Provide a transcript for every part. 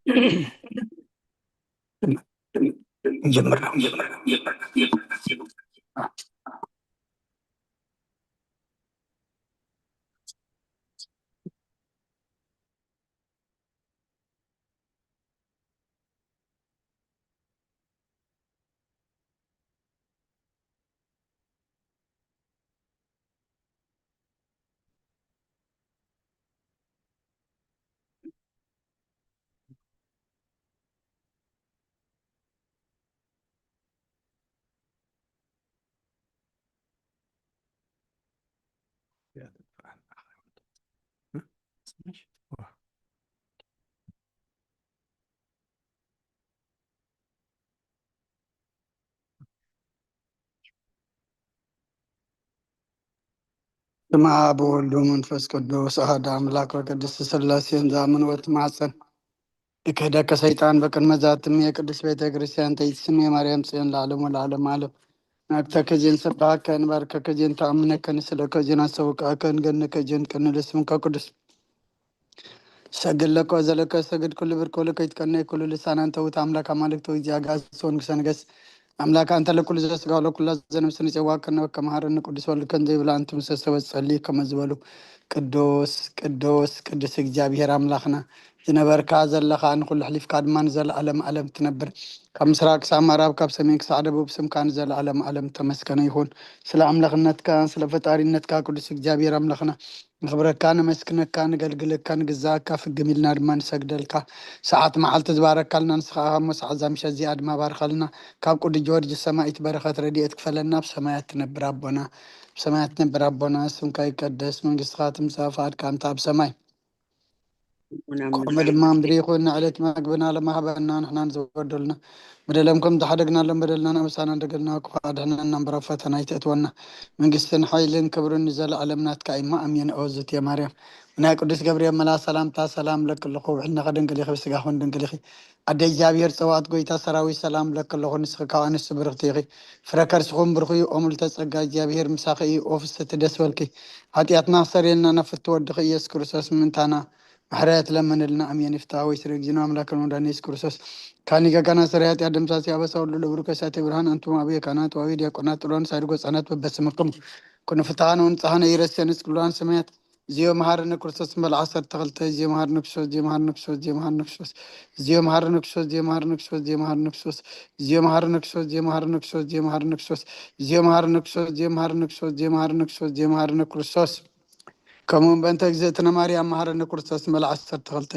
ጀምር። ስም ኣብ ወወልድ ወመንፈስ ቅዱስ ኣሐደ ኣምላክ ወቅድስት ስላሴን ዝኣምን ወትማጸን ይክህደከ ሰይጣን በቅድመ ዛትም የቅድስት ቤተ ክርስቲያን ተይትስም የማርያም ጽዮን ለዓለም ወለዓለም ዓለም። ናግተከ ዜን ሰብሐከ ንባርከከ ዜን ተኣምነከ ንስለከ ዜን ኣሰውቀአከ ንገነከ ዜን ቅንል ስምከ ቅዱስ ሰግድ ለከ ዘለከ ሰግድ ኩሉ ብርኮ ለከ ይትቀነ ኩሉ ልሳን አንተ ውእቱ አምላክ አማልክት ወእግዚአ አጋእዝት ወንጉሰ ነገስት አምላክ አንተ ለኩሉ ዘስጋ ለኩላ ዘነብስ ንጽዋ ከነወከ መሃረኒ ቅዱስ ወልድከን ዘይብላ አንቱ ምሰሰወ ጸሊ ከመ ዝበሉ ቅዱስ ቅዱስ ቅዱስ እግዚኣብሔር አምላክና ዝነበርካ ዘለኻ ንኩሉ ሕሊፍካ ድማ ንዘለዓለም ዓለም ትነብር ካብ ምስራቅ ክሳብ ምዕራብ ካብ ሰሜን ክሳዕ ደቡብ ስምካ ንዘለዓለም ዓለም ተመስገነ ይኹን። ስለ አምላክነትካ ስለ ፈጣሪነትካ ቅዱስ እግዚኣብሔር አምላክና ንኽብረካ ነመስግነካ ንገልግለካ ንግዛእካ ፍግም ኢልና ድማ ንሰግደልካ። ሰዓት መዓልቲ ዝባረካልና ንስኻ ካብ ሞ ሰዓት ዛምሸ እዚኣ ድማ ባርኸልና። ካብ ቅዱስ ጊዮርጊስ ሰማይት በረኸት ረድኤት ክፈለና። ብሰማያት ትነብር ኣቦና ብሰማያት ትነብር ኣቦና ስምካ ይቀደስ መንግስትኻ ትምጻእ ፈቃድካ እንተ ኣብ ሰማይ ከምኡ ድማ ምድሪ ይኹን። ንዕለት መግብና ለማህበና ንሕናን ዝበደሉና በደሎም ከም ዝሓደግናሎም በደልናን ኣበሳናን ደገልና ክፉእ ኣድሕነና እምበር ኣብ ፈተና ኣይተእትወና። መንግስትን ሓይልን ክብርን ንዘለኣለም ናትካ እዩ። እማ ኣሜን። ኦ ዝትየ ማርያም ብናይ ቅዱስ ገብርኤል መልኣኽ ሰላምታ ሰላም እብለኪ ኣለኹ። ብሕልናኺ ድንግል ኢኺ፣ ብስጋኺ እውን ድንግል ኢኺ። ኣደ እግዚኣብሔር ጸባኦት ጎይታ ሰራዊት ሰላም እብለኪ ኣለኹ። ንስኺ ካብ ኣንስቲ ብርኽቲ ኢኺ። ፍረ ከርስኺ እውን ብሩኽ እዩ። ኦ ምልዕተ ጸጋ እግዚኣብሔር ምሳኺ እዩ። ኦ ፍስሕቲ ደስ በልኪ። ሓጢኣትና ክሰርየልና ናብ ፍትወ ወድኺ ኢየሱስ ክርስቶስ ምእንታና ምሕረት ለምንልና። ኣሜን። ይፍታ ወይ ስረ እግዚእነ አምላክነ ወመድኃኒነ ኢየሱስ ክርስቶስ ካኒ ገጋና ስረ ኃጢአት ደምሳሲ አበሳ ሁሉ ለብሩክ እሳተ ብርሃን አንቱም አብየ ካህናት ወአብየ ዲያቆናት ጥሎን ሳድጎ ህጻናት በበስምኩም ኩኑ ፍትሐነ ወንጽሐነ ኢረስየነ ቅሉላን ሰማያት። እዚዮ መሐረነ ክርስቶስ እምበል ዓሰርተ ክልተ። እዚዮ መሐረነ ክርስቶስ እዚዮ መሐረነ ክርስቶስ እዚዮ መሐረነ ክርስቶስ እዚዮ መሐረነ ክርስቶስ እዚዮ መሐረነ ክርስቶስ እዚዮ መሐረነ ክርስቶስ እዚዮ መሐረነ ክርስቶስ እዚዮ መሐረነ ክርስቶስ እዚዮ መሐረነ ክርስቶስ እዚዮ መሐረነ ክርስቶስ እዚዮ መሐረነ ክርስቶስ እዚዮ መሐረነ ክርስቶስ ከምኡ እውን በእንተ እግዝእትነ ማርያም መሐረነ ክርስቶስ እምበል ዓሰርተ ክልተ።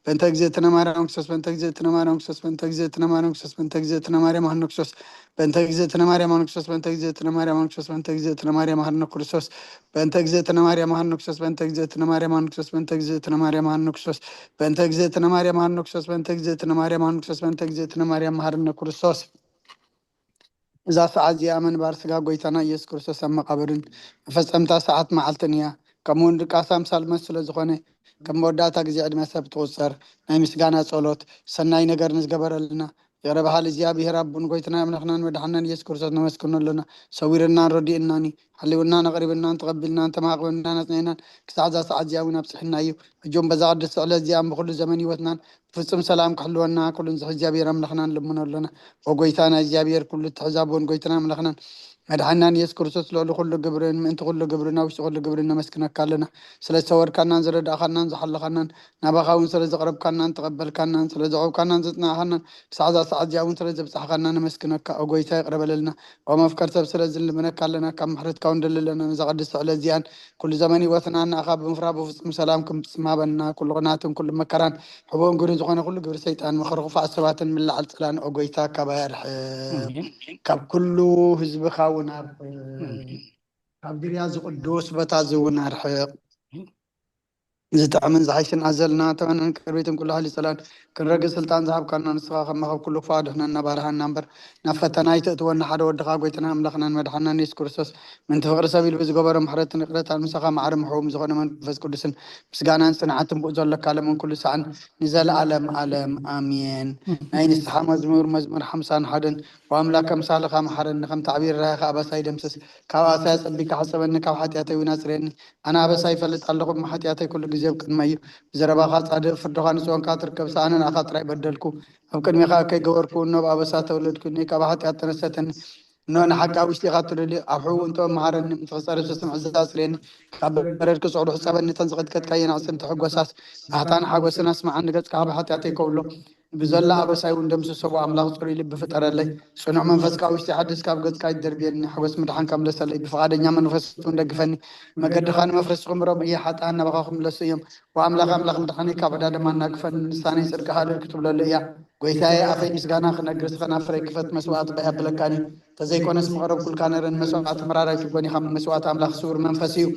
በእንተ እግዝእትነ ማርያም ክርስቶስ በእንተ እግዝእትነ ማርያም ክርስቶስ በእንተ እግዝእትነ ማርያም ክርስቶስ በእንተ እግዝእትነ ማርያም መሐረነ ክርስቶስ በእንተ እግዝእትነ ማርያም ክርስቶስ በእንተ እግዝእትነ ማርያም ክርስቶስ በእንተ እግዝእትነ ማርያም መሐረነ ክርስቶስ በእንተ እግዝእትነ ማርያም መሐረነ ክርስቶስ በእንተ እግዝእትነ ማርያም መሐረነ ክርስቶስ በእንተ እግዝእትነ ማርያም መሐረነ ክርስቶስ በእንተ እግዝእትነ ማርያም መሐረነ ክርስቶስ በእንተ እግዝእትነ ማርያም መሐረነ ክርስቶስ በእንተ እግዝእትነ ማርያም መሐረነ ክርስቶስ እዛ ሰዓት እዚኣ ምንባር ስጋ ጎይታና ኢየሱስ ክርስቶስ ኣብ መቓብርን መፈጸምታ ሰዓት መዓልትን እያ። ከምኡ እውን ድቃስ ኣምሳል መስ ስለ ዝኾነ ከም መወዳእታ ግዜ ዕድመ ሰብ ትቑጸር። ናይ ምስጋና ጸሎት ሰናይ ነገር ንዝገበረልና ይቕረ በሃሊ እግዚኣብሔር ኣቦን ጎይትና ኣምላኽናን መድሓናን ኢየሱስ ክርስቶስ ነመስግኖ ኣለና። ሰዊርናን ረዲእናን እዩ። ሓሊውናን ኣቕሪብናን ተቐቢልናን ተማዕቂብናን ኣጽኒዕናን ክሳዕ እዛ ሰዓት እዚኣ እውን ኣብፅሕና እዩ። ሕጂ እውን በዛ ቅድስቲ ዕለት እዚኣ ብኩሉ ዘመን ህይወትናን ፍጹም ሰላም ክሕልወና ኩሉ ንዝሕ እግዚኣብሔር ኣምላኽና ንልምኖ ኣለና። ኦ ጎይታና እግዚኣብሔር ኩሉ ትሕዛቦን ጎይታና ኣምላኽናን መድሓናን ኢየሱስ ክርስቶስ ልዕሊ ኩሉ ግብርን ምእንቲ ኩሉ ግብርን ኣብ ውሽጢ ኩሉ ግብርን ነመስግነካ ኣለና። ስለ ዝሰወርካናን ዝረዳእኻናን ዝሓለኻናን ናባኻ እውን ስለ ዘቕረብካናን ተቐበልካናን ስለ ዘቕረብካናን ዘጽናዕኻናን ክሳዕ እዛ ሰዓት እዚኣ እውን ስለ ዘብጻሕኻና ነመስግነካ። ኦ ጎይታ ይቕረ በለልና። ኦ መፍቀር ሰብ ስለ ዝንልምነካ ኣለና። ካብ ምሕረትካ እውን ደሊ ኣለና። ነዛ ቅድስቲ ዕለት እዚኣን ኩሉ ዘመን ህይወትና ንኣኻ ብምፍራ ብፍጹም ሰላም ክንፍጽም ሃበና። ኩሉ ቅናትን ኩሉ መከራን ሕቦን ግብርን ዝኾነ ኩሉ ግብሪ ሰይጣን ምኽሪ ክፉኣት ሰባትን ምልዓል ጽላን ኦ ጎይታ ካባይ ኣርሕቕ። ኣሜን። ካብ ኩሉ ህዝብኻ እውን ኣርሕቕ። ኣሜን። ካብ ዝርያ ዝቅዱስ ቦታ እዚ እውን ኣርሕቕ። ዝጥዕምን ዝሓይሽን ኣዘልና ተመነን ቅርቢትን ኩሉ ሓይሊ ጸላን ክንረግጽ ስልጣን ዝሃብካና ንስኻ ከማኻ ኩሉ ክፉእ ኣድሕነና ባርሃና እምበር ናብ ፈተና ኣይተእትወና ሓደ ወድኻ ጎይታና ኣምላኽናን መድሓናን የሱስ ክርስቶስ ምንቲ ፍቕሪ ሰብ ኢሉ ብዝገበሮ ምሕረትን ይቕረታን ምሳኻ ማዕረ ምሕው ዝኾነ መንፈስ ቅዱስን ምስጋናን ጽንዓትን ብኡ ዘሎካ ለምን ኩሉ ሰዓን ንዘለኣለም ኣለም ኣሜን። ናይ ንስሓ መዝሙር መዝሙር ሓምሳን ሓደን ብኣምላክ ከምሳልኻ መሓረኒ ከም ተዕቢር ራይኻ ኣበሳይ ደምስስ ካብ ኣሳይ ኣጸቢካ ሓጸበኒ ካብ ሓጢኣተይ እውን ኣጽርየኒ ኣነ ኣበሳ ይፈልጥ ኣለኹ እሞ ሓጢኣተይ ኩሉ ግዜ ኣብ ቅድመይ እዩ። ብዘረባኻ ጻድቕ፣ ፍርድኻ ንጽዮንካ ትርከብ። ኣነ ንኣኻ ጥራይ በደልኩ፣ ኣብ ቅድሜኻ ከይገበርኩ፣ እነሆ ብኣበሳ ተወለድኩ። እነሆ ካብ ሓጢኣት ተነሰተኒ። እነሆ ንሓቂ ኣብ ውሽጢኻ ትደልዩ። ኣብ ሕቡእ እንተ መሃረኒ፣ ምትኽጸረ ዝስምዕ ዝዛዝረኒ። ካብ በረድ ክጽዕሩ ሕጸበኒ፣ እተን ዝቐጥቀጥካየን ኣዕጽምቲ ሕጎሳስ። ናህታን ሓጎስን ኣስምዓኒ፣ ገጽካ ካብ ሓጢኣተይ ከውሎ። ብዘላ ኣበሳይ እውን ደምስሶ። ኣምላኽ ጽሩይ ልቢ ፍጠረለይ፣ ጽኑዕ መንፈስ ካብ ውሽጢ ሓድስ፣ ካብ ገጽካ ኣይትደርብየኒ። ሓጎስ ምድሓንካ ምለሰለይ፣ ብፍቓደኛ መንፈስ እውን ደግፈኒ። መገድኻ ንመፍረስቲ ክምሮም እየ፣ ሓጥኣን ናባኻ ክምለሱ እዮም። ወኣምላኽ ኣምላኽ ምድሓነይ ካብ ዕዳ ደማ ኣናግፈኒ፣ ንሳነይ ጽድቅኻ እልል ክትብለሉ እያ። ጐይታየ፣ ኣፈይ ምስጋና ክነግር፣ ከናፍረይ ክፈት፣ መስዋእቲ ባይ ኣብለካኒ። ተዘይኮነስ ምቐረብኩልካ ነይረ፣ ንመስዋእቲ ምራራይ ትጎኒኻ፣ መስዋእቲ ኣምላኽ ስውር መንፈስ እዩ።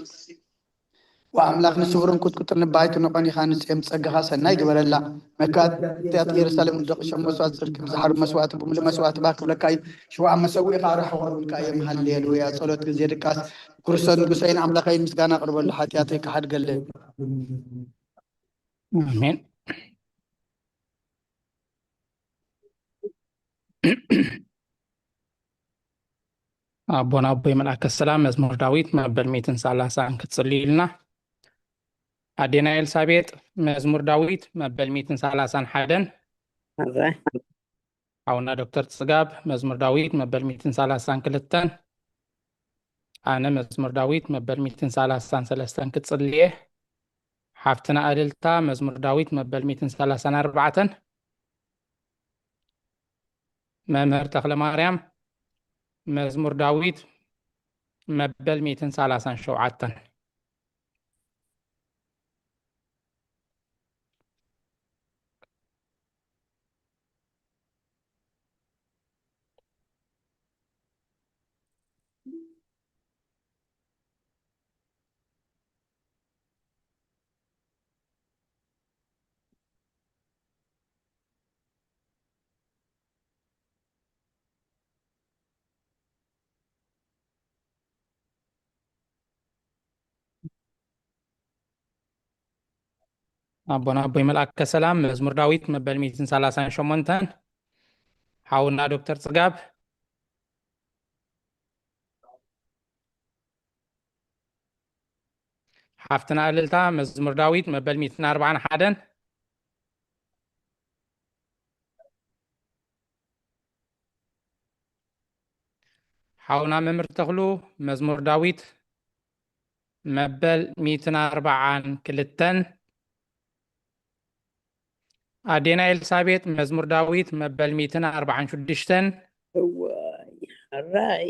ወኣምላኽ ንስውርን ቁጥቁጥን ንባይቱ ንቐኒኻ፣ ንጽዮን ጸጋኻ ሰናይ ግበረላ። መካትያት ኢየሩሳሌም ውደቕሾም፣ መስዋእቲ ጽድቂ ብዝሓርብ መስዋእቲ ብምሉእ መስዋእቲ ባህ ክብለካ እዩ። ሽውዓ መሰውኢኻ ኣርሕ ክቐርቡልካ እዮም። ሃሌሉያ። ጸሎት ግዜ ድቃስ። ክርስቶስ ንጉሰይን ኣምላኸይን ምስጋና ኣቕርበሉ፣ ሓጢኣተይ ክሓድገለይ። ኣሜን። ኣቦና ኣቦይ መልኣከ ሰላም መዝሙር ዳዊት መበል ሚእትን ሰላሳን ክትጽልዩልና። ኣዴና ኤልሳቤጥ መዝሙር ዳዊት መበል ሚእትን ሰላሳን ሓደን። ኣራይ። ሓውና ዶክተር ጽጋብ መዝሙር ዳዊት መበል ሚእትን ሰላሳን ክልተን። ኣነ መዝሙር ዳዊት መበል ሚእትን ሰላሳን ሰለስተን ክትጽልየ። ሓፍትና እልልታ መዝሙር ዳዊት መበል ሚእትን ሰላሳን ኣርባዕተን። መምህር ተኽለ ማርያም መዝሙር ዳዊት መበል ሚእትን ሰላሳን ሸውዓተን። ኣቦና ኣቦይ መልኣከ ሰላም መዝሙር ዳዊት መበል ሚእትን ሰላሳን ሸሞንተን። ሓውና ዶክተር ጽጋብ። ሓፍትና እልልታ መዝሙር ዳዊት መበል ሚእትን ኣርባዓን ሓደን። ሓውና መምህር ተኽሉ መዝሙር ዳዊት መበል ሚእትን ኣርባዓን ክልተን። ኣዴና ኤልሳቤጥ መዝሙር ዳዊት መበል ሚእትን ኣርባዓን ሽዱሽተን። እዋይ፣ ሕራይ።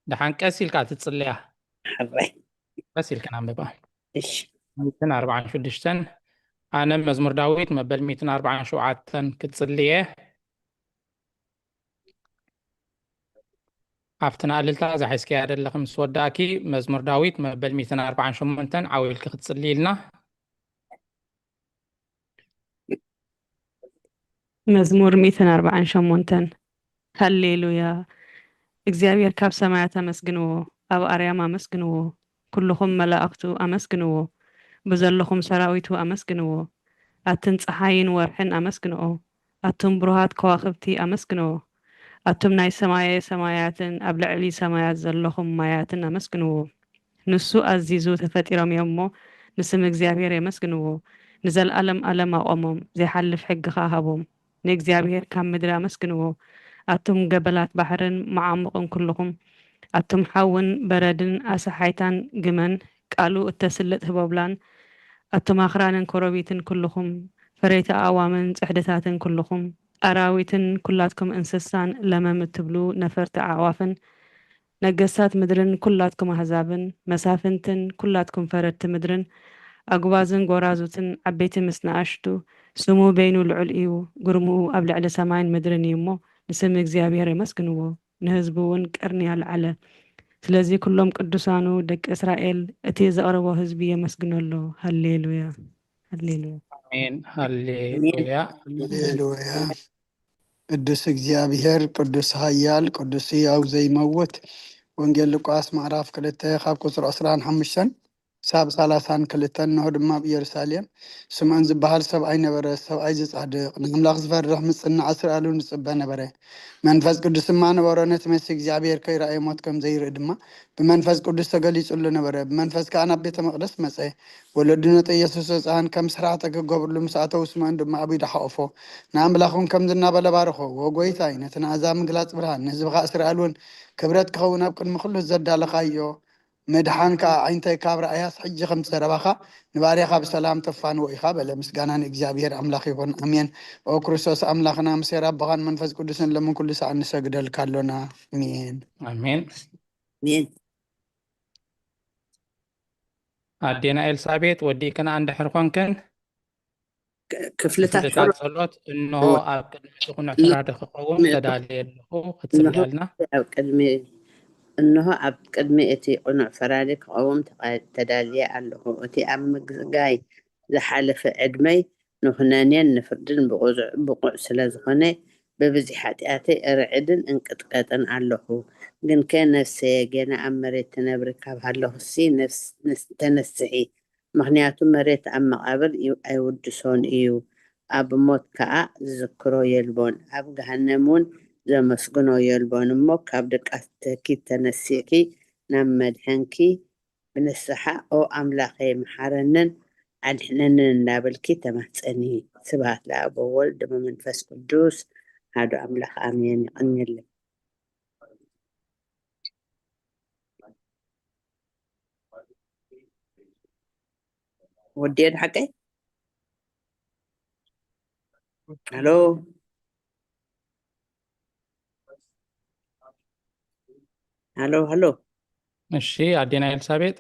ደሓን ቀስ ኢልካ ትጽልያ። ሕራይ። ቀስ ኢልክን ኣንብባ። እሺ። ሚእትን ኣርባዓን ሽዱሽተን። ኣነ መዝሙር ዳዊት መበል ሚእትን ኣርባዓን ሸውዓተን ክትጽልየ። ኣብቲ ንኣልልታ እዛ ሒዝክያ ዘለኺ ምስ ወዳእኪ፣ መዝሙር ዳዊት መበል ሚእትን ኣርባዓን ሸሞንተን ዓው ኢልኪ ክትጽልይልና። መዝሙር ሚእትን ኣርባዓን ሸሞንተን። ሃሌሉያ። እግዚኣብሔር ካብ ሰማያት ኣመስግንዎ፣ ኣብ ኣርያም ኣመስግንዎ፣ ኩልኹም መላእኽቱ ኣመስግንዎ፣ ብዘለኹም ሰራዊቱ ኣመስግንዎ። ኣትን ጸሓይን ወርሕን ኣመስግንኦ፣ ኣቱም ብሩሃት ከዋኽብቲ ኣመስግንዎ። ኣቱም ናይ ሰማየ ሰማያትን ኣብ ልዕሊ ሰማያት ዘለኹም ማያትን ኣመስግንዎ። ንሱ ኣዚዙ ተፈጢሮም እዮም እሞ፣ ንስም እግዚኣብሔር የመስግንዎ። ንዘለኣለም ኣለም ኣቆሞም፣ ዘይሓልፍ ሕግኻ ሃቦም። ንእግዚኣብሔር ካብ ምድሪ ኣመስግንዎ። ኣቱም ገበላት ባሕርን መዓሙቕን ኩልኹም፣ ኣቱም ሓውን በረድን ኣሰሓይታን ግመን፣ ቃሉ እተስልጥ ህቦብላን፣ ኣቱም ኣኽራንን ኮረቢትን ኩልኹም፣ ፈረይቲ ኣእዋምን ጽሕድታትን ኩልኹም፣ ኣራዊትን ኩላትኩም እንስሳን ለመም እትብሉ ነፈርቲ ኣዕዋፍን፣ ነገስታት ምድርን ኩላትኩም ኣህዛብን፣ መሳፍንትን ኩላትኩም ፈረድቲ ምድርን፣ ኣጉባዝን ጎራዙትን፣ ዓበይቲ ምስ ንኣሽቱ፣ ስሙ በይኑ ልዑል እዩ፣ ግርምኡ ኣብ ልዕሊ ሰማይን ምድርን እዩ እሞ፣ ንስም እግዚኣብሔር የመስግንዎ፣ ንህዝቡ እውን ቀርኒ ኣልዓለ። ስለዚ ኩሎም ቅዱሳኑ ደቂ እስራኤል፣ እቲ ዘቕረቦ ህዝቢ የመስግኖ ኣሎ። ሃሌሉያ፣ ሃሌሉያ። ኣሜን፣ ሃሌሉያ። ሃሌሉያ። ቅዱስ እግዚኣብሔር፣ ቅዱስ ኃያል፣ ቅዱስ ሕያው ዘይመውት። ወንጌል ሉቃስ ምዕራፍ ክልተ ካብ ቁጽሪ ዕስራን ሓሙሽተን። ሳብ ሰላሳን ክልተን። እንሆ ድማ ኣብ ኢየሩሳሌም ስምዖን ዝበሃል ሰብኣይ ነበረ፣ ሰብኣይ ዝጻድቕ፣ ንኣምላኽ ዝፈርሕ፣ ምጽናዕ እስራኤል እውን ዝጽበ ነበረ። መንፈስ ቅዱስ ድማ ነበሮ፣ ነቲ መሲህ እግዚኣብሔር ከይረኣየ ሞት ከም ዘይርኢ ድማ ብመንፈስ ቅዱስ ተገሊጹሉ ነበረ። ብመንፈስ ከኣ ናብ ቤተ መቕደስ መጸ። ወለዱ ነቲ ኢየሱስ ህጻን ከም ስራሕቲ ክገብርሉ ምስ ኣተዉ፣ ስምዖን ድማ ኣብ ኢዱ ሓቖፎ፣ ንኣምላኽ እውን ከምዚ እናበለ ባረኾ፣ "ወ ጐይታይ፣ ነቲ ንኣሕዛብ ምግላጽ ብርሃን፣ ንህዝብኻ እስራኤል እውን ክብረት ክኸውን ኣብ ቅድሚ ኩሉ ዘዳለኻዮ ምድሓን ከኣ ኣዒንተይ ካብ ረኣያስ፣ ሕጂ ከምቲ ዘረባኻ ንባርያኻ ብሰላም ተፋንዎ ኢኻ" በለ። ምስጋና ንእግዚኣብሔር ኣምላኽ ይኹን፣ ኣሜን። ኦ ክርስቶስ ኣምላኽና፣ ምስ ኄር ኣቦኻን መንፈስ ቅዱስን ሎምን ኩሉ ሰዓት ንሰግደልካ ኣሎና። ኣሜን። ኣሜን። ኣሜን። ኣዴና ኤልሳቤጥ፣ ወዲእክና እንድሕር ኮንክን፣ ክ- ክፍልታት ክፍልታት ጸሎት ጸሎት እንሆ እወ። ኣብ ቅድሚ እቲ ቅኑዕ እን- ፈራዲ ክኸውን እን- ተዳልየ ኣለኹ። እንሆ ክትጽልያልና። ኣብ ቅድሚ እንሆ ኣብ ቅድሚ እቲ ቅኑዕ ፈራዲ ክቐውም ተቓ- ተዳልየ ኣለኹ። እቲ ኣብ ምግጋይ ዝሓለፈ ዕድመይ ንኹነኔን ንፍርድን ብቑዙዕ- ብቑዕ ስለ ዝኾነ፣ ብብዝሒ ሓጢኣተይ እርዕድን እንቅጥቀጥን ኣለኹ። ግንከ ነፍሰየ፣ ጌና ኣብ መሬት ትነብሪ ካብ ሃለኹሲ፣ ነፍስ- ንስ- ተነስሒ። ምኽንያቱ መሬት ኣብ መቓብር ዩ- ኣይውድሶን እዩ፣ ኣብ ሞት ከኣ ዝዝክሮ የልቦን፣ ኣብ ገሃነም እውን ዘመስግኖ የልቦን። እሞ ካብ ድቃተኪ ተነሲእኪ ናብ መድሐንኪ ብንስሓ፣ "ኦ ኣምላኸይ፣ መሓረንን ኣድሕነንን" እንዳበልኪ ተማህጸኒ። ስብሐት ለኣብ ወወልድ ወመንፈስ ቅዱስ፣ ኣሐዱ ኣምላኽ፣ ኣሜን። ይቐንየለይ። ወዲኤ፣ ሓቀይ? ሃሎ? ሃሎ፣ ሃሎ? እሺ፣ ኣዴና ኤልሳቤጥ።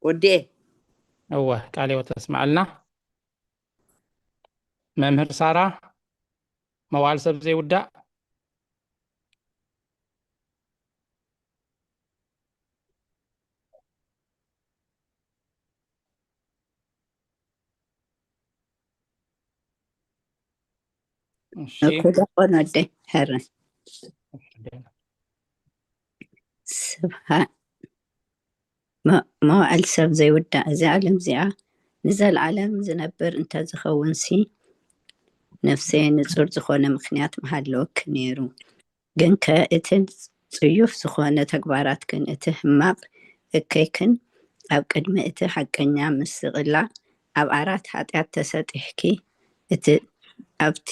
ወዲኤ? እወ፣ ቃለ ህይወት ተስምዓልና። መምህር ሳራ፣ መዋዕል ሰብ ዘይውዳእ። እሺ፣ እኮ ዲያቆን ወደይ፣ ሕረ። ስብሓት። መ- መዋዕል ሰብ ዘይውዳእ፣ እዛ ዓለም እዚኣ ንዘለዓለም ዝነብር እንተዝኸውንሲ፣ ነፍሰይ ንጹር ዝኾነ ምኽንያት ምሃለወኪ ነይሩ። ግንከ እቲ ጽዩፍ ዝኾነ ተግባራትክን እቲ ሕማቕ እከይክን ኣብ ቅድሚ እቲ ሓቀኛ ምስቕላ ኣብ ዓራት ሓጢኣት ተሰጢሕኪ፣ እቲ ኣብቲ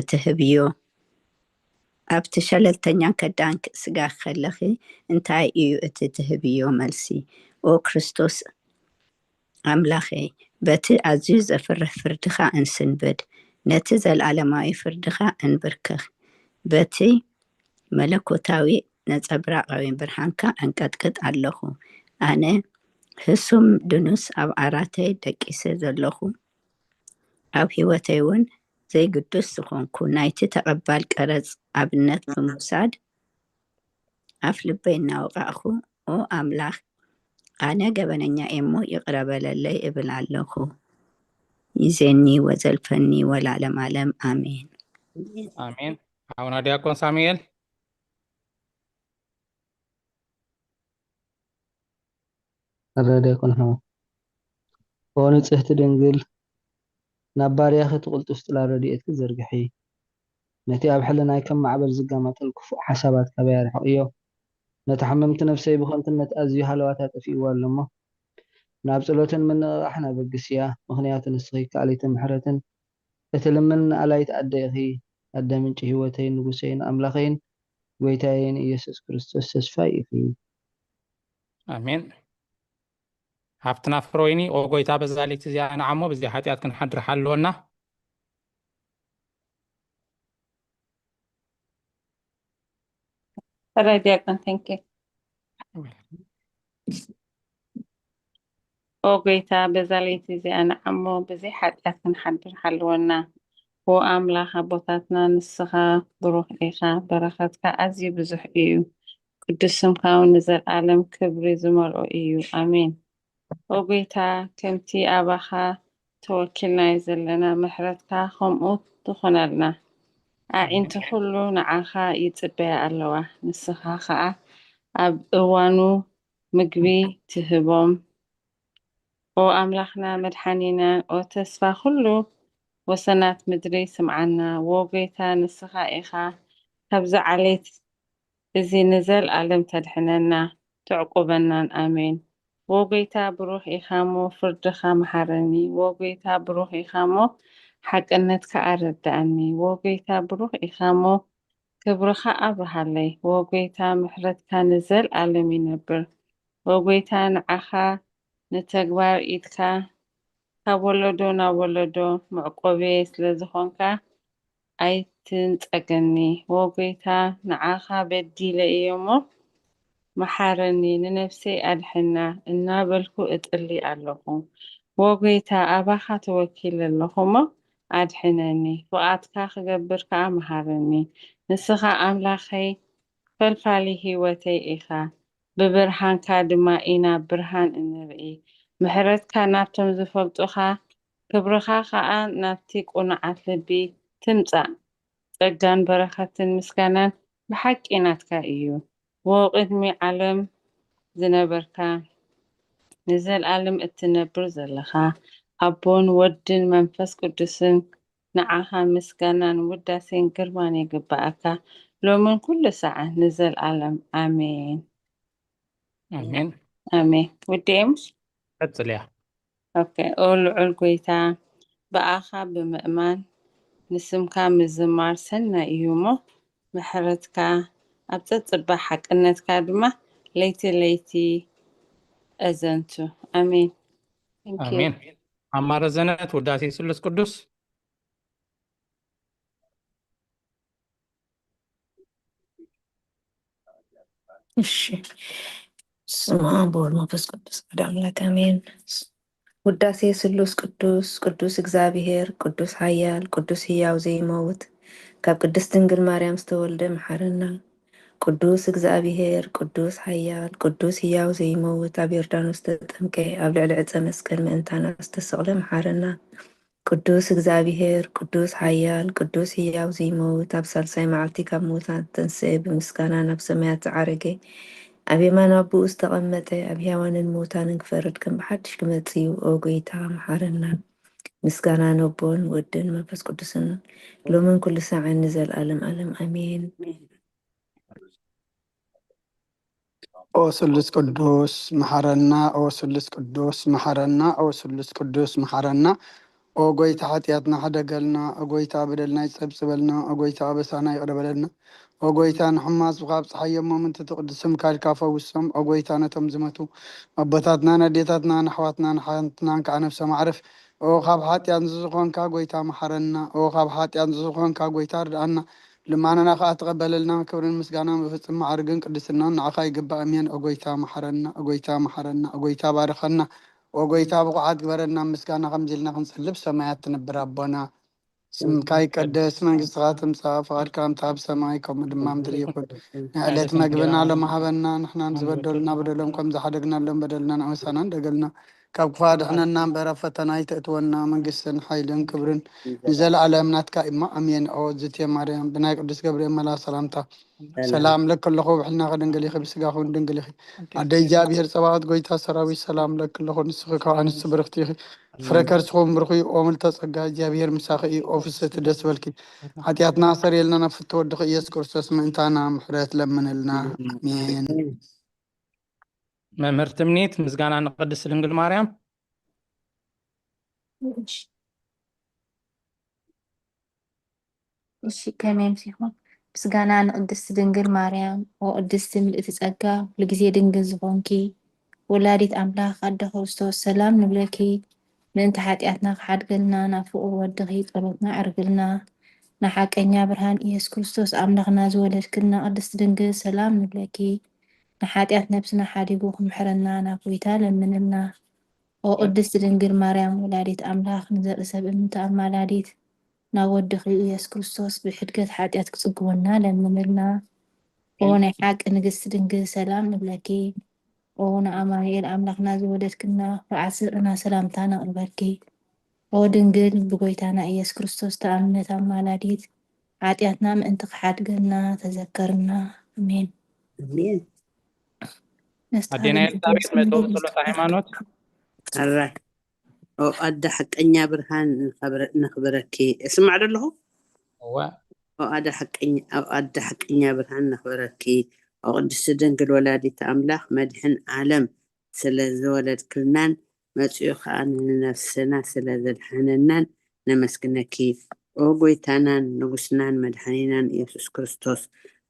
እትህብዮ ኣብቲ ሸለልተኛን ከዳን ስጋ ከለኺ እንታይ እዩ እቲ ትህብዮ መልሲ? ኦ ክርስቶስ ኣምላኸይ፣ በቲ ኣዝዩ ዘፍርህ ፍርድኻ እንስንብድ፣ ነቲ ዘለኣለማዊ ፍርድኻ እንብርከኽ፣ በቲ መለኮታዊ ነጸብራቓዊ ብርሃንካ እንቀጥቅጥ ኣለኹ። ኣነ ህሱም ድኑስ ኣብ ዓራተይ ደቂሰ ዘለኹ፣ ኣብ ህይወተይ እውን ዘይግዱስ ዝኾንኩ፣ ናይቲ ተቐባል ቀረጽ ኣብነት ብምውሳድ ኣፍ ልበይ እናወቓዕኹ፣ ኦ ኣምላኽ፣ ኣነ ገበነኛ እየ እሞ ይቕረ በለለይ እብል ኣለኹ። ይዜኒ ወዘልፈኒ ወላለም ኣለም ኣሜን። ኣሜን። ሓውና ዲያቆን ሳሙኤል። ኣረ ዲያቆን ሓወ። ኦ ንጽህቲ ድንግል፣ ናብ ባርያኺ እቲ ቅልጡፍ ጽላል ረድኤትኪ ዘርግሒ። ነቲ ኣብ ሕልናይ ከም ማዕበል ዝጋማጠል ክፉእ ሓሳባት ካባይ ኣርሕቕዮ። ነታ ሕምምቲ ነፍሰይ ብኸንቱነት ኣዝዩ ሃለዋታ ኣጥፊእዋ ኣሎ እሞ፣ ናብ ጸሎትን ምንቕቓሕን ኣበግስያ። ምኽንያቱ ንስኺ ከኣሊተ ምሕረትን እቲ ልምን ኣላይት ኣደ ኢኺ። ኣደ ምንጪ ህይወተይን ንጉሰይን ኣምላኸይን ጐይታየይን ኢየሱስ ክርስቶስ ተስፋይ ኢኺ። ኣሜን። ሃብትና ፍረ ወይኒ፣ ኦ ጐይታ፣ በዛ ለይቲ እዚኣ ንዓሞ ብዘይ ሓጢኣት ክንሓድር ሓልወና። ሕራይ ዲያቆን፣ thank you። ኦ ጐይታ፣ በዛ ለይቲ እዚኣ ንዓሞ ብዘይ ሓጢኣት ክንሓድር ሓልወና። ኦ ኣምላኽ ኣቦታትና፣ ንስኻ ብሩኽ ኢኻ፣ በረኸትካ ኣዝዩ ብዙሕ እዩ። ቅዱስ ስምካ እውን ንዘለኣለም ክብሪ ዝመልኦ እዩ። ኣሜን። ኦ ጐይታ፣ ከምቲ ኣባኻ ተወኪልናዮ ዘለና፣ ምሕረትካ ከምኡ ትኹነልና። ኣዒንቲ ኹሉ ንዓኻ ይጽበያ ኣለዋ፣ ንስኻ ኸኣ ኣብ እዋኑ ምግቢ ትህቦም። ኦ ኣምላኽና መድሓኒናን ኦ ተስፋ ኩሉ ወሰናት ምድሪ ስምዓና። ዎ ጎይታ ንስኻ ኢኻ ካብዚ ዓሌት እዚ ንዘልኣለም ተድሕነና ተዕቁበናን። ኣሜን። ዎ ጎይታ ብሩኽ ኢኻ እሞ ፍርድኻ መሓረኒ። ዎ ጎይታ ብሩኽ ኢኻ እሞ ሓቅነትካ ኣረድኣኒ። ዎ ጎይታ ብሩኽ ኢኻ እሞ ክብርኻ ኣብርሃለይ። ዎ ጎይታ ምሕረትካ ንዘልኣለም ይነብር። ዎ ጎይታ ንዓኻ ንተግባር ኢድካ ካብ ወለዶ ናብ ወለዶ መዕቆብየ ስለ ዝኾንካ ኣይትንጸገኒ። ዎ ጎይታ ንዓኻ በዲለ እየ እሞ መሓረኒ፣ ንነፍሰይ ኣድሕና እናበልኩ እጽሊ ኣለኹ። ዎ ጎይታ ኣባኻ ተወኪለ ኣለኹ እሞ ኣድሕነኒ፣ ፍቓድካ ክገብር ከኣ መሃረኒ። ንስኻ ኣምላኸይ ፈልፋሊ ህይወተይ ኢኻ፣ ብብርሃንካ ድማ ኢና ብርሃን እንርኢ። ምሕረትካ ናብቶም ዝፈልጡኻ፣ ክብርኻ ኸኣ ናብቲ ቅኑዓት ልቢ ትምጻእ። ጸጋን በረኸትን ምስጋናን ብሓቂ ናትካ እዩ። ዎ ቅድሚ ዓለም ዝነበርካ፣ ንዘልኣለም እትነብር ዘለኻ፣ ኣቦን ወድን መንፈስ ቅዱስን ንዓኻ ምስጋናን ውዳሴን ግርማን ይግብኣካ፣ ሎምን ኩሉ ሰዓት ንዘልኣለም። ኣሜን። ኣሜን። ኣሜን። ውድኤም ቀጽልያ። ኦኬ። ኦ ልዑል ጎይታ፣ ብኣኻ ብምእማን ንስምካ ምዝማር ሰናይ እዩ እሞ፣ ምሕረትካ ኣብ ጸጽባ ሓቅነትካ ድማ ለይቲ ለይቲ እዘንቱ። ኣሜን። Thank you። ኣሜን። ኣማረ ዘነት ውዳሴ ስሉስ ቅዱስ። እሺ። ስማ ቦል መንፈስ ቅዱስ ሓደ ኣምላክ ኣሜን። ውዳሴ ስሉስ ቅዱስ፣ ቅዱስ እግዚኣብሔር፣ ቅዱስ ሓያል፣ ቅዱስ ህያው ዘይመውት፣ ካብ ቅድስት ድንግል ማርያም ዝተወልደ መሓረና። ቅዱስ እግዚኣብሔር፣ ቅዱስ ሓያል፣ ቅዱስ ህያው ዘይመውት፣ ኣብ ዮርዳኖስ ዝተጠምቀ፣ ኣብ ልዕሊ ዕፀ መስቀል ምእንታና ዝተሰቕለ መሓረና። ቅዱስ እግዚኣብሔር፣ ቅዱስ ሓያል፣ ቅዱስ ህያው ዘይመውት፣ ኣብ ሳልሳይ መዓልቲ ካብ ምውታት ዝተንስኤ፣ ብምስጋና ናብ ሰማያት ዝዓረገ፣ ኣብ የማን ኣቦኡ ዝተቐመጠ፣ ኣብ ህያዋንን ምውታንን ክፈርድ ከም ብሓድሽ ክመጽእ እዩ። ኦ ጎይታ፣ መሓረና። ምስጋና ነቦን ወድን መንፈስ ቅዱስን ሎምን ኩሉ ሳዕን ንዘልኣለም ኣለም ኣሜን። ኦ ስሉስ ቅዱስ መሓረና፣ ኦ ስሉስ ቅዱስ መሓረና፣ ኦ ስሉስ ቅዱስ መሓረና። ኦ ጎይታ ሓጢኣትና ሕደገልና፣ ኦ ጎይታ በደልና ይጸብጽበልና፣ ኦ ጎይታ ኣበሳና ይቕረ በለልና። ኦ ጎይታ ንሕማስ ካብ ጸሓይ የሞም እንትትቕድስም ካልካ ፈውሶም። ኦ ጎይታ ነቶም ዝመቱ ኣቦታትናን ኣዴታትናን ኣሕዋትናን ኣሓትናን ከዓ ነፍሶም ኣዕርፍ። ኦ ካብ ሓጢኣት ንዝኾንካ ጎይታ መሓረና፣ ኦ ካብ ሓጢኣት ንዝኾንካ ጎይታ ርድኣና። ልማናና ከኣ ተቐበለልና። ክብርን ምስጋናን ብፍጹም መዓርግን ቅድስናን ንዓኻ ይግባእ። ኣሜን። ኦ ጎይታ መሓረና፣ ኦ ጎይታ መሓረና፣ ኦ ጎይታ ባርኸና፣ ኦ ጎይታ ብቑዓት ግበረና። ምስጋና ከምዚ ኢልና ክንጸልብ ሰማያት ትነብር ኣቦና ስምካ ይቀደስ፣ መንግስትኻ ትምጻእ፣ ፍቓድካ ከምቲ ኣብ ሰማይ ከምኡ ድማ ምድሪ ይኹን። ንዕለት መግብና ሎሚ ሃበና፣ ንሕናን ዝበደሉና በደሎም ከም ዝሓደግናሎም በደልና ንኣበሳና ንደገልና፣ ካብ ክፉእ ኣድሕነና እምበር ኣብ ፈተና ኣይተእትወና። መንግስትን ሓይልን ክብርን ንዘለኣለም ናትካ እሞ ኣሜን። ኦ ዝቴ ማርያም ብናይ ቅዱስ ገብርኤል መልኣኽ ሰላምታ ሰላም ለኪ ኣለኹ፣ ብሕልናኺ ድንግል ኢኺ፣ ብስጋኺ እውን ድንግል ኢኺ። ኣደ እግዚኣብሔር ጸባኦት ጎይታ ሰራዊት ሰላም ለኪ ኣለኹ፣ ንስኺ ካብ ኣንስቲ ብርኽቲ ኢኺ። ፍረ ከርስኹም ብሩኽ እዩ። ኦ ምልተ ጸጋ እግዚኣብሔር ምሳኺ እዩ። ኦ ፍስሕቲ ደስ በልኪ። ሓጢኣትና ኣሰርየልና ናብ ፍትወ ወድኺ ኢየሱስ ክርስቶስ ምእንታና ምሕረት ለምንልና። ኣሜን። መምህር ትምኒት ምስጋና ንቅድስት ድንግል ማርያም። እሺ ከመይ ኣምሲኹም? ምስጋና ንቅድስቲ ድንግል ማርያም። ኦ ቅድስቲ ምልእቲ ጸጋ፣ ኩሉ ግዜ ድንግል ዝኾንኪ ወላዲት ኣምላኽ ኣደ ክርስቶስ ሰላም ንብለኪ። ምእንቲ ሓጢኣትና ክሓድገልና ናብ ፍቁር ወድኺ ጸሎትና ኣዕርግልና። ንሓቀኛ ብርሃን ኢየሱስ ክርስቶስ ኣምላኽና ዝወለድክልና ቅድስቲ ድንግል ሰላም ንብለኪ። ንሓጢኣት ነብስና ሓዲጉ ክምሕረና ናብ ጎይታ ለምንልና። ኦ ቅድስቲ ድንግል ማርያም ወላዲት ኣምላኽ ንዘርኢ ሰብ እምንቲ ኣማላዲት ናብ ወድኺ ኢየሱስ ክርስቶስ ብሕድገት ሓጢኣት ክጽግወና ለምንልና። ኦ ናይ ሓቂ ንግስቲ ድንግል ሰላም ንብለኪ። ኦ ንኣማኑኤል ኣምላኽና ዝወለድክና ኩርዓት ስርዕና ሰላምታ ነቕርበልኪ። ኦ ድንግል ብጎይታና ኢየሱስ ክርስቶስ ተኣምነት ኣማላዲት ሓጢኣትና ምእንቲ ክሓድገና ተዘከርና። ኣሜን። ኣዴና ኤልሳቤጥ መእተዊ ጸሎት ሃይማኖት። ኣራይ ኦ ኣደ ሓቀኛ ብርሃን፣ ንኸብረ-፣ ነኽብረኪ። እስማዕ ዶ ኣለኹ? እወ። ኦ ኣደ ሓቀኛ፣ ኦ ኣደ ሓቀኛ ብርሃን፣ ነኽብረኪ። ኦ ቅድስቲ ድንግል ወላዲት ኣምላኽ፣ መድሕን ዓለም ስለ ዝወለድክልናን መጺኡ ኸኣ ንነፍስና ስለ ዘድሓነናን ነመስግነኪ። ኦ ጎይታናን ንጉስናን መድሓኒናን ኢየሱስ ክርስቶስ፣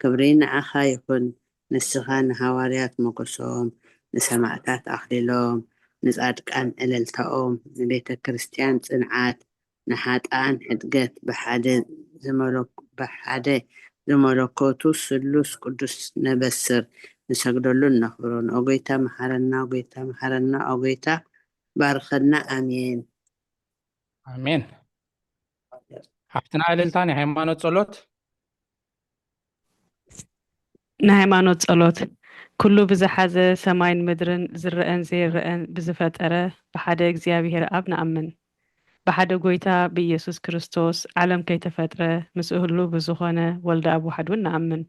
ክብሪ ንዓኻ ይኹን። ንስኻ ንሃዋርያት ሞገሶም፣ ንሰማዕታት ኣኽሊሎም፣ ንጻድቃን እልልታኦም፣ ንቤተ ክርስቲያን ጽንዓት፣ ንሓጥኣን ሕድገት፣ ብሓደ ዝመለኩ-፣ ብሓደ ዝመለኮቱ ስሉስ ቅዱስ ነበስር፣ ንሰግደሉን ነኽብሮን። ኦ ጎይታ መሓረና፣ ኦ ጎይታ መሓረና፣ ኦ ጎይታ ባርኸና። ኣሜን። ኣሜን። ሓፍትና እልልታ ናይ ሃይማኖት ጸሎት። ናይ ሃይማኖት ጸሎት። ኩሉ ብዝሓዘ ሰማይን ምድርን ዝረአን ዘይረአን ብዝፈጠረ ብሓደ እግዚኣብሔር ኣብ ንኣምን። ብሓደ ጎይታ ብኢየሱስ ክርስቶስ ዓለም ከይተፈጥረ ምስኡ ህሉ ብዝኾነ ወልደ ኣብ ዋሕድ እውን ንኣምን።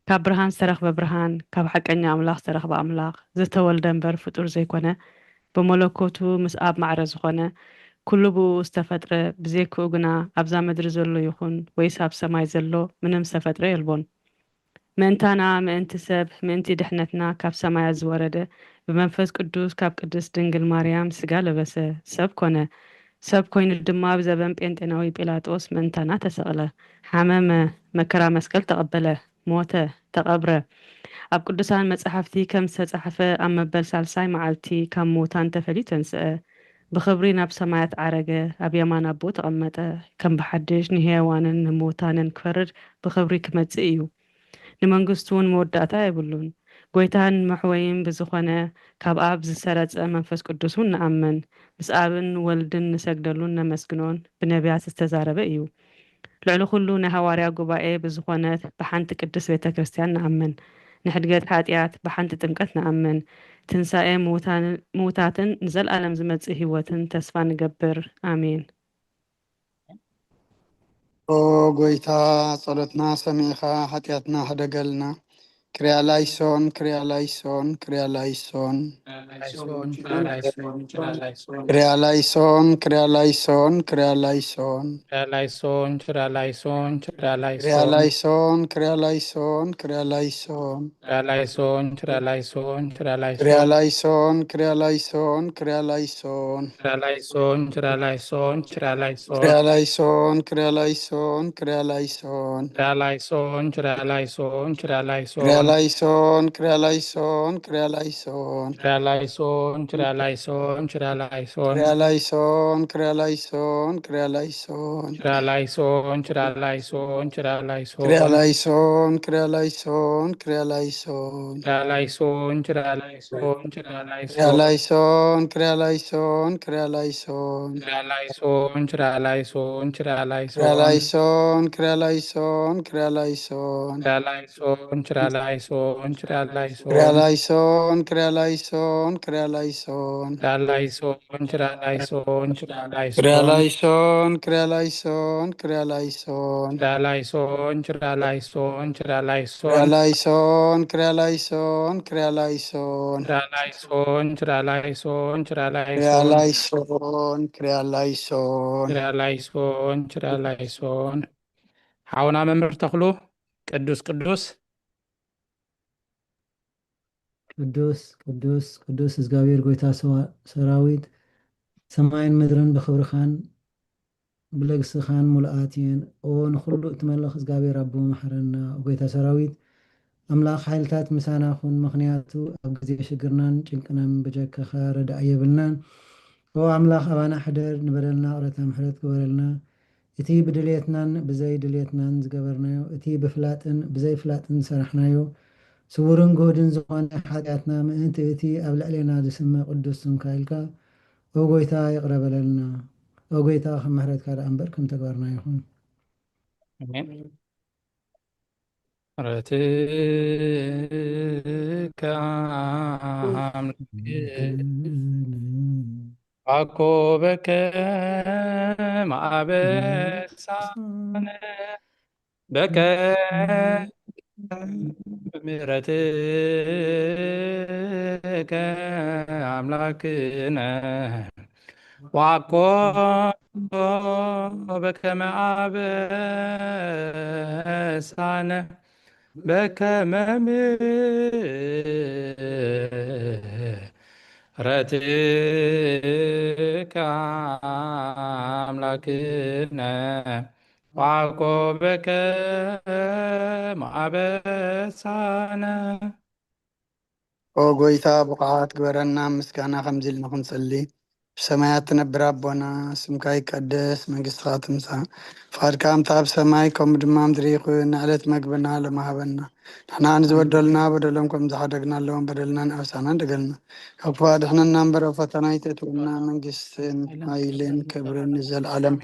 ካብ ብርሃን ዝተረኽበ ብርሃን፣ ካብ ሓቀኛ ኣምላኽ ዝተረኽበ ኣምላኽ፣ ዝተወልደ እምበር ፍጡር ዘይኮነ፣ ብመለኮቱ ምስ ኣብ ማዕረ ዝኾነ፣ ኩሉ ብኡ ዝተፈጥረ፣ ብዘይክኡ ግና ኣብዛ ምድሪ ዘሎ ይኹን ወይስ ኣብ ሰማይ ዘሎ ምንም ዝተፈጥረ የልቦን። ምእንታና፣ ምእንቲ ሰብ፣ ምእንቲ ድሕነትና ካብ ሰማያት ዝወረደ፣ ብመንፈስ ቅዱስ ካብ ቅድስት ድንግል ማርያም ስጋ ለበሰ፣ ሰብ ኮነ። ሰብ ኮይኑ ድማ ብዘበን ጴንጤናዊ ጲላጦስ ምእንታና ተሰቕለ፣ ሓመመ፣ መከራ መስቀል ተቐበለ፣ ሞተ፣ ተቐብረ። ኣብ ቅዱሳን መጻሕፍቲ ከም ዝተጻሕፈ፣ ኣብ መበል ሳልሳይ መዓልቲ ካብ ምዉታን ተፈልዩ ተንስአ። ብኽብሪ ናብ ሰማያት ዓረገ፣ ኣብ የማን ኣቦ ተቐመጠ። ከም ብሓድሽ ንሕያዋንን ንምዉታንን ክፈርድ ብኽብሪ ክመጽእ እዩ። ንመንግስቱ እውን መወዳእታ የብሉን። ጎይታን መሕወይን ብዝኾነ ካብ ኣብ ዝሰረጸ መንፈስ ቅዱስ እውን ንኣምን። ምስ ኣብን ወልድን ንሰግደሉን ነመስግኖን ብነቢያት ዝተዛረበ እዩ። ልዕሊ ኩሉ ናይ ሃዋርያ ጉባኤ ብዝኾነት ብሓንቲ ቅድስት ቤተ ክርስቲያን ንኣምን። ንሕድገት ሓጢኣት ብሓንቲ ጥምቀት ንኣምን። ትንሳኤ ምዉታን-፣ ምዉታትን ንዘለኣለም ዝመጽእ ህይወትን ተስፋ ንገብር። ኣሜን። ኦ ጎይታ፣ ጸሎትና ሰሚዕኻ ሓጢኣትና ሕደገልና። ክሪያ ላይሶን፣ ክሪያ ላይሶን፣ ክሪያ ላይሶን። ክሪያ ላይሶን፣ ክሪያ ላይሶን፣ ክሪያ ላይሶን። ክሪያ ላይሶን፣ ክሪያ ላይሶን፣ ክሪያ ላይሶን። ክሪያ ላይሶን፣ ክሪያ ላይሶን፣ ክሪያ ላይሶን። ክሪያ ላይሶን፣ ክሪያ ላይሶን፣ ክሪያ ላይሶን። ክሪያ ላይሶን፣ ክሪያ ላይሶን፣ ክሪያ ላይሶን። ክሪያ ላይሶን፣ ክሪያ ላይሶን፣ ክሪያ ላይሶን፣ ክሪያ ላይሶን። ክሪያ ላይሶን፣ ክሪያ ላይሶን፣ ክሪያ ላይሶን። ክሪያ ላይሶን፣ ክሪያ ላይሶን፣ ክሪያ ላይሶን። ክሪያ ላይሶን፣ ክሪያ ላይሶን፣ ክሪያ ላይሶን። ክሪያ ላይሶን፣ ክሪያ ላይሶን፣ ክሪያ ላይሶን። ክሪያ ላይሶን፣ ክሪያ ላይሶን፣ ክሪያ ላይሶን። ክሪያ ላይሶን፣ ክሪያ ላይሶን፣ ክሪያ ላይሶን። ክሪያ ላይሶን፣ ክሪያ ላይሶን፣ ክሪያ ላይሶን። ክሪያ ላይሶን፣ ክሪያ ላይሶን፣ ክሪያ ላይሶን። ክሪያ ላይሶን፣ ክሪያ ላይሶን፣ ክሪያ ላይሶን። ክሪያ ላይሶን፣ ክሪያ ላይሶን፣ ክሪያ ላይሶን። ክሪያ ላይሶን፣ ክሪያ ላይሶን፣ ክሪያ ላይሶን። ክሪያ ላይሶን፣ ክሪያ ላይሶን፣ ክሪያ ላይሶን። ክሪያ ላይሶን፣ ክሪያ ላይሶን፣ ክሪያ ላይሶን። ክሪያ ላይሶን፣ ክሪያ ላይሶን፣ ክሪያ ላይሶን። ክሪያ ላይሶን፣ ክሪያ ላይሶን፣ ክሪያ ላይሶን። ክሪያ ላይሶን፣ ክሪያ ላይሶን፣ ክሪያ ላይሶን። ክሪያ ላይሶን፣ ክሪያ ላይሶን፣ ክሪያ ላይሶን። ክሪያ ላይሶን፣ ክሪያ ላይሶን፣ ክሪያ ላይሶን። ሓውና መምህር ተኽሉ፣ ቅዱስ፣ ቅዱስ። ቅዱስ፣ ቅዱስ፣ ቅዱስ እግዚኣብሔር ጎይታ ሰዋ-፣ ሰራዊት፣ ሰማይን ምድርን ብኽብርኻን ብለግስኻን ሙሉኣት እየን። ኦ ንኹሉ እትመልኽ እግዚኣብሔር ኣቦ መሓረና። ኦ ጎይታ ሰራዊት፣ ኣምላኽ ሓይልታት ምሳና ኩን። ምኽንያቱ ኣብ ግዜ ሽግርናን ጭንቅናን ብጀካኻ ረዳኢ የብልናን። ኦ ኣምላኽ ኣባና ሕደር፣ ንበደልና ይቕረታ ምሕረት ግበረልና። እቲ ብድልየትናን ብዘይ ድልየትናን ዝገበርናዮ፣ እቲ ብፍላጥን ብዘይ ፍላጥን ዝሰራሕናዮ፣ ስዉርን ግሁድን ዝኾነ ሓጢኣትና ምእንቲ እቲ ኣብ ልዕሌና ዝስመ ቅዱስ ስምካ ኢልካ፣ ኦ ጎይታ ይቕረ በለልና። ኦ ጎይታ ከም ምሕረትካ ደኣ እምበር ከም ተግባርና ይኹን። ኣሜን። ምሕረትከ ኣምላክ ኣኮበከ ማዕበሳነ በከ ምሕረትከ ኣምላክነ ዋኮ በከመ አበሳነ በከመ ምሕረትከ አምላክነ ዋኮ በከመ አበሳነ። ኦ ጎይታ፣ ብቑዓት ግበረና፣ ምስጋና ከምዚ ኢልና ክንጽሊ። ብሰማያት ትነብር ኣቦና፣ ስምካ ይቀደስ፣ መንግስትኻ ትምጻእ፣ ፍቓድካ ከምታ ኣብ ሰማይ ከምኡ ድማ ኣብ ምድሪ ይኹን። ንዕለት መግብና ሎሚ ሃበና። ንሕና ንዝበደሉና በደሎም ከም ዝሓደግናሎም በደልና ንኣሳና እንደገልና። ካብ ክፉእ ኣድሕነና እምበር፣ ኣብ ፈተና ኣይተእትወና፣ መንግስትን ሓይልን ክብርን ንዘለኣለም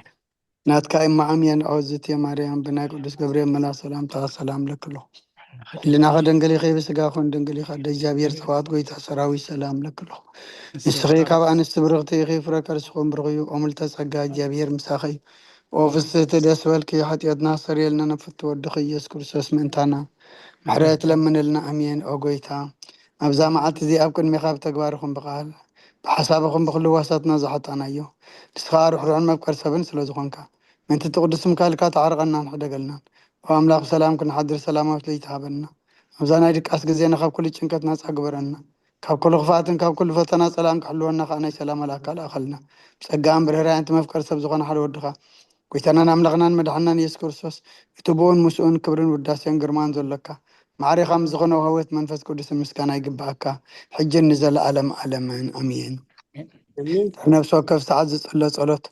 ናትካ እማ ኣሜን። ኦ ዝቴ ማርያም፣ ብናይ ቅዱስ ገብርኤል መልኣኽ ሰላምታ ሰላም ለክሎ። ህሊናኸ ድንግል ኢኺ፣ ብስጋኹን ድንግል ኢኻ። ኣደ እግዚኣብሔር ጸባኦት፣ ጎይታ ሰራዊት፣ ሰላም ለክሎ። ንስኺ ካብ ኣንስቲ ብርኽቲ ኢኺ፣ ፍረ ከርስኹም ብሩኽ እዩ። ኦ ምልዕተ ጸጋ፣ እግዚኣብሔር ምሳኺ እዩ። ኦ ፍስህቲ፣ ደስ በልኪ፣ ሓጢኣትና ኣስተሰርየልና፣ ናብ ፍትወ ወድኺ ኢየሱስ ክርስቶስ ምእንታና ምሕረት ለምንልና። ኣሜን። ኦ ጎይታ፣ ኣብዛ መዓልቲ እዚ ኣብ ቅድሜኻ ብተግባር ይኹን ብቃል፣ ብሓሳብ ይኹን ብኹሉ ዋሳትና ዝሓጣናዮ፣ ንስኻ ርሕሩሕን መፍቀር ሰብን ስለ ዝኾንካ፣ ምእንቲ እቲ ቅዱስ ስምካ ኢልካ ተዓርቐናን ሕደገልናን። ኦ ኣምላኽ፣ ብሰላም ክንሓድር ሰላማዊት ለይቲ ሃበና። ኣብዛ ናይ ድቃስ ግዜና ካብ ኩሉ ጭንቀት ናጻ ግበረና። ካብ ኩሉ ክፍኣትን ካብ ኩሉ ፈተና ጸላእን ክሕልወና ከኣ ናይ ሰላም መልኣካ ልኣኸልና። ብጸጋን ብርህራን እቲ መፍቀር ሰብ ዝኾነ ሓደ ወድኻ፣ ጎይታናን ኣምላኽናን መድሓናን ኢየሱስ ክርስቶስ፣ እቲ ብኡን ምስኡን ክብርን ውዳሴን ግርማን ዘሎካ፣ ማዕሬኻ ምስ ዝኾነ ወሃወት መንፈስ ቅዱስን ምስጋና ይግብኣካ፣ ሕጅን ንዘለኣለም ዓለምን። ኣሜን። ኣብ ነፍሲ ወከፍ ሰዓት ዝጽሎ ጸሎት፣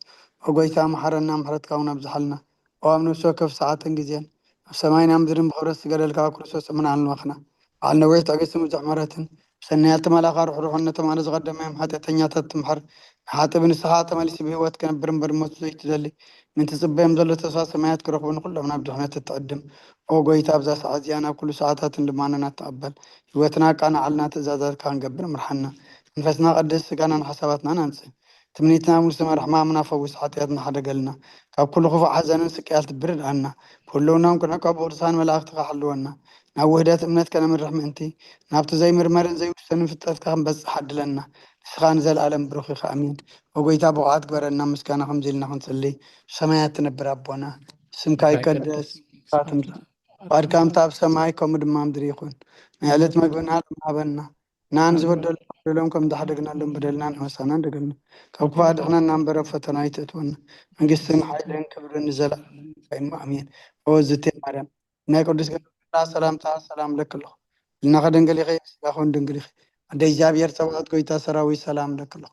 ኦ ጎይታ፣ መሓረና፣ ምሕረትካ እውን ኣብዝሓልና። ኦ ኣብ ነፍሲ ወከፍ ሰዓትን ግዜን፣ ኣብ ሰማይና ምድርን ብኽብረት ዝገደልካ ኣብ ክርስቶስ እምና ኣልማኽና። በዓል ነዊሕ ትዕግስትን ብዙሕ ምሕረትን፣ ብሰናያት መልኣኻ ርሕሩሕን ነቶም ኣነ ዝቐደመዮም ሓጢኣተኛታት ትምሕር፣ ንሓጥእ ብንስሓ ተመሊሱ ብህይወት ክነብር እምበር ሞት ዘይትደሊ፣ ምእንቲ ጽበዮም ዘሎ ተስፋ ሰማያት ክረኽቡ ንኹሎም ናብ ድሕነት እትዕድም። ኦ ጎይታ፣ ኣብዛ ሰዓት እዚኣ ናብ ኩሉ ሰዓታትን ልማኖና ተቐበል። ህይወትና ኣቃናዓልና፣ ትእዛዛትካ ክንገብር ምርሓና። መንፈስና ቀድስ፣ ስጋናን ሓሳባትናን ኣንጽህ። ትምኒትና ሙስ መርሕ ሕማምና ፈውስ፣ ሓጢኣትና ሓደገልና። ካብ ኩሉ ክፉእ ሓዘንን ስቅያት ልቢ ርድኣና። ብህልውናን ኩነ ካብ ቅዱሳን መላእኽትኻ ሓልወና። ናብ ውህደት እምነት ከነምርሕ ምእንቲ፣ ናብቲ ዘይምርመርን ዘይውሰንን ፍልጠትካ ክንበጽሕ ዓድለና። ንስኻ ንዘለኣለም ብሩኽ ኢኻ። ኣሜን። ኦ ጎይታ፣ ብቑዓት ግበረና፣ ምስጋና ከምዚ ኢልና ክንጽሊ። ብሰማያት ትነብር ኣቦና፣ ስምካ ይቀደስ፣ መንግስትኻ ትምጻእ፣ ፍቓድካ ከምቲ ኣብ ሰማይ ከምኡ ድማ ኣብ ምድሪ ይኹን። ናይ ዕለት መግብና ሎሚ ሃበና። ንኣን ዝበደሉ በደሎም ከም ዝሓደግናሎም በደልና ንመሳና እንደገና። ካብ ክፉእ ኣድሕነና እምበር ኣብ ፈተና ኣይተእትወና። መንግስትን ሓይልን ክብርን ንዘለኣለም እሞ ኣሜን። ኦ ዝቴ ማርያም፣ ናይ ቅዱስ ገብርኤል ሰላምታ ሰላም ለክሎ። ህልናኸ ድንግል ኢኺ፣ ስጋኹን ድንግል ኢኺ። ኣደ እግዚኣብሔር ጸባኦት፣ ጎይታ ሰራዊት፣ ሰላም ለክሎ።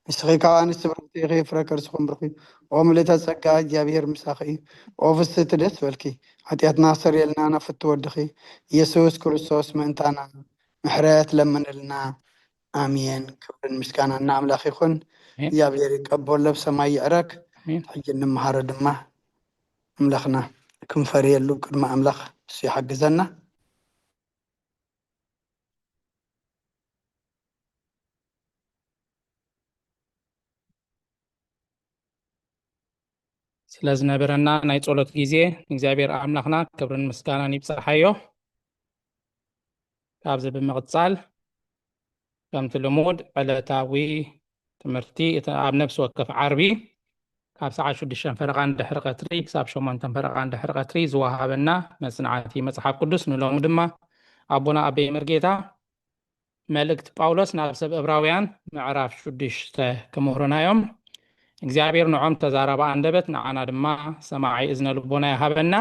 ንስኺ ካብ ኣንስቲ ብርኽቲ ኢኺ፣ ፍረ ከርስኹም ብሩኽ እዩ። ኦ ምልእተ ጸጋ፣ እግዚኣብሔር ምሳኺ እዩ። ኦ ፍስህቲ፣ ደስ በልኪ፣ ሓጢኣትና ኣስተሰርየልና፣ ናብ ፍትው ወድኺ ኢየሱስ ክርስቶስ ምእንታና ምሕረት ለምንልና። ኣሜን። ክብርን ምስጋናን ንኣምላኽ ይኹን። ኣሜን። እግዚኣብሔር ይቀበሎ፣ ኣብ ሰማይ ይዕረግ። ኣሜን። ሕጂ እንመሃሮ ድማ ኣምላኽና ክንፈርየሉ ቅድሚ ኣምላኽ እሱ ይሓግዘና። ስለ ዝነበረና ናይ ጸሎት ግዜ ንእግዚኣብሔር ኣምላኽና ክብርን ምስጋናን ይብጻሓዮ። ካብዚ ብምቕጻል፣ ከምቲ ልሙድ፣ ዕለታዊ ትምህርቲ እቲ ኣብ ነፍሲ ወከፍ ዓርቢ ካብ ሰዓት ሽዱሽተ ፈረቓ ንድሕሪ ቀትሪ ክሳብ ሸሞንተ ፈረቓ ንድሕሪ ቀትሪ ዝወሃበና መጽናዕቲ መጽሓፍ ቅዱስ፣ ንሎሚ ድማ ኣቦና ኣበይ መርጌታ መልእክቲ ጳውሎስ ናብ ሰብ ዕብራውያን ምዕራፍ ሽዱሽተ ክምህሩና እዮም። እግዚኣብሔር ንዖም ተዛራቢ ኣንደበት፣ ንዓና ድማ ሰማዒ እዝነ ልቦና ይሃበና።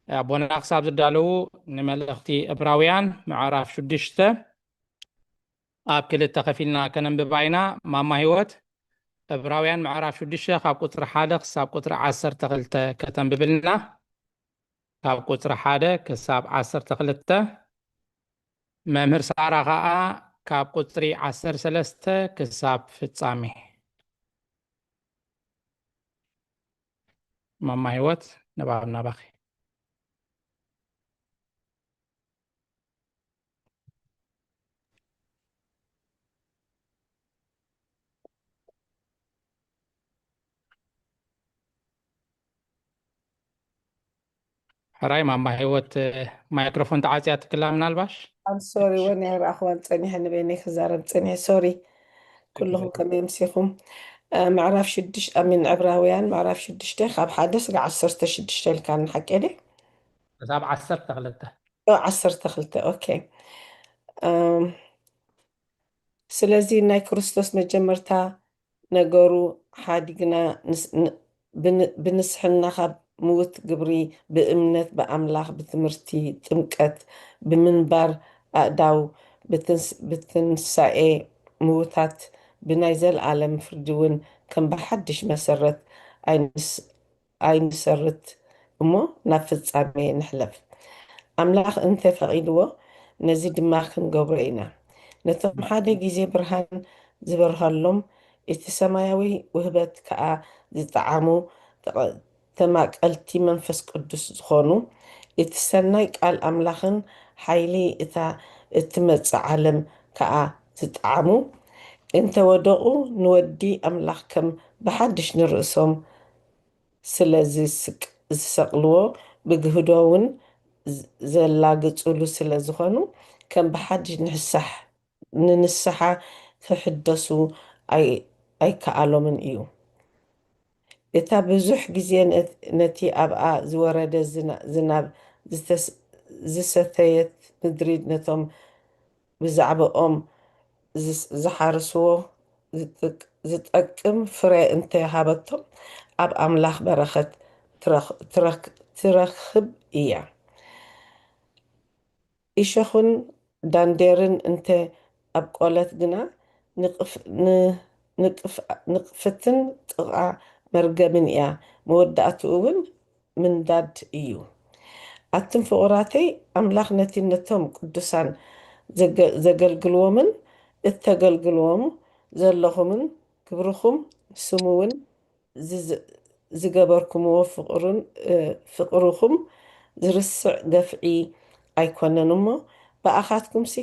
ኣቦና ክሳብ ዝዳለዉ፣ ንመልእኽቲ ዕብራውያን ምዕራፍ ሽዱሽተ ኣብ ክልተ ከፊልና ከነንብባ ኢና። ማማ ህይወት፣ ዕብራውያን ምዕራፍ ሽዱሽተ ካብ ቁጽሪ ሓደ ክሳብ ቁጽሪ ዓሰርተ ክልተ ከተንብብልና። ካብ ቁጽሪ ሓደ ክሳብ ዓሰርተ ክልተ። መምህር ሳራ ኸኣ ካብ ቁጽሪ ዓሰርተ ሰለስተ ክሳብ ፍጻሜ። ማማ ህይወት፣ ንባብ ናባኺ። ሕራይ ማማ ህይወት፣ ማይክሮፎን ተዓጽያ ትክላ ምናልባሽ? I'm sorry፣ ወን ኣይረኣኽዋን ጸኒሐ፣ ንበይነይ ክዛረብ ጸኒሐ። ሶሪ። ኩልኹም ከመይ ኣምሲኹም? ምዕራፍ ሽዱሽተ ኣሚን ዕብራውያን ምዕራፍ ሽዱሽተ ካብ ሓደ ስጋ ዓሰርተ ሽዱሽተ ኢልካ ንሓቂ ደ ክሳብ ዓሰርተ ክልተ ዓሰርተ ክልተ ኦኬ። ስለዚ ናይ ክርስቶስ መጀመርታ ነገሩ ሓዲግና ብንስሕና ካብ ምውት ግብሪ ብእምነት ብኣምላኽ ብትምህርቲ ጥምቀት ብምንባር ኣእዳው ብትንሳኤ ምውታት ብናይ ዘለኣለም ፍርዲ እውን ከም ብሓድሽ መሰረት ኣይንሰርት እሞ ናብ ፍጻሜ ንሕለፍ። ኣምላኽ እንተ ፈቒድዎ ነዚ ድማ ክንገብሮ ኢና። ነቶም ሓደ ግዜ ብርሃን ዝበርሃሎም እቲ ሰማያዊ ውህበት ከኣ ዝጠዓሙ ተማቀልቲ መንፈስ ቅዱስ ዝኾኑ እቲ ሰናይ ቃል ኣምላኽን ሓይሊ እታ እትመጽእ ዓለም ከኣ ዝጠዓሙ እንተ ወደቑ ንወዲ ኣምላኽ ከም ብሓድሽ ንርእሶም ስለ ዝሰቅልዎ ብግህዶ እውን ዘላግጹሉ ስለ ዝኾኑ ከም ብሓድሽ ንሕሳሕ ንንስሓ ክሕደሱ ኣይከኣሎምን እዩ። እታ ብዙሕ ግዜ ነቲ ኣብኣ ዝወረደ ዝናብ ዝሰተየት ምድሪ ነቶም ብዛዕባኦም ዝሓርስዎ ዝጠቅም ፍረ እንተ ሃበቶም ኣብ ኣምላኽ በረኸት ትረኽብ እያ። እሾኽን ዳንዴርን እንተ ኣብቆለት ግና ንቕፍትን ጥቓ መርገምን እያ፣ መወዳእትኡ እውን ምንዳድ እዩ። ኣቱም ፍቑራተይ፣ ኣምላኽ ነቲ ነቶም ቅዱሳን ዘገልግልዎምን እተገልግልዎም ዘለኹምን ግብርኹም ስሙ እውን ዝገበርኩምዎ ፍቕርኹም ዝርስዕ ገፍዒ ኣይኮነን እሞ ብኣኻትኩምሲ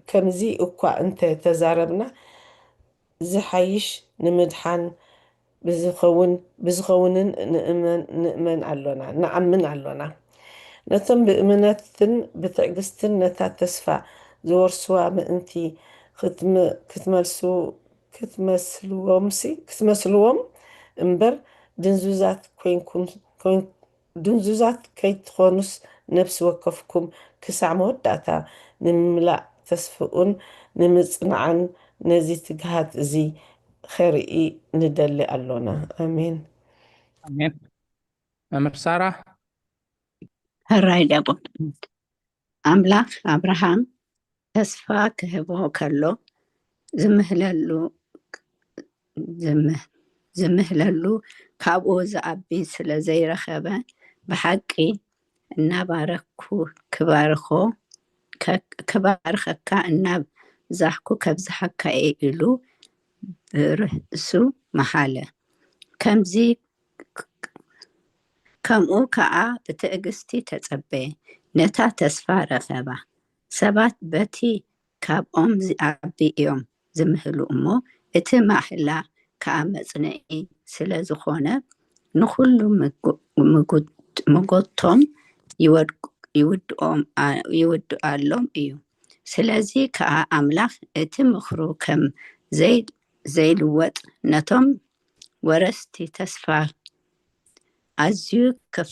ከምዚ እኳ እንተ ተዛረብና ዝሓይሽ ንምድሓን ብዝኸውንን ንእመን ኣሎና ንኣምን ኣሎና። ነቶም ብእምነትን ብትዕግስትን ነታ ተስፋ ዝወርስዋ ምእንቲ ክትመልሱ ክትመስልዎም እምበር ድንዙዛት ኮይንኩም ድንዙዛት ከይትኾኑስ ነፍሲ ወከፍኩም ክሳዕ መወዳእታ ንምምላእ ተስፍኡን ንምጽናዕን ነዚ ትግሃት እዚ ኸርኢ ንደሊ ኣሎና። ኣሜን። ኣሜን። መምህር ሳራ። ሕራይ ዲያቆን። ኣምላኽ ኣብርሃም ተስፋ ክህቦ ከሎ ዝምህለሉ ዝምህለሉ ካብኡ ዝኣቢ ስለ ዘይረኸበ ብሓቂ እናባረኩ ክባርኾ ክባርኸካ እናብዛሕኩ ከብዝሓካ እየ ኢሉ ብርእሱ መሓለ። ከምዚ ከምኡ ከኣ ብትዕግስቲ ተጸበየ፣ ነታ ተስፋ ረኸባ። ሰባት በቲ ካብኦም ዝኣቢ እዮም ዝምህሉ እሞ፣ እቲ ማሕላ ከኣ መጽንዒ ስለ ዝኾነ፣ ንኹሉ ምጎቶም ይውድኣሎም እዩ። ስለዚ ከኣ ኣምላኽ እቲ ምኽሩ ከም ዘይልወጥ ነቶም ወረስቲ ተስፋ ኣዝዩ ከፍ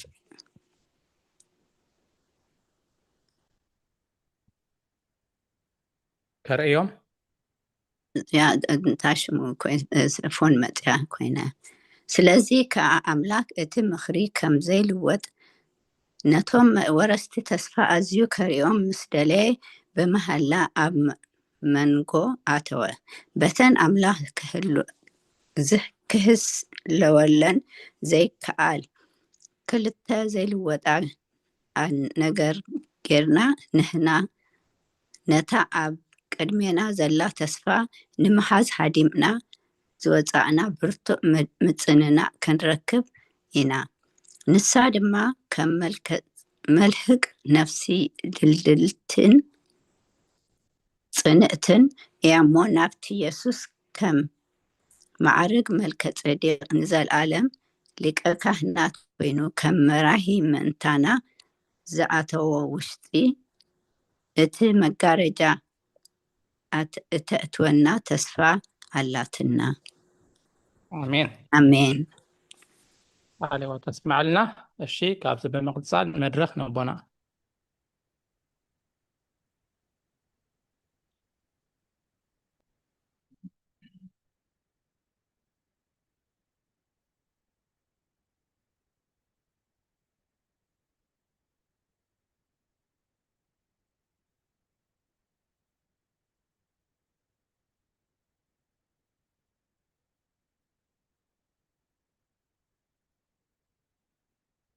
ከርእዮም ያ እንታ ሽሙ ፎን መጥያ ኮይነ። ስለዚ ከኣ ኣምላክ እቲ ምኽሪ ከም ዘይልወጥ ነቶም ወረስቲ ተስፋ ኣዝዩ ከርእዮም ምስ ደለየ ብመሃላ ኣብ መንጎ ኣተወ። በተን ኣምላኽ ክህስ ለወለን ዘይከኣል ክልተ ዘይልወጣ ነገር ጌርና ንሕና ነታ ኣብ ቅድሜና ዘላ ተስፋ ንምሓዝ ሃዲምና ዝወጻእና ብርቱዕ ምጽንናዕ ክንረክብ ኢና። ንሳ ድማ ከም መልህቅ ነፍሲ ድልድልትን ጽንዕትን እያ እሞ ናብቲ የሱስ ከም ማዕርግ መልከ ጼዴቅ ንዘለኣለም ሊቀ ካህናት ኮይኑ ከም መራሂ ምእንታና ዝኣተዎ ውሽጢ እቲ መጋረጃ እተእትወና ተስፋ ኣላትና። ኣሜን። ኣሜን። ቃለ ሕይወት ተስምዓልና። እሺ፣ ካብዚ ብምቕጻል መድረኽ ነቦና።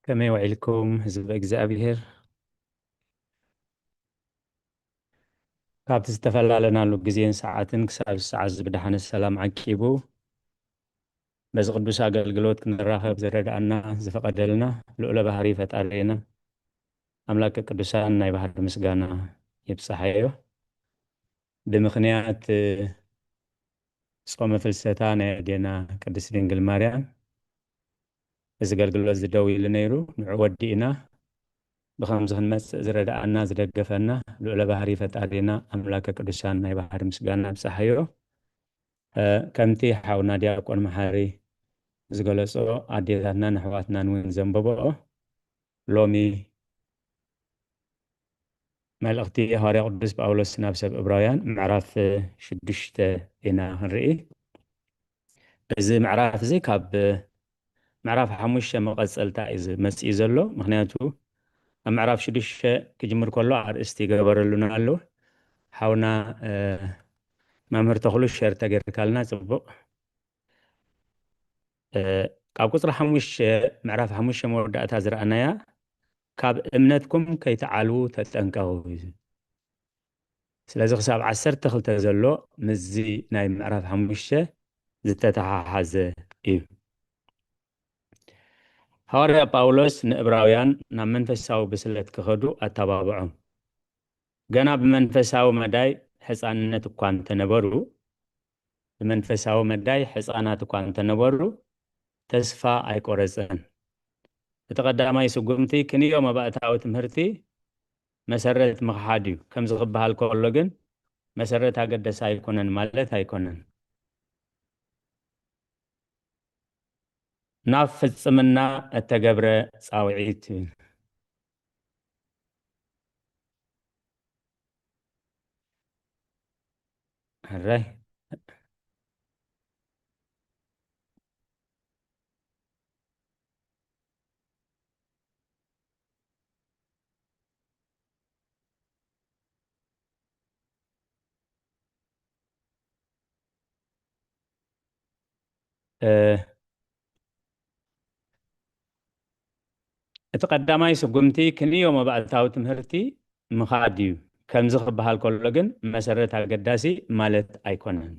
ከመይ ውዒልኩም ህዝቢ እግዚኣብሔር? ካብቲ ዝተፈላለናሉ ግዜን ሰዓትን ክሳብ ሰዓት እዚ ብደሓነ ሰላም ዓቂቡ በዚ ቅዱስ ኣገልግሎት ክንራኸብ ዝረድኣና ዝፈቐደልና ልዑለ ባህሪ ፈጣሪና ኣምላከ ቅዱሳን ናይ ባህሪ ምስጋና ይብጻሓዮ። ብምኽንያት ጾመ ፍልሰታ ናይ ኣዴና ቅድስት ድንግል ማርያም እዚ ኣገልግሎት እዚ ደው ኢሉ ነይሩ። ንዑ ወዲእና ብኸምዚ ክንመጽእ ዝረድኣና ዝደገፈና ልዑለ ባህሪ ፈጣሪና ኣምላከ ቅዱሳን ናይ ባህሪ ምስጋና ይብጻሓዮ። እ፣ ከምቲ ሓውና ዲያቆን መሓሪ ዝገለጾ ኣዴታትናን ኣሕዋትናን እውን ዘንበብኦ ሎሚ መልእኽቲ ሃዋርያ ቅዱስ ጳውሎስ ናብ ሰብ እብራውያን ምዕራፍ ሽዱሽተ ኢና ክንርኢ። እዚ ምዕራፍ እዚ ካብ ምዕራፍ ሓሙሽተ መቐጸልታ እዩ ዝ-፣ መጽኡ ዘሎ። ምኽንያቱ ኣብ ምዕራፍ ሽዱሽተ ክጅምር ከሎ ኣርእስቲ ይገበረሉና ኣሎ። ሓውና፣ እ፣ መምህር ተኽሉ ሸር ተገይርካልና ጽቡቕ። እ፣ ካብ ቁጽሪ ሓሙሽተ፣ ምዕራፍ ሓሙሽተ መወዳእታ ዝረኣናያ ካብ እምነትኩም ከይትዓልዉ ተጠንቀቑ እዩ። ስለዚ ክሳብ ዓሰርተ ክልተ ዘሎ ምስዚ ናይ ምዕራፍ ሓሙሽተ ዝተተሓሓዘ እዩ። ሃዋርያ ጳውሎስ ንእብራውያን ናብ መንፈሳዊ ብስለት ክኸዱ ኣተባብዖም። ገና ብመንፈሳዊ መዳይ ሕፃንነት እኳ እንተነበሩ፣ ብመንፈሳዊ መዳይ ሕፃናት እኳ እንተነበሩ፣ ተስፋ ኣይቆረጸን። እቲ ቀዳማይ ስጉምቲ ክንዮ መባእታዊ ትምህርቲ መሰረት ምኽሓድ እዩ። ከምዚ ክበሃል ከሎ ግን መሰረት ኣገደሲ ኣይኮነን ማለት ኣይኮነን። ናብ ፍጽምና እተገብረ ጻውዒት። ሕራይ። እ፣ እቲ ቀዳማይ ስጉምቲ ክንዮ መባእታዊ ትምህርቲ ምኻድ እዩ። ከምዚ ክበሃል ከሎ ግን መሰረት ኣገዳሲ ማለት ኣይኮነን።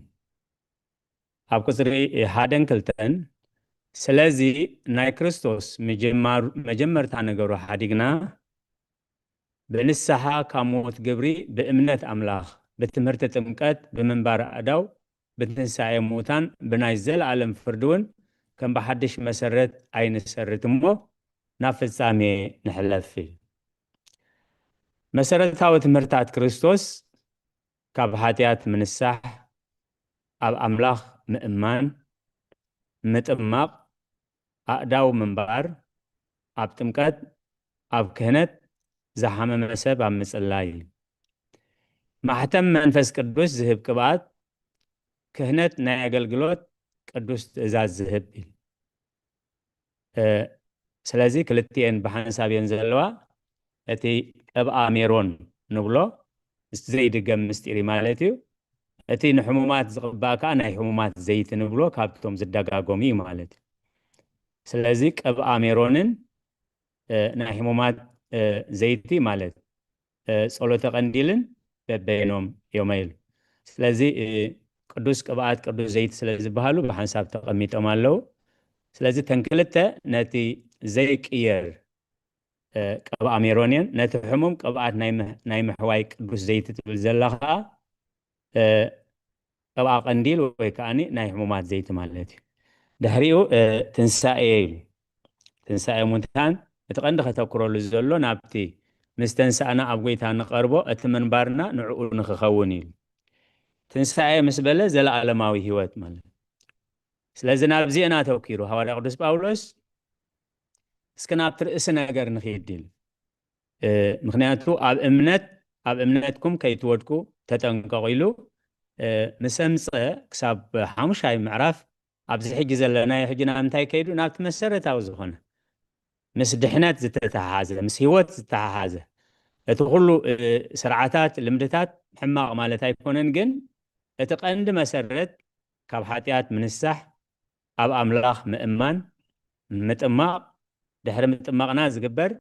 ኣብ ቁጽሪ ሓደን ክልተን፣ ስለዚ ናይ ክርስቶስ ምጅማር-፣ መጀመርታ ነገሩ ሓዲግና፣ ብንስሓ ካብ ሞት ግብሪ ብእምነት ኣምላኽ፣ ብትምህርቲ ጥምቀት፣ ብምንባር ኣእዳው፣ ብትንሳኤ ምዉታን፣ ብናይ ዘለኣለም ፍርዲ እውን ከም ብሓድሽ መሰረት ኣይንሰርት እሞ ናብ ፍጻሜ ንሕለፍ። መሰረታዊ ትምህርታት ክርስቶስ ካብ ሓጢኣት ምንሳሕ፣ ኣብ ኣምላኽ ምእማን፣ ምጥማቕ፣ ኣእዳው ምንባር፣ ኣብ ጥምቀት፣ ኣብ ክህነት፣ ዝሓመመ ሰብ ኣብ ምጽላይ፣ ማሕተም መንፈስ ቅዱስ ዝህብ ቅብኣት፣ ክህነት ናይ ኣገልግሎት፣ ቅዱስ ትእዛዝ ዝህብ እዩ። እ፣ ስለዚ ክልቲኤን ብሓንሳብ እየን ዘለዋ። እቲ ቅብኣ ሜሮን ንብሎ፣ ምስቲ ዘይድገም ምስጢር እዩ ማለት እዩ። እቲ ንሕሙማት ዝቕባእ ከኣ ናይ ሕሙማት ዘይቲ ንብሎ፣ ካብቶም ዝደጋገሙ እዩ ማለት እዩ። ስለዚ ቅብኣ ሜሮንን፣ እ፣ ናይ ሕሙማት፣ እ፣ ዘይቲ ማለት፣ እ፣ ጸሎተ ቀንዲልን በበይኖም እዮም ኢሉ። ስለዚ፣ እ፣ ቅዱስ ቅብኣት፣ ቅዱስ ዘይቲ ስለ ዝበሃሉ ብሓንሳብ ተቐሚጦም ኣለዉ። ስለዚ እተን ክልተ ነቲ ዘይቅየር፣ እ፣ ቅብኣ ሜሮን እየን። ነቲ ሕሙም ቅብኣት ናይ ምህ-፣ ናይ ምሕዋይ ቅዱስ ዘይቲ ትብል ዘላ ኸኣ፣ እ፣ ቅብኣ ቀንዲል ወይ ከኣ ናይ ሕሙማት ዘይቲ ማለት እዩ። ድሕሪኡ፣ እ፣ ትንሳኤ እዩ። ትንሳኤ ሙታን እቲ ቀንዲ ከተኩረሉ ዘሎ ናብቲ ምስ ተንሳእና ኣብ ጎይታ ንቐርቦ እቲ ምንባርና ንዕኡ ንኽኸውን እዩ። ትንሳኤ ምስ በለ ዘለኣለማዊ ህይወት ማለት እዩ። ስለዚ ናብዚአን ኣተኪሩ ሃዋርያ ቅዱስ ጳውሎስ እስኪ ናብቲ ርእሲ ነገር ንኺድ ኢሉ። ምክንያቱ ኣብ እምነት ኣብ እምነትኩም ከይትወድቁ ተጠንቀቑ ኢሉ ምስ ኣምፀ ክሳብ ሓሙሻይ ምዕራፍ ኣብዚ ሕጂ ዘለናዮ ሕጂ ናብ እንታይ ከይዱ ናብቲ መሰረታዊ ዝኾነ ምስ ድሕነት ዝተተሓሓዘ ምስ ህይወት ዝተሓሓዘ እቲ ኩሉ ስርዓታት ልምድታት ሕማቕ ማለት ኣይኮነን፣ ግን እቲ ቀንዲ መሰረት ካብ ሓጢኣት ምንሳሕ ኣብ ኣምላኽ ምእማን ምጥማቕ ድሕሪ ምጥማቕና ዝግበር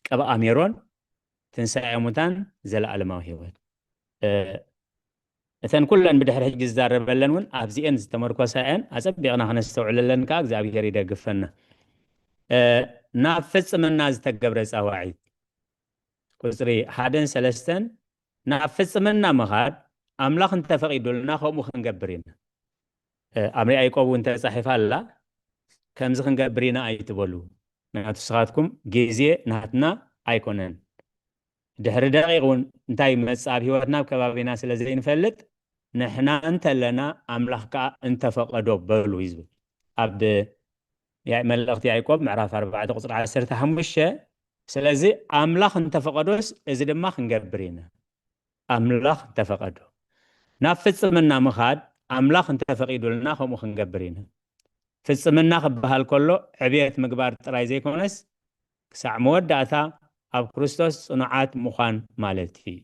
ቅብኣ ሜሮን ትንሳኤ ሙታን ዘለኣለማዊ ህይወት እተን ኩለን ብድሕሪ ሕጂ ዝዛረበለን እውን ኣብዚአን ዝተመርኮሳ እየን። ኣፀቢቕና ክነስተውዕለለን ከዓ እግዚኣብሔር ይደግፈና። ናብ ፍፅምና ዝተገብረ ፃዋዒት ቁፅሪ ሓደን ሰለስተን ናብ ፍፅምና ምኻድ ኣምላኽ እንተፈቒዱልና ከምኡ ክንገብር ኢና። ኣብ ያዕቆብ እውን ተፃሒፋ ኣላ፣ ከምዚ ክንገብር ኢና ኣይትበሉ፣ ምክንያቱ ንስኻትኩም ግዜ ናትና ኣይኮነን። ድሕሪ ደቂቕ እውን እንታይ ይመፅእ ኣብ ህይወትና ኣብ ከባቢና ስለ ዘይንፈልጥ ንሕና እንተለና ኣምላኽ ከዓ እንተፈቐዶ በሉ እዩ ዝብል ኣብ መልእኽቲ ያዕቆብ ምዕራፍ ኣርባዕተ ቁፅሪ ዓሰርተ ሓሙሽተ። ስለዚ ኣምላኽ እንተፈቐዶስ እዚ ድማ ክንገብር ኢና። ኣምላኽ እንተፈቐዶ ናብ ፍፅምና ምኻድ ኣምላኽ እንተፈቒዱልና ከምኡ ክንገብር ኢና። ፍፅምና ክበሃል ከሎ ዕብየት ምግባር ጥራይ ዘይኮነስ ክሳዕ መወዳእታ ኣብ ክርስቶስ ፅኑዓት ምዃን ማለት እዩ።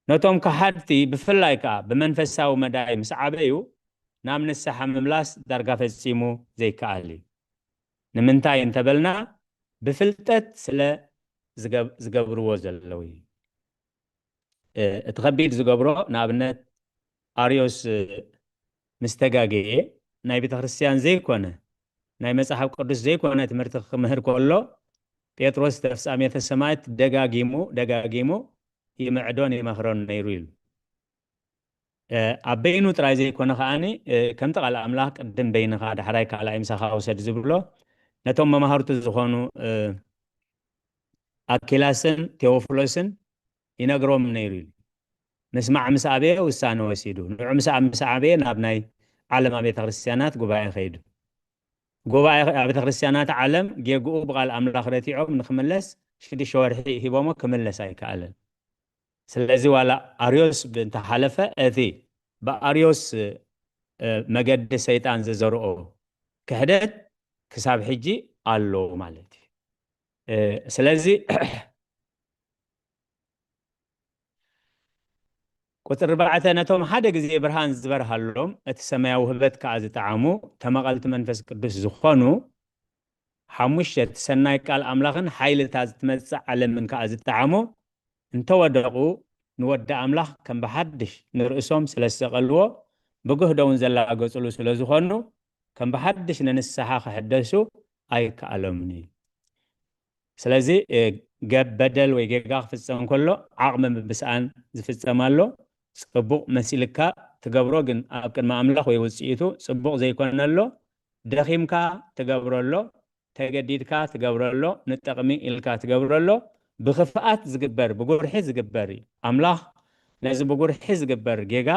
ነቶም ከሓድቲ ብፍላይ ከዓ ብመንፈሳዊ መዳይ ምስ ዓበዩ ናብ ንስሓ ምምላስ ዳርጋ ፈፂሙ ዘይከኣል እዩ። ንምንታይ እንተበልና ብፍልጠት ስለ ዝገብርዎ ዘለዉ እዩ። እቲ ከቢድ ዝገብሮ ንኣብነት ኣርዮስ ምስ ተጋገየ ናይ ቤተ ክርስቲያን ዘይኮነ ናይ መጽሓፍ ቅዱስ ዘይኮነ ትምህርቲ ክምህር ከሎ ጴጥሮስ ተፍጻሜተ ሰማዕት ደጋጊሙ ደጋጊሙ ይምዕዶን ይመኽሮን ነይሩ ኢሉ። ኣብ በይኑ ጥራይ ዘይኮነ ከዓኒ ከምቲ ቃል ኣምላኽ ቅድም በይንኻ ዳሕራይ ካልኣይ ምሳኻ ውሰድ ዝብሎ ነቶም መማህርቱ ዝኾኑ ኣኪላስን ቴዎፍሎስን ይነግሮም ነይሩ ኢሉ። ምስማዕ ምስ ኣበየ ውሳነ ወሲዱ። ንዑ ምስ ኣብ ምስ ኣበየ ናብ ናይ ዓለማ ቤተ ክርስቲያናት ጉባኤ ከይዱ። ጉባኤ ኣብ ቤተ ክርስቲያናት ዓለም ጌግኡ ብቓል ኣምላኽ ረቲዖም ንክምለስ ሽዱሽተ ወርሒ ሂቦሞ ክምለስ ኣይከኣለን። ስለዚ ዋላ ኣርዮስ እንተሓለፈ እቲ ብኣርዮስ መገዲ ሰይጣን ዝዘርኦ ክሕደት ክሳብ ሕጂ ኣሎ ማለት እዩ። ስለዚ ቁፅሪ ኣርባዕተ ነቶም ሓደ ግዜ ብርሃን ዝበርሃሎም እቲ ሰማያዊ ህበት ከዓ ዝጠዓሙ ተመቐልቲ መንፈስ ቅዱስ ዝኾኑ ሓሙሽተ እቲ ሰናይ ቃል ኣምላኽን ሓይልታ ዝትመፅእ ዓለምን ከዓ ዝጠዓሙ እንተወደቑ ንወዲ ኣምላኽ ከም ብሓድሽ ንርእሶም ስለ ዝሰቐልዎ ብግህዶ እውን ዘላገፅሉ ስለ ዝኾኑ ከም ብሓድሽ ንንስሓ ክሕደሱ ኣይከኣሎምን እዩ። ስለዚ ገብ በደል ወይ ጌጋ ክፍፀም ከሎ ዓቕሚ ምብስኣን ዝፍፀም ኣሎ። ፅቡቕ መሲልካ ትገብሮ ግን ኣብ ቅድሚ ኣምላኽ ወይ ውፅኢቱ ፅቡቕ ዘይኮነ ኣሎ። ደኺምካ ትገብሮ ኣሎ፣ ተገዲድካ ትገብሮ ኣሎ፣ ንጠቕሚ ኢልካ ትገብሮ ኣሎ። ብኽፍኣት ዝግበር ብጉርሒ ዝግበር እዩ። ኣምላኽ ነዚ ብጉርሒ ዝግበር ጌጋ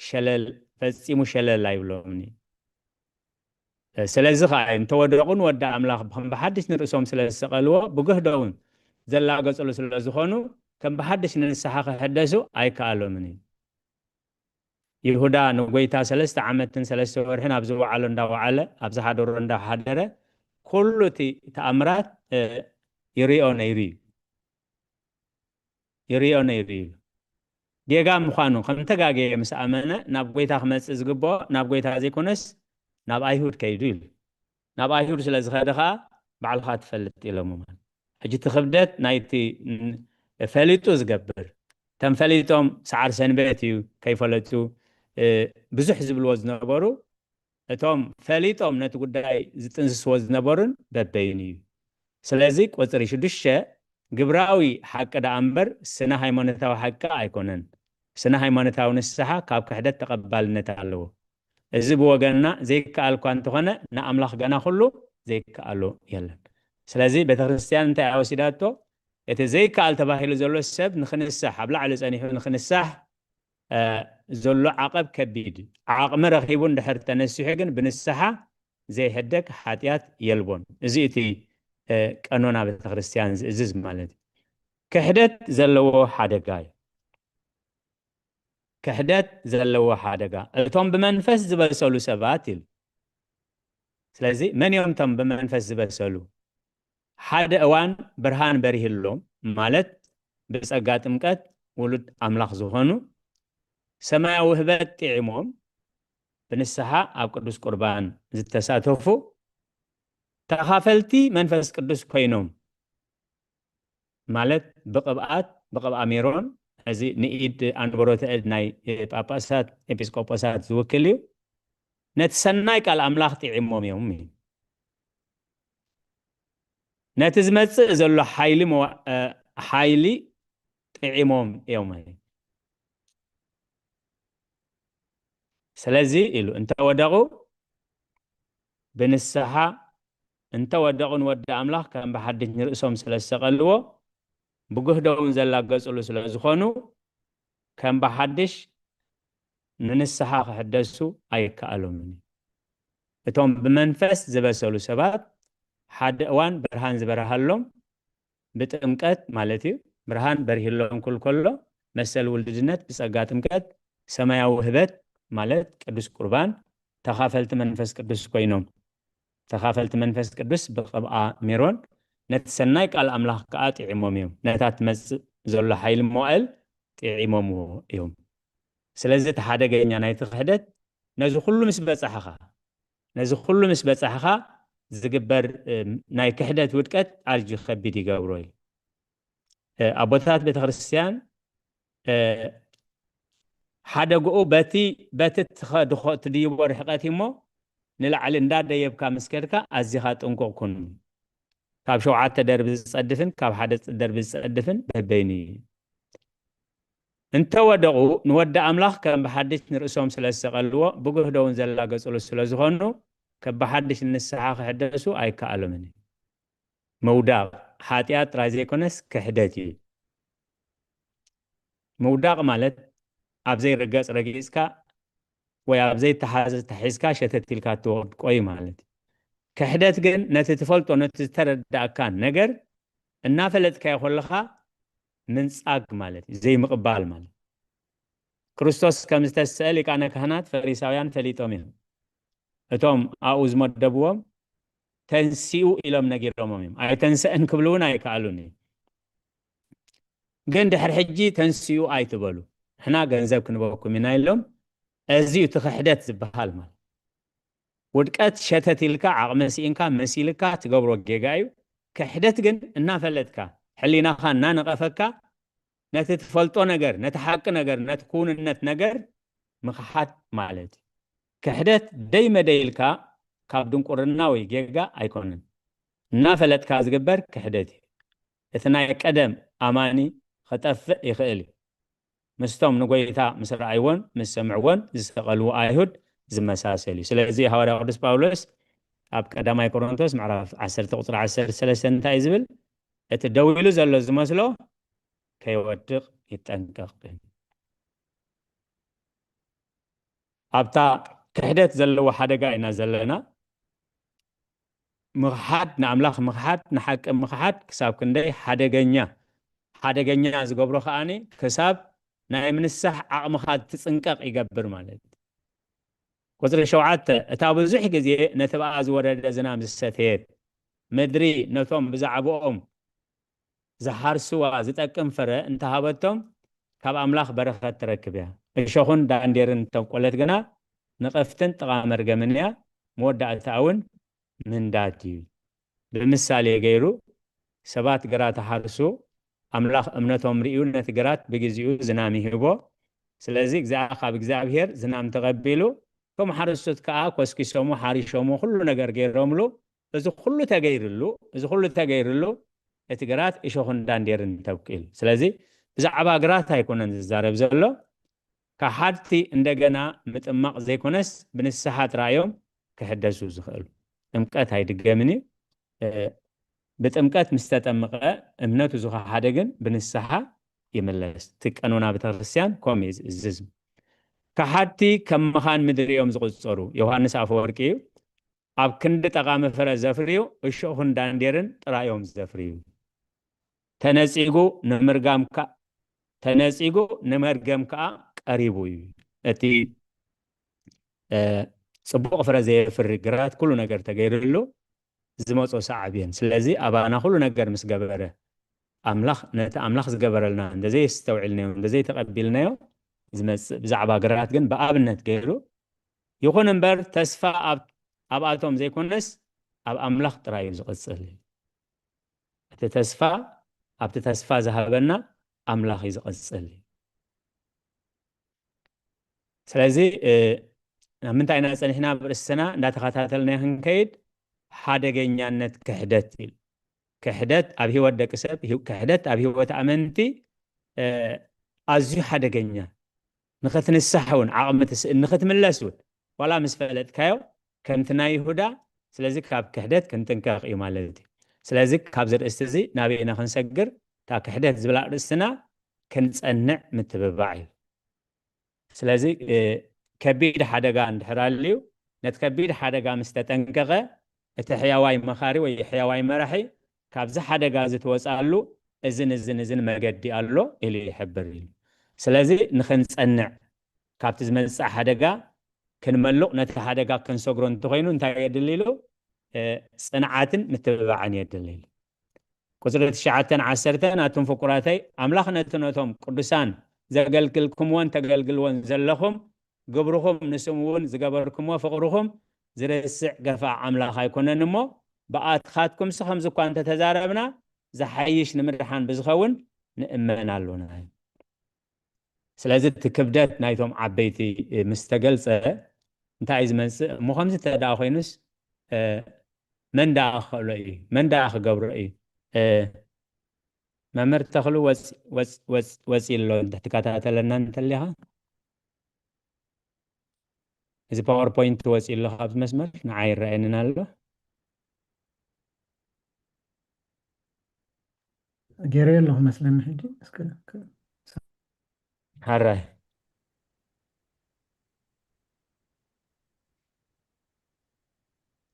ሸለል ፈፂሙ ሸለል ኣይብሎምን እዩ። ስለዚ ከዓ እንተወደቑን ወዲ ኣምላኽ ከም ብሓድሽ ንርእሶም ስለ ዝሰቐልዎ ብግህዶ እውን ዘላገፅሉ ስለ ዝኾኑ ከም ብሓድሽ ንንስሓ ክሕደሱ ኣይከኣሎምን እዩ። ይሁዳ ንጎይታ ሰለስተ ዓመትን ሰለስተ ወርሕን ኣብ ዝወዓሎ እንዳወዓለ ኣብ ዝሓደሮ እንዳሓደረ ኩሉ እቲ ተኣምራት ይሪኦ ነይሩ እዩ። ይሪኦ ነይሩ እዩ። ጌጋ ምዃኑ ከም ተጋገየ ምስ ኣመነ ናብ ጎይታ ክመፅእ ዝግብኦ ናብ ጎይታ ዘይኮነስ ናብ ኣይሁድ ከይዱ ኢሉ። ናብ ኣይሁድ ስለ ዝኸደ ከዓ ባዕልኻ ትፈልጥ ኢሎሞ ማለት ሕጂ እቲ ክብደት ናይቲ ፈሊጡ ዝገብር እቶም ፈሊጦም ሰዓር ሰንበት እዩ ከይፈለጡ ብዙሕ ዝብልዎ ዝነበሩ እቶም ፈሊጦም ነቲ ጉዳይ ዝጥንስስዎ ዝነበሩን በበይኑ እዩ። ስለዚ ቁፅሪ ሽዱሽተ ግብራዊ ሓቂ ደኣ እምበር ስነ ሃይማኖታዊ ሓቂ ኣይኮነን። ስነ ሃይማኖታዊ ንስሓ ካብ ክሕደት ተቐባልነት ኣለዎ። እዚ ብወገንና ዘይከኣል እኳ እንተኾነ ንኣምላኽ ገና ኩሉ ዘይከኣሎ የለን። ስለዚ ቤተ ክርስቲያን እንታይ ኣወሲዳቶ? እቲ ዘይከኣል ተባሂሉ ዘሎ ሰብ ንክንሳሕ ኣብ ላዕሊ ጸኒሑ ንክንሳሕ ዘሎ ዓቐብ ከቢድ እዩ። ዓቕሚ ረኺቡ እንድሕር ተነሲሑ ግን ብንስሓ ዘይሕደግ ሓጢኣት የልቦን። እዚ እቲ ቀኖና ቤተክርስትያን ዝእዝዝ ማለት እዩ። ክሕደት ዘለዎ ሓደጋ እዩ። ክሕደት ዘለዎ ሓደጋ እቶም ብመንፈስ ዝበሰሉ ሰባት ኢሉ። ስለዚ መን እዮም እቶም ብመንፈስ ዝበሰሉ? ሓደ እዋን ብርሃን በሪህሎም ማለት ብጸጋ ጥምቀት ውሉድ ኣምላኽ ዝኾኑ ሰማያዊ ህበት ጥዒሞም ብንስሓ ኣብ ቅዱስ ቁርባን ዝተሳተፉ ተኻፈልቲ መንፈስ ቅዱስ ኮይኖም ማለት ብቕብኣት ብቕብኣ ሜሮን እዚ ንኢድ ኣንበሮተ እድ ናይ ጳጳሳት ኤጲስቆጶሳት ዝውክል እዩ። ነቲ ሰናይ ቃል ኣምላኽ ጥዒሞም እዮም። ነቲ ዝመጽእ ዘሎ ሓይሊ ሓይሊ ጥዒሞም እዮም። ስለዚ ኢሉ እንተወደቑ ብንስሓ እንተወደቑ ንወዲ ኣምላኽ ከም ብሓድሽ ንርእሶም ስለ ዝሰቐልዎ ብጉህዶ እውን ዘላገጽሉ ስለ ዝኾኑ ከም ብሓድሽ ንንስሓ ክሕደሱ ኣይከኣሎምን እዩ። እቶም ብመንፈስ ዝበሰሉ ሰባት ሓደ እዋን ብርሃን ዝበርሃሎም ብጥምቀት ማለት እዩ። ብርሃን በርሂሎም ክብል ከሎ መሰል ውልድነት ብጸጋ ጥምቀት ሰማያዊ ህበት ማለት ቅዱስ ቁርባን ተኻፈልቲ መንፈስ ቅዱስ ኮይኖም ተኻፈልቲ መንፈስ ቅዱስ ብቕብኣ ሜሮን ነቲ ሰናይ ቃል ኣምላኽ ከኣ ጥዒሞም እዮም። ነታ ትመጽእ ዘሎ ሓይሊ መዋእል ጥዒሞምዎ እዮም። ስለዚ እቲ ሓደገኛ ናይቲ ክሕደት ነዚ ኩሉ ምስ በጻሕኻ ነዚ ኩሉ ምስ በጻሕኻ ዝግበር ናይ ክሕደት ውድቀት ኣዝዩ ከቢድ ይገብሮ ኢሉ። ኣቦታት ቤተክርስትያን ሓደግኡ በቲ በቲ ትኸድኾ ትድይቦ ርሕቀት እሞ ንላዕሊ እንዳደየብካ ምስ ከድካ ኣዚኻ ጥንቁቕ ኩን። ካብ ሸውዓተ ደርቢ ዝጸድፍን ካብ ሓደ ደርቢ ዝጸድፍን በበይኑ እዩ። እንተወደቑ ንወዲ ኣምላኽ ከም ብሓድሽ ንርእሶም ስለ ዝሰቐልዎ ብጉህዶ እውን ዘላገጽሉ ስለ ዝኾኑ ከም ብሓድሽ ንንስሓ ክሕደሱ ኣይከኣሎምን እዩ። ምውዳቕ ሓጢኣት ጥራይ ዘይኮነስ ክሕደት እዩ። ምውዳቕ ማለት ኣብ ዘይርገጽ ረጊጽካ ወይ ኣብ ዘይተሓዝ ተሒዝካ ሸተት ኢልካ እትወድቆ እዩ ማለት እዩ። ክሕደት ግን ነቲ ትፈልጦ ነቲ ዝተረዳእካ ነገር እናፈለጥካዮ ከለኻ ምንጻግ ማለት እዩ፣ ዘይምቕባል ማለት። ክርስቶስ ከም ዝተስአ ሊቃነ ካህናት ፈሪሳውያን ፈሊጦም እዮም። እቶም ኣብኡ ዝመደብዎም ተንሲኡ ኢሎም ነጊሮሞም እዮም። ኣይተንሰእን ክብሉ እውን ኣይከኣሉን እዮም። ግን ድሕሪ ሕጂ ተንሲኡ ኣይትበሉ፣ ንሕና ገንዘብ ክንበኩም ኢና ኢሎም። እዚ እዩ እቲ ክሕደት ዝበሃል ማለት። ውድቀት ሸተት ኢልካ ዓቕሚ ስኢንካ መሲልካ ትገብሮ ጌጋ እዩ። ክሕደት ግን እናፈለጥካ ሕሊናኻ እናነቐፈካ ነቲ ትፈልጦ ነገር ነቲ ሓቂ ነገር ነቲ ክውንነት ነገር ምኽሓድ ማለት እዩ። ክሕደት ደይ መደይ ኢልካ ካብ ድንቁርና ወይ ጌጋ ኣይኮነን። እናፈለጥካ ዝግበር ክሕደት እዩ። እቲ ናይ ቀደም ኣማኒ ክጠፍእ ይኽእል እዩ። ምስቶም ንጎይታ ምስ ረኣይዎን ምስ ሰምዕዎን ዝሰቐልዎ ኣይሁድ ዝመሳሰል እዩ። ስለዚ ሃዋርያ ቅዱስ ጳውሎስ ኣብ ቀዳማይ ቆሮንቶስ ምዕራፍ ዓሰርተ ቁፅሪ ዓሰርተ ሰለስተ እንታይ እዩ ዝብል? እቲ ደው ኢሉ ዘሎ ዝመስሎ ከይወድቕ ይጠንቀቕ። ኣብታ ክሕደት ዘለዎ ሓደጋ ኢና ዘለና። ምኽሓድ ንኣምላኽ ምኽሓድ ንሓቂ ምኽሓድ ክሳብ ክንደይ ሓደገኛ ሓደገኛ ዝገብሮ ከዓኒ ክሳብ ናይ ምንሳሕ ዓቕምኻ ትጽንቀቕ ይገብር ማለት እዩ። ቁፅሪ ሸውዓተ እታ ብዙሕ ግዜ ነቲ ብኣ ዝወረደ ዝናም ዝሰተየት ምድሪ ነቶም ብዛዕባኦም ዝሓርስዋ ዝጠቅም ፍረ እንተሃበቶም ካብ ኣምላኽ በረኸት ትረክብ እያ። እሾኹን ዳንዴርን እንተብቆለት ግና ንቐፍትን ጥቓ መርገምን እያ፣ መወዳእታኣ እውን ምንዳድ እዩ። ብምሳሌ ገይሩ ሰባት ግራት ይሓርሱ፣ ኣምላኽ እምነቶም ርእዩ ነቲ ግራት ብግዜኡ ዝናም ይህቦ። ስለዚ እግዚኣብ ካብ እግዚኣብሔር ዝናም ተቐቢሉ እቶም ሓረስቶት ከኣ ኮስኪሶሞ ሓሪሾሞ ኩሉ ነገር ገይሮምሉ። እዚ ኩሉ ተገይርሉ እዚ ኩሉ ተገይርሉ እቲ ግራት እሾኽን ዳንዴርን ተብቂሉ። ስለዚ ብዛዕባ ግራት ኣይኮነን ዝዛረብ ዘሎ። ከሓድቲ እንደገና ምጥማቕ ዘይኮነስ ብንስሓ ጥራዮም ክሕደሱ ዝኽእሉ። ጥምቀት ኣይድገምን እዩ። ብጥምቀት ምስ ተጠምቐ እምነቱ ዝኸሓደ ግን ብንስሓ ይምለስ። እቲ ቀኖና ቤተክርስትያን ከምኡ እዩ ዝእዝዝ። ከሓድቲ ከም መኻን ምድሪ እዮም ዝቕጸሩ። ዮሃንስ ኣፈወርቂ እዩ። ኣብ ክንዲ ጠቓሚ ፍረ ዘፍርዩ እሾኽን ዳንዴርን ጥራይ እዮም ዘፍርዩ። ተነጺጉ ንምርጋም ከ-፣ ተነጺጉ ንመርገም ከኣ ቀሪቡ እዩ። እቲ፣ እ፣ ጽቡቕ ፍረ ዘየፍሪ ግራት ኩሉ ነገር ተገይርሉ ዝመጾ ሰዓብ እየን። ስለዚ ኣባና ኩሉ ነገር ምስ ገበረ፣ ኣምላኽ፣ ነቲ ኣምላኽ ዝገበረልና እንተዘየስተውዒልናዮ፣ እንተዘይተቐቢልናዮ፣ ዝመጽእ ብዛዕባ ግራት ግን ብኣብነት ገይሩ፣ ይኹን እምበር ተስፋ ኣብ-፣ ኣብኣቶም ዘይኮነስ ኣብ ኣምላኽ ጥራይ እዩ ዝቕጽል። እቲ ተስፋ ኣብቲ ተስፋ ዝሃበና ኣምላኽ እዩ ዝቕጽል። ስለዚ፣ እ፣ ኣብ ምንታይ ኢና ጸኒሕና? ኣብ ርእስና እንዳተኸታተልና ክንከይድ ሓደገኛነት ክሕደት ኢሉ። ክሕደት ኣብ ህይወት ደቂ ሰብ፣ ህው-፣ ክሕደት ኣብ ህይወት ኣመንቲ፣ እ፣ ኣዝዩ ሓደገኛ። ንኽትንሳሕ እውን ዓቕሚ ትስእን፣ ንኽትምለስ እውን ዋላ ምስ ፈለጥካዮ ከምቲ ናይ ይሁዳ። ስለዚ ካብ ክሕደት ክንጥንቀቕ እዩ ማለት እዩ። ስለዚ ካብዚ ርእስቲ እዚ ናበይ ኢና ክንሰግር? እታ ክሕደት ዝብላ ርእስትና ክንጸንዕ ምትብባዕ እዩ። ስለዚ፣ እ፣ ከቢድ ሓደጋ እንድሕር ኣልዩ፣ ነቲ ከቢድ ሓደጋ ምስ ተጠንቀቐ፣ እቲ ሕያዋይ መኻሪ ወይ ሕያዋይ መራሒ ካብዚ ሓደጋ እዚ ትወጽኣሉ እዝን እዝን እዝን መገዲ ኣሎ ኢሉ ይሕብር እዩ። ስለዚ ንኽንጸንዕ፣ ካብቲ ዝመጽእ ሓደጋ ክንመልቕ፣ ነቲ ሓደጋ ክንሰግሮ እንተኾይኑ እንታይ የድሊ ኢሉ? እ፣ ጽንዓትን ምትብባዕን የድሊ ኢሉ። ቁጽሪ ትሽዓተን ዓሰርተን ኣቱም ፍቁራተይ፣ ኣምላኽ ነቲ ነቶም ቅዱሳን ዘገልግልኩምዎን ተገልግልዎን ዘለኹም ግብርኹም፣ ንስሙ እውን ዝገበርኩምዎ ፍቕርኹም ዝርስዕ ገፋዕ ኣምላኽ ኣይኮነን እሞ፣ ብኣትኻትኩምሲ ከምዚ እኳ እንተተዛረብና፣ ዝሓይሽ ንምድሓን ብዝኸውን ንእመን ኣሎና። ስለዚ እቲ ክብደት ናይቶም ዓበይቲ ምስ ተገልጸ እንታይ እዩ ዝመጽእ? እሞ ከምዚ እንተ ደኣ ኮይኑስ፣ እ፣ መን ደኣ ክኽእሎ እዩ? መን ደኣ ክገብሮ እዩ? እ፣ መምህር ተኽሉ ወጽ-፣ ወጽ-፣ ወጽ-፣ ወጺ ኣሎ፣ እንተ ትከታተለና እንተሊኻ። እዚ ፓወርፖይንት ወጺ ኣሎ ካብዚ መስመር፣ ንዓይ ይረኣየንን ኣሎ። ገይረዮ ኣለኹ መስለኒ ሕጂ። እስከ፣ እስከ። ሃራይ።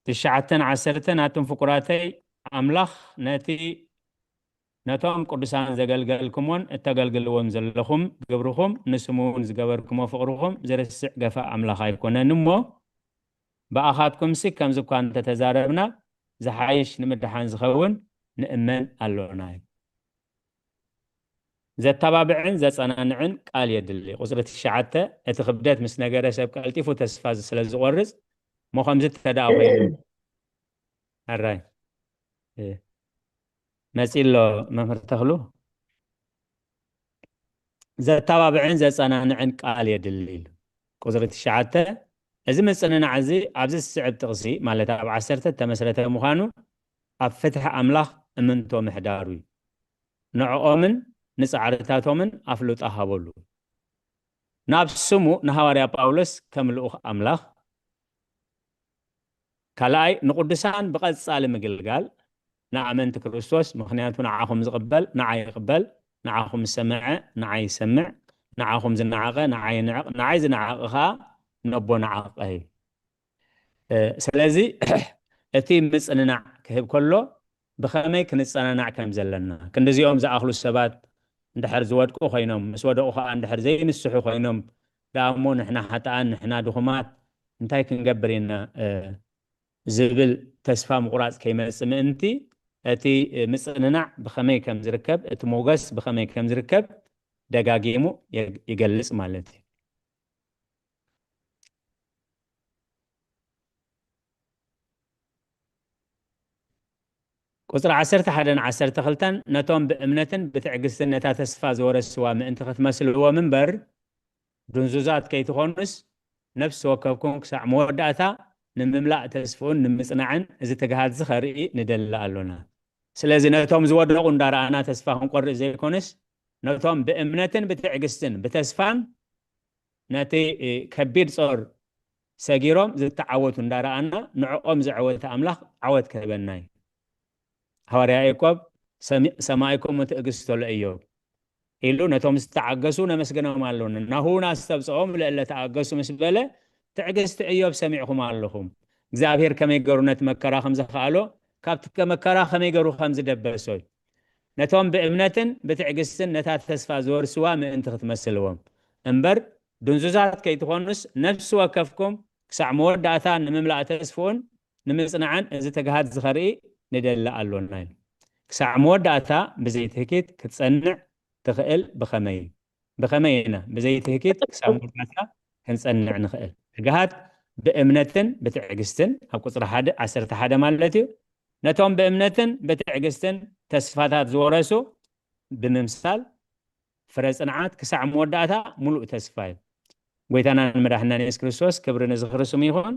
ትሽዓተን ዓሰርተን ኣቱም ፍቁራተይ፣ ኣምላኽ ነቲ፣ ነቶም ቅዱሳን ዘገልገልኩሞን እተገልግልዎም ዘለኹም ግብርኹም፣ ንስሙ እውን ዝገበርኩሞ ፍቕርኹም ዝርስዕ ገፋእ ኣምላኽ ኣይኮነን እሞ፣ ብኣኻትኩምሲ ከምዚ እኳ እንተተዛረብና፣ ዝሓይሽ ንምድሓን ዝኸውን ንእመን ኣሎና እዩ። ዘተባብዕን ዘጸናንዕን ቃል የድሊ። ቁጽሪ ትሽዓተ፣ እቲ ክብደት ምስ ነገረ ሰብ ቀልጢፉ ተስፋ ስለ ዝቖርጽ፣ እሞ ከምዚ እንተ ደኣ ኾይኑ፣ ኣራይ፣ እ፣ መጺ ኣሎ መምህር ተኽሉ። ዘተባብዕን ዘጸናንዕን ቃል የድሊ ኢሉ። ቁጽሪ ትሽዓተ፣ እዚ ምጽንናዕ እዚ ኣብዚ ዝስዕብ ጥቕሲ፣ ማለት ኣብ ዓሰርተ እተመስረተ ምዃኑ፣ ኣብ ፍትሒ ኣምላኽ እምንቶ ምሕዳሩ እዩ። ንዕኦምን ንጻዕርታቶምን ኣፍልጦ ሃበሉ። ናብ ስሙ ንሃዋርያ ጳውሎስ ከም ልኡኽ ኣምላኽ፣ ካልኣይ ንቕዱሳን ብቐጻሊ ምግልጋል፣ ንኣመንቲ ክርስቶስ፣ ምኽንያቱ ንዓኹም ዝቕበል ንዓ ይቕበል፣ ንዓኹም ዝሰምዐ ንዓ ይሰምዕ፣ ንዓኹም ዝነዓቐ ንዓ ይንዕቕ፣ ንዓይ ዝነዓቐ ኸኣ ነቦ ነዓቐ እዩ። እ፣ ስለዚ እቲ ምጽንናዕ ክህብ ከሎ ብኸመይ ክንጸናናዕ ከም ዘለና፣ ክንዲዚኦም ዝኣኽሉ ሰባት እንድሕር ዝወድቁ ኮይኖም፣ ምስ ወደቑ ኸኣ እንድሕር ዘይንስሑ ኮይኖም፣ ደኣ እሞ ንሕና ሓጥኣን፣ ንሕና ድኹማት፣ እንታይ ክንገብር ኢና፣ እ፣ ዝብል ተስፋ ምቑራጽ ከይመጽእ ምእንቲ፣ እቲ ምጽንናዕ ብኸመይ ከም ዝርከብ፣ እቲ ሞገስ ብኸመይ ከም ዝርከብ ደጋጊሙ የ-፣ ይገልጽ ማለት እዩ። ቁጽሪ ዓሰርተ ሓደን ዓሰርተ ክልተን፣ ነቶም ብእምነትን ብትዕግስትን ነታ ተስፋ ዝወረስዋ ምእንቲ ክትመስልዎም እምበር፣ ድንዙዛት ከይትኾኑስ፣ ነፍሲ ወከፍኩም ክሳዕ መወዳእታ ንምምላእ ተስፍኡን ንምጽናዕን እዚ ትግሃት እዚ ኸርኢ ንደሊ ኣሎና። ስለዚ ነቶም ዝወደቑ እንዳረኣና ተስፋ ክንቆርጽ ዘይኮነስ፣ ነቶም ብእምነትን ብትዕግስትን ብተስፋን ነቲ፣ እ፣ ከቢድ ጾር ሰጊሮም ዝተዓወቱ እንዳረኣና፣ ንዕኦም ዘዕወተ ኣምላኽ ዓወት ክህበና እዩ። ሃዋርያ ያዕቆብ፣ ሰሚ-፣ ሰማዕኩሙ ትዕግስቶ ለኢዮብ፣ ኢሉ ነቶም ዝተዓገሱ ነመስግኖም ኣለና። ናሁ ናስተብፅኦም ለእለ ተዓገሱ ምስ በለ፣ ትዕግስቲ እዮብ ሰሚዕኹም ኣለኹም። እግዚኣብሔር ከመይ ገሩ ነቲ መከራ ከም ዘኽኣሎ፣ ካብቲ መከራ ከመይ ገሩ ከም ዝደበሶ እዩ። ነቶም ብእምነትን ብትዕግስትን ነታ ተስፋ ዝወርስዋ ምእንቲ ክትመስልዎም እምበር፣ ድንዙዛት ከይትኾኑስ፣ ነፍሲ ወከፍኩም ክሳዕ መወዳእታ ንምምላእ ተስፍኡን ንምጽናዕን እዚ ትግሃት ዝኸርኢ ንደሊ ኣሎና እዩ። ክሳዕ መወዳእታ ብዘይ ትህኪት ክትጸንዕ ትኽእል ብኸመይ እዩ? ብኸመይ ኢና ብዘይ ትህኪት ክሳብ መወዳእታ ክንጸንዕ ንኽእል? ትግሃት ብእምነትን ብትዕግስትን፣ ኣብ ቁጽሪ ሓደ፣ ዓሰርተ ሓደ ማለት እዩ። ነቶም ብእምነትን ብትዕግስትን ተስፋታት ዝወረሱ ብምምሳል፣ ፍረ ጽንዓት ክሳዕ መወዳእታ ምሉእ ተስፋ እዩ። ጎይታናን መድሓናን የሱስ ክርስቶስ ክብሪ ንዝኽሪ ስሙ ይኹን።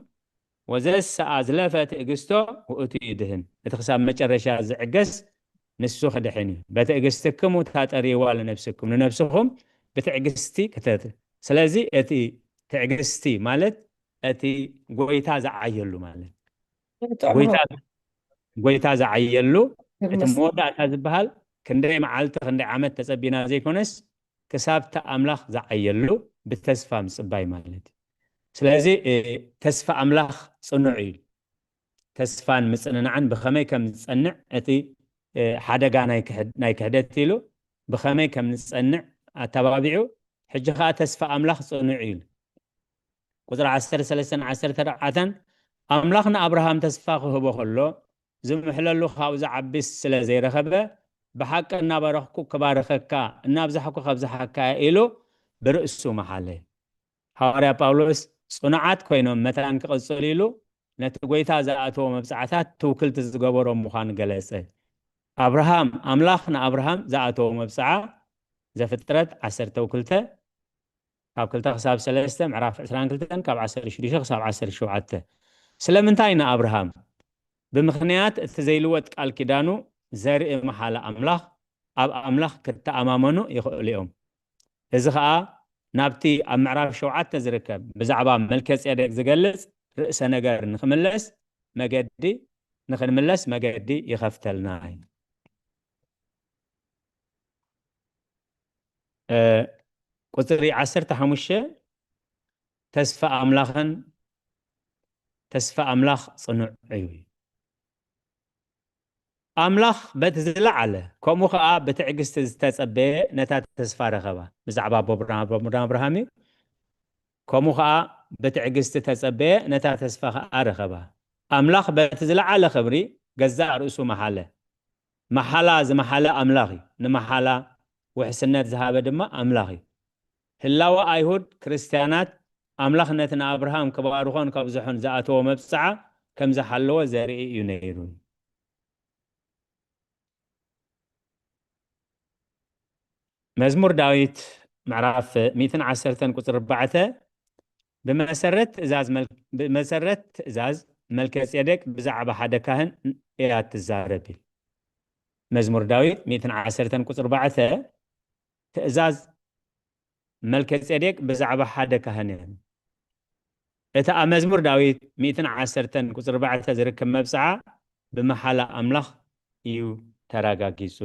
"ወዘሰ ኣዝለፈ ትዕግስቶ ውእቱ ይድህን።" እቲ ክሳብ መጨረሻ ዝዕገስ ንሱ ክድሕን እዩ። "በትዕግስትክሙ ታጠርይዋ ለነፍስኩም።" ንነብስኹም ብትዕግስቲ ክተት-፣ ስለዚ እቲ ትዕግስቲ ማለት እቲ ጎይታ ዝዓየሉ ማለት፣ ጎይታ፣ ጎይታ ዝዓየሉ፣ እቲ መወዳእታ ዝበሃል ክንደይ መዓልቲ ክንደይ ዓመት ተጸቢና ዘይኮነስ፣ ክሳብ እቲ ኣምላኽ ዝዓየሉ ብተስፋ ምጽባይ ማለት እዩ። ስለዚ፣ እ፣ ተስፋ ኣምላኽ ጽኑዕ እዩ። ተስፋን ምጽንናዕን ብኸመይ ከም ዝጸንዕ፣ እቲ፣ እ፣ ሓደጋ ናይ ክሕድ-፣ ናይ ክሕደት ኢሉ ብኸመይ ከም ዝጸንዕ ኣተባቢዑ፣ ሕጂ ኸኣ ተስፋ ኣምላኽ ጽኑዕ እዩ ኢሉ። ቁጽሪ ዓሰርተ ሰለስተን ዓሰርተ ኣርባዕተን፣ ኣምላኽ ንኣብርሃም ተስፋ ክህቦ ከሎ፣ ዝምሕለሉ ካብኡ ዝዓቢ ስለ ዘይረኸበ፣ "ብሓቂ እናባረኽኩ ክባርኸካ፣ እናብዛሕኩ ከብዝሓካ እየ" ኢሉ ብርእሱ መሓለ። ሃዋርያ ጳውሎስ፣ "ጽኑዓት ኮይኖም መታን ክቕጽሉ" ኢሉ ነቲ ጎይታ ዝኣተዎ መብጽዓታት ትውክልቲ ዝገበሮ ምዃኑ ገለጸ። ኣብርሃም፣ ኣምላኽ ንኣብርሃም ዝኣተዎ መብጽዓ፣ ዘፍጥረት ዓሰርተ ክልተ፣ ካብ ክልተ ክሳብ ሰለስተ፣ ምዕራፍ ዕስራን ክልተን፣ ካብ ዓሰርተ ሽዱሽተ ክሳብ ዓሰርተ ሸውዓተ። ስለምንታይ ንኣብርሃም? ብምኽንያት እቲ ዘይልወጥ ቃል ኪዳኑ ዘርኢ መሓላ ኣምላኽ፣ ኣብ ኣምላኽ ክተኣማመኑ ይኽእሉ እዮም። እዚ ኸኣ ናብቲ ኣብ ምዕራፍ ሸውዓተ ዝርከብ ብዛዕባ መልከጼዴቅ ዝገልጽ ርእሰ ነገር ንኽምለስ መገዲ፣ ንኽንምለስ መገዲ ይኸፍተልና እዩ። እ፣ ቁጽሪ ዓሰርተ ሓሙሽተ፣ ተስፋ ኣምላኽን፣ ተስፋ ኣምላኽ ጽኑዕ እዩ። ኣምላኽ በቲ ዝለዓለ፣ ከምኡ ኸኣ ብትዕግስቲ ዝተጸበየ ነታ ተስፋ ረኸባ። ብዛዕባ ኣቦ ኣብርሃም፣ ኣቦ ኣብርሃም እዩ። ከምኡ ኸኣ ብትዕግስቲ ተጸበየ፣ ነታ ተስፋ ኸኣ ረኸባ። ኣምላኽ በቲ ዝለዓለ ክብሪ ገዛእ ርእሱ መሓለ። መሓላ ዝመሓለ ኣምላኽ እዩ። ንመሓላ ውሕስነት ዝሃበ ድማ ኣምላኽ እዩ። ህላወ ኣይሁድ ክርስትያናት፣ ኣምላኽ ነቲ ንኣብርሃም ክባርኾን ከብዝሖን ዝኣተዎ መብጽዓ ከም ዝሓለወ ዘርኢ እዩ ነይሩ። መዝሙር ዳዊት ምዕራፍ ሚእትን ዓሰርተን ቁጽሪ ኣርባዕተ፣ ብመሰረት ትእዛዝ መል-፣ ብመሰረት ትእዛዝ መልከጼዴቅ ብዛዕባ ሓደ ካህን እያ ትዛረብ። መዝሙር ዳዊት ሚእትን ዓሰርተን ቁጽሪ ኣርባዕተ፣ ትእዛዝ መልከጼዴቅ ብዛዕባ ሓደ ካህን እያ። እቲ ኣብ መዝሙር ዳዊት ሚእትን ዓሰርተን ቁጽሪ ኣርባዕተ ዝርከብ መብጽዓ ብመሓላ ኣምላኽ እዩ ተረጋጊጹ።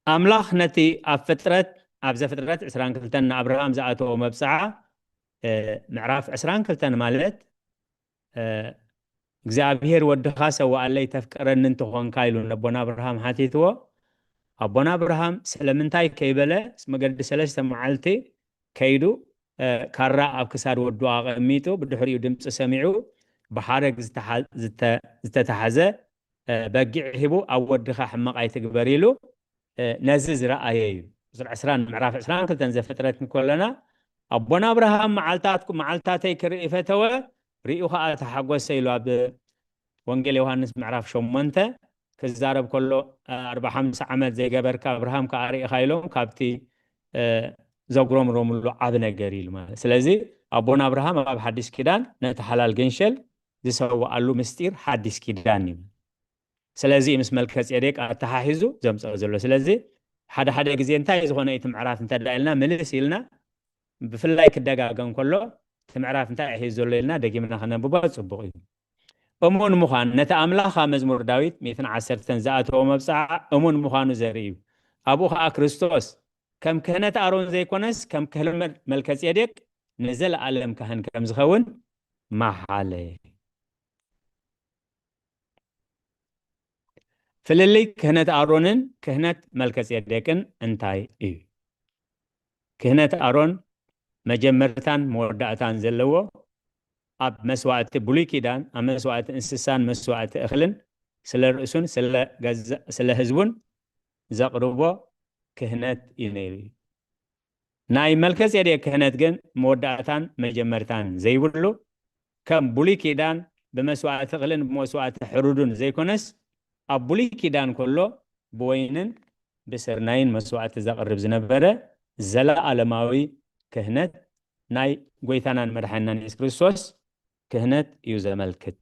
ኣምላኽ ነቲ ኣብ ፍጥረት፣ ኣብ ዘፍጥረት ዕስራን ክልተን ንኣብርሃም ዝኣተዎ መብጽዓ፣ እ፣ ምዕራፍ ዕስራን ክልተን ማለት፣ እ፣ "እግዚኣብሄር ወድኻ ሰውኣለይ ተፍቅረኒ እንተኾንካ" ኢሉ ነቦና ኣብርሃም ሓቲትዎ። ኣቦና ኣብርሃም ስለምንታይ ከይበለ፣ መገዲ ሰለስተ መዓልቲ ከይዱ፣ እ፣ ካራ ኣብ ክሳድ ወዱ ኣቐሚጡ፣ ብድሕሪኡ ድምፂ ሰሚዑ፣ ብሓረግ ዝተሓ-፣ ዝተ-፣ ዝተታሕዘ፣ እ፣ በጊዕ ሂቡ፣ "ኣብ ወድኻ ሕማቕ ኣይትግበር" ኢሉ፣ እ፣ ነዚ ዝረኣየ እዩ። ቁጽሪ ዕስራን ምዕራፍ ዕስራን ክልተን ዘፍጥረት እንከለና፣ "ኣቦና ኣብርሃም መዓልታትኩ-፣ መዓልታተይ ክርኢ ፈተወ፣ ርእዩ ኸኣ ተሓጎሰ" ኢሉ ኣብ ወንጌል ዮሃንስ ምዕራፍ ሸሞንተ ክዛረብ ከሎ፣ "ኣርባ ሓምሳ ዓመት ዘይገበርካ ኣብርሃም ከኣ ርኢኻ" ኢሎም ካብቲ፣ እ፣ ዘጉረምረምሉ ዓቢ ነገር እዩ ኢሉ ማለት። ስለዚ ኣቦና ኣብርሃም ኣብ ሓድሽ ኪዳን ነቲ ሓላል ገንሸል ዝሰውኣሉ ምስጢር ሓድሽ ኪዳን እዩ። ስለዚ ምስ መልከጼዴቅ ኣተሓሒዙ ዘምጽኦ ዘሎ። ስለዚ ሓደ ሓደ ግዜ እንታይ ዝኾነ እቲ ምዕራፍ እንተ ደኣ ኢልና፣ ምልስ ኢልና፣ ብፍላይ ክደጋገም ከሎ፣ እቲ ምዕራፍ እንታይ እዩ ሒዙ ዘሎ ኢልና ደጊምና ከነንብቦ ጽቡቕ እዩ። እሙን ምዃን፣ ነቲ ኣምላኽ ኣብ መዝሙር ዳዊት ሚእትን ዓሰርተን ዝኣተዎ መብጽዓ እሙን ምዃኑ ዘርኢ እዩ። ኣብኡ ኸኣ ክርስቶስ ከም ክህነት ኣሮን ዘይኮነስ፣ ከም ክህነት መልከጼዴቅ ንዘለኣለም ካህን ከም ዝኸውን መሓለ። ፍልልይ ክህነት ኣሮንን ክህነት መልከጼዴቅን እንታይ እዩ? ክህነት ኣሮን መጀመርታን መወዳእታን ዘለዎ፣ ኣብ መስዋእቲ ብሉይ ኪዳን፣ ኣብ መስዋእቲ እንስሳን መስዋእቲ እኽልን፣ ስለ ርእሱን ስለ ገዛ-፣ ስለ ህዝቡን ዘቕርቦ ክህነት እዩ ነይሩ። ናይ መልከጼዴቅ ክህነት ግን መወዳእታን መጀመርታን ዘይብሉ፣ ከም ብሉይ ኪዳን ብመስዋእቲ እኽልን ብመስዋእቲ ሕሩዱን ዘይኮነስ፣ ኣብ ብሉይ ኪዳን ከሎ ብወይንን ብስርናይን መስዋእቲ ዘቕርብ ዝነበረ ዘለኣለማዊ ክህነት፣ ናይ ጎይታናን መድሓኒናን የሱስ ክርስቶስ ክህነት እዩ ዘመልክት።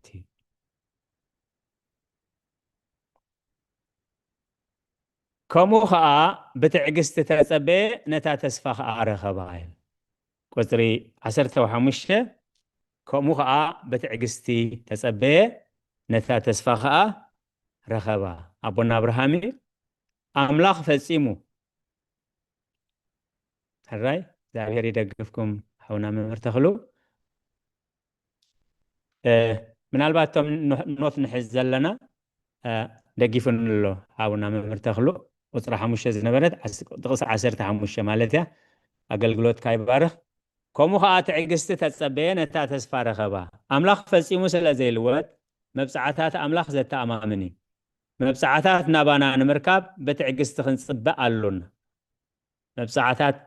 ከምኡ ኸኣ ብትዕግስቲ ተጸበየ፣ ነታ ተስፋ ኸኣ ረኸባ። ቁጽሪ ዓሰርተ ሓሙሽተ፣ ከምኡ ኸኣ ብትዕግስቲ ተጸበየ፣ ነታ ተስፋ ኸኣ ረኸባ። ኣቦና ኣብርሃም እዩ። ኣምላኽ ፈጺሙ። ሕራይ፣ እግዚኣብሔር ይደግፍኩም ሓውና መምህር ተኽሉ። እ፣ ምናልባት እቶም ኖ-፣ ኖት ንሕዝ ዘለና፣ እ፣ ደጊፉኒ ኣሎ ሓውና መምህር ተኽሉ። ቁጽሪ ሓሙሽተ ዝነበረት ዓስ-፣ ጥቕሲ ዓሰርተ ሓሙሽተ ማለት እያ። ኣገልግሎትካ ይባርኽ። ከምኡ ኸኣ ትዕግስቲ ተጸበየ፣ ነታ ተስፋ ረኸባ። ኣምላኽ ፈጺሙ ስለ ዘይልወጥ፣ መብጽዓታት ኣምላኽ ዘተኣማምን እዩ። መብጽዓታት ናባና ንምርካብ ብትዕግስቲ ክንጽበ ኣሎና። መብጽዓታት፣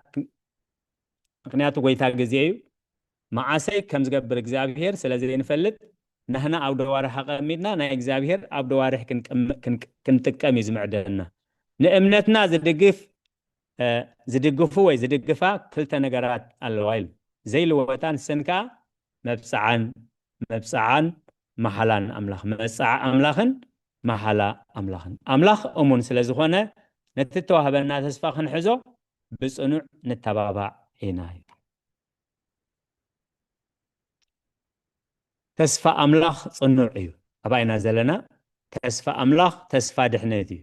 ምኽንያቱ ጎይታ ግዜ እዩ። መዓሰይ ከም ዝገብር እግዚኣብሔር ስለ ዘይንፈልጥ፣ ናህና ኣብ ደዋርሕ ኣቐሚጥና ናይ እግዚኣብሔር ኣብ ደዋርሕ ክንቅም-፣ ክንቅ-፣ ክንጥቀም እዩ ዝምዕደልና። ንእምነትና ዝድግፍ፣ እ፣ ዝድግፉ ወይ ዝድግፋ ክልተ ነገራት ኣለዋ ኢሉ። ዘይልወጣ ንሰን ከኣ መብጽዓን፣ መብጽዓን መሓላን ኣምላኽ፣ መብጽዓ ኣምላኽን መሓላ ኣምላኽን። ኣምላኽ እሙን ስለ ዝኾነ፣ ነቲ እተዋህበና ተስፋ ክንሕዞ ብጽኑዕ ንተባባዕ ኢና። ተስፋ ኣምላኽ ጽኑዕ እዩ። ኣባይና ዘለና ተስፋ ኣምላኽ ተስፋ ድሕነት እዩ።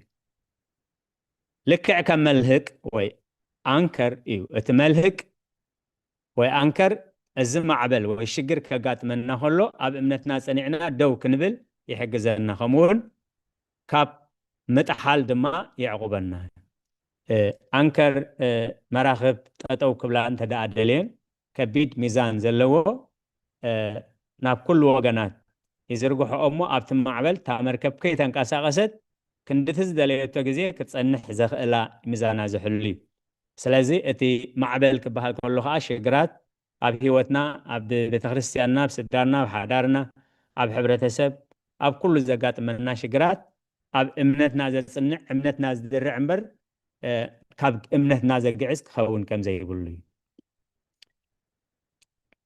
ልክዕ ከም መልህቅ ወይ ኣንከር እዩ። እቲ መልህቅ ወይ ኣንከር፣ እዚ ማዕበል ወይ ሽግር ከጋጥመና ከሎ፣ ኣብ እምነትና ጸኒዕና ደው ክንብል ይሕግዘና፣ ከምኡውን ካብ ምጥሓል ድማ የዕቑበና። እ፣ ኣንከር፣ እ፣ መራኽብ ጠጠው ክብላ እንተ ደኣ ደልየን፣ ከቢድ ሚዛን ዘለዎ፣ እ፣ ናብ ኩሉ ወገናት ይዝርግሖ እሞ፣ ኣብቲ ማዕበል እታ መርከብ ከይተንቀሳቐሰት፣ ክንድቲ ዝደለየቶ ግዜ ክትጸንሕ ዘኽእላ ሚዛና ዝሕሉ እዩ። ስለዚ እቲ ማዕበል ክበሃል ከሎ ኸኣ ሽግራት ኣብ ህይወትና፣ ኣብ ቤተ ክርስቲያንና፣ ኣብ ስድራና፣ ኣብ ሓዳርና፣ ኣብ ሕብረተሰብ፣ ኣብ ኩሉ ዘጋጥመና ሽግራት ኣብ እምነትና ዘጽንዕ፣ እምነትና ዝድርዕ እምበር፣ እ፣ ካብ እምነትና ዘግዕዝ ክኸውን ከም ዘይብሉ እዩ።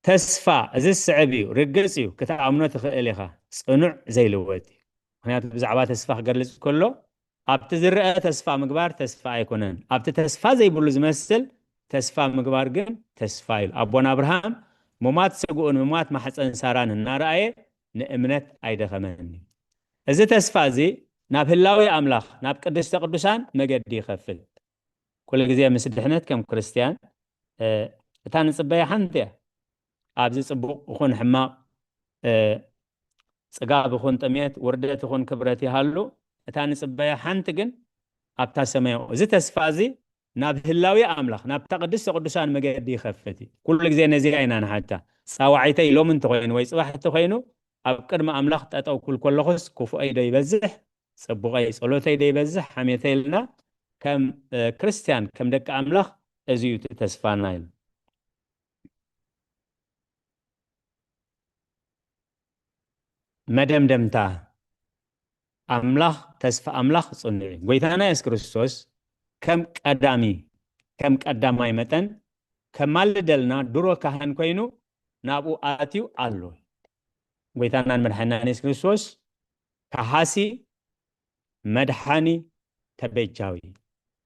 ተስፋ፣ እዚ ዝስዕብ እዩ፣ ርግጽ እዩ፣ ክትኣምኖ ትኽእል ኢኻ፣ ጽኑዕ ዘይልወጥ እዩ። ምኽንያቱ ብዛዕባ ተስፋ ክገልጽ ከሎ፣ ኣብቲ ዝረአ ተስፋ ምግባር ተስፋ ኣይኮነን፣ ኣብቲ ተስፋ ዘይብሉ ዝመስል ተስፋ ምግባር ግን ተስፋ ኢሉ። ኣቦና ኣብርሃም ሙማት ስግኡን ሙማት ማሕፀን ሳራን እናረኣየ ንእምነት ኣይደኸመን እዩ። እዚ ተስፋ እዚ ናብ ህላዌ ኣምላኽ፣ ናብ ቅድስተ ቅዱሳን መገዲ ይኸፍት። ኩሉ ግዜ ምስ ድሕነት ከም ክርስትያን፣ እ፣ እታ ንጽበያ ሓንቲ እያ። ኣብዚ ጽቡቕ ይኹን ሕማቕ፣ እ፣ ጽጋብ ይኹን ጥሜት፣ ውርደት ይኹን ክብረት ይሃሉ፣ እታ ንጽበያ ሓንቲ ግን ኣብታ ሰማያዊ። እዚ ተስፋ እዚ ናብ ህላዌ ኣምላኽ፣ ናብታ ቅድስተ ቅዱሳን መገዲ ይኸፍት እዩ። ኩሉ ግዜ ነዚኣ ኢና ንሓታ። ጻዋዒተይ ሎሚ እንተኾይኑ ወይ ጽባሕ እንተኾይኑ፣ ኣብ ቅድሚ ኣምላኽ ጠጠው ክብል ከለኹስ፣ ክፉኣይ ዶ ይበዝሕ፣ ጽቡቐይ፣ ጸሎተይ ዶ ይበዝሕ፣ ሓሜተይ ኢልና ከም፣ እ፣ ክርስትያን፣ ከም ደቂ ኣምላኽ እዚ እዩ እቲ ተስፋና ኢሉ። መደምደምታ፣ ኣምላኽ፣ ተስፋ ኣምላኽ ጽኑዕ እዩ። ጎይታና የሱስ ክርስቶስ ከም ቀዳሚ፣ ከም ቀዳማይ መጠን ከማልደልና ድሮ ካህን ኮይኑ ናብኡ ኣትዩ ኣሎ። ጎይታናን መድሓኒናን የሱስ ክርስቶስ ከሓሲ፣ መድሓኒ፣ ተበጃዊ።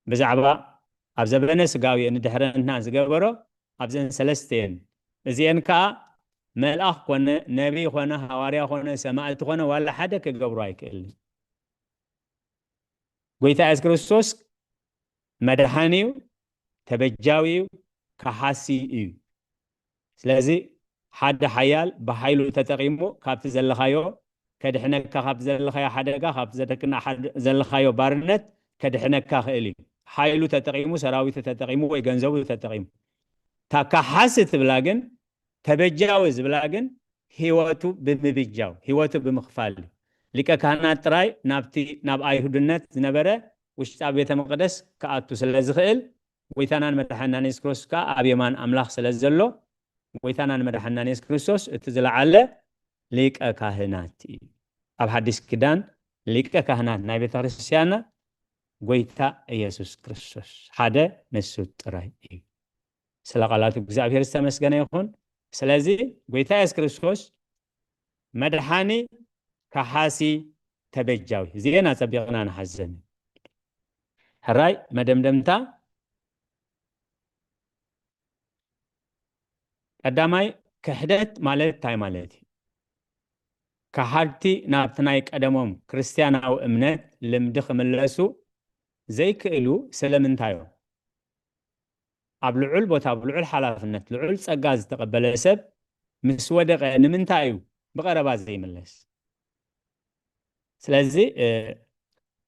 ብዛዕባ ኣብ ዘበነ ስጋዊ ንድሕረንትና ዝገበሮ ኣብዘን ሰለስተ እየን። እዚአን ከኣ መልኣኽ ኮነ፣ ነቢይ ኮነ፣ ሃዋርያ ኮነ፣ ሰማእቲ ኮነ፣ ዋላ ሓደ ክገብሮ ኣይክእልን። ጎይታ የሱስ ክርስቶስ መድሓኒ እዩ፣ ተበጃዊ እዩ፣ ከሓሲ እዩ። ስለዚ ሓደ ሓያል ብሓይሉ ተጠቒሙ ካብቲ ዘለኻዮ ከድሕነካ፣ ካብቲ ዘለኻዮ ሓደጋ፣ ካብቲ ዘለክና ሓደ-፣ ዘለኻዮ ባርነት ከድሕነካ ክእል እዩ። ሓይሉ ተጠቒሙ፣ ሰራዊቱ ተጠቒሙ ወይ ገንዘቡ ተጠቒሙ። እታ ከሓሲ ትብላ ግን፣ ተበጃዊ ዝብላ ግን ህይወቱ ብምብጃው፣ ህይወቱ ብምኽፋል እዩ። ሊቀ ካህናት ጥራይ ናብቲ፣ ናብ ኣይሁድነት ዝነበረ ውሽጣ ቤተ መቕደስ ክኣቱ ስለ ዝኽእል፣ ጎይታናን መድሓናን የሱስ ክርስቶስ ከኣ ኣብ የማን ኣምላኽ ስለ ዘሎ፣ ጎይታናን መድሓናን የሱስ ክርስቶስ እቲ ዝለዓለ ሊቀ ካህናት እዩ። ኣብ ሓዲስ ኪዳን ሊቀ ካህናት ናይ ቤተ ክርስቲያንና ጎይታ ኢየሱስ ክርስቶስ ሓደ ንሱ ጥራይ እዩ። ስለ ቃላቱ እግዚኣብሔር ዝተመስገነ ይኹን። ስለዚ ጎይታ የሱስ ክርስቶስ መድሓኒ፣ ከሓሲ፣ ተበጃዊ። እዚኤን ኣጸቢቕና ንሓዘን። ሕራይ መደምደምታ፣ ቀዳማይ ክሕደት ማለት እንታይ ማለት እዩ? ከሓድቲ ናብቲ ናይ ቀደሞም ክርስትያናዊ እምነት ልምዲ ክምለሱ ዘይክእሉ ስለምንታይ እዮም? ኣብ ልዑል ቦታ፣ ኣብ ልዑል ሓላፍነት፣ ልዑል ጸጋ ዝተቐበለ ሰብ ምስ ወደቐ ንምንታይ እዩ ብቐረባ ዘይምለስ? ስለዚ፣ እ፣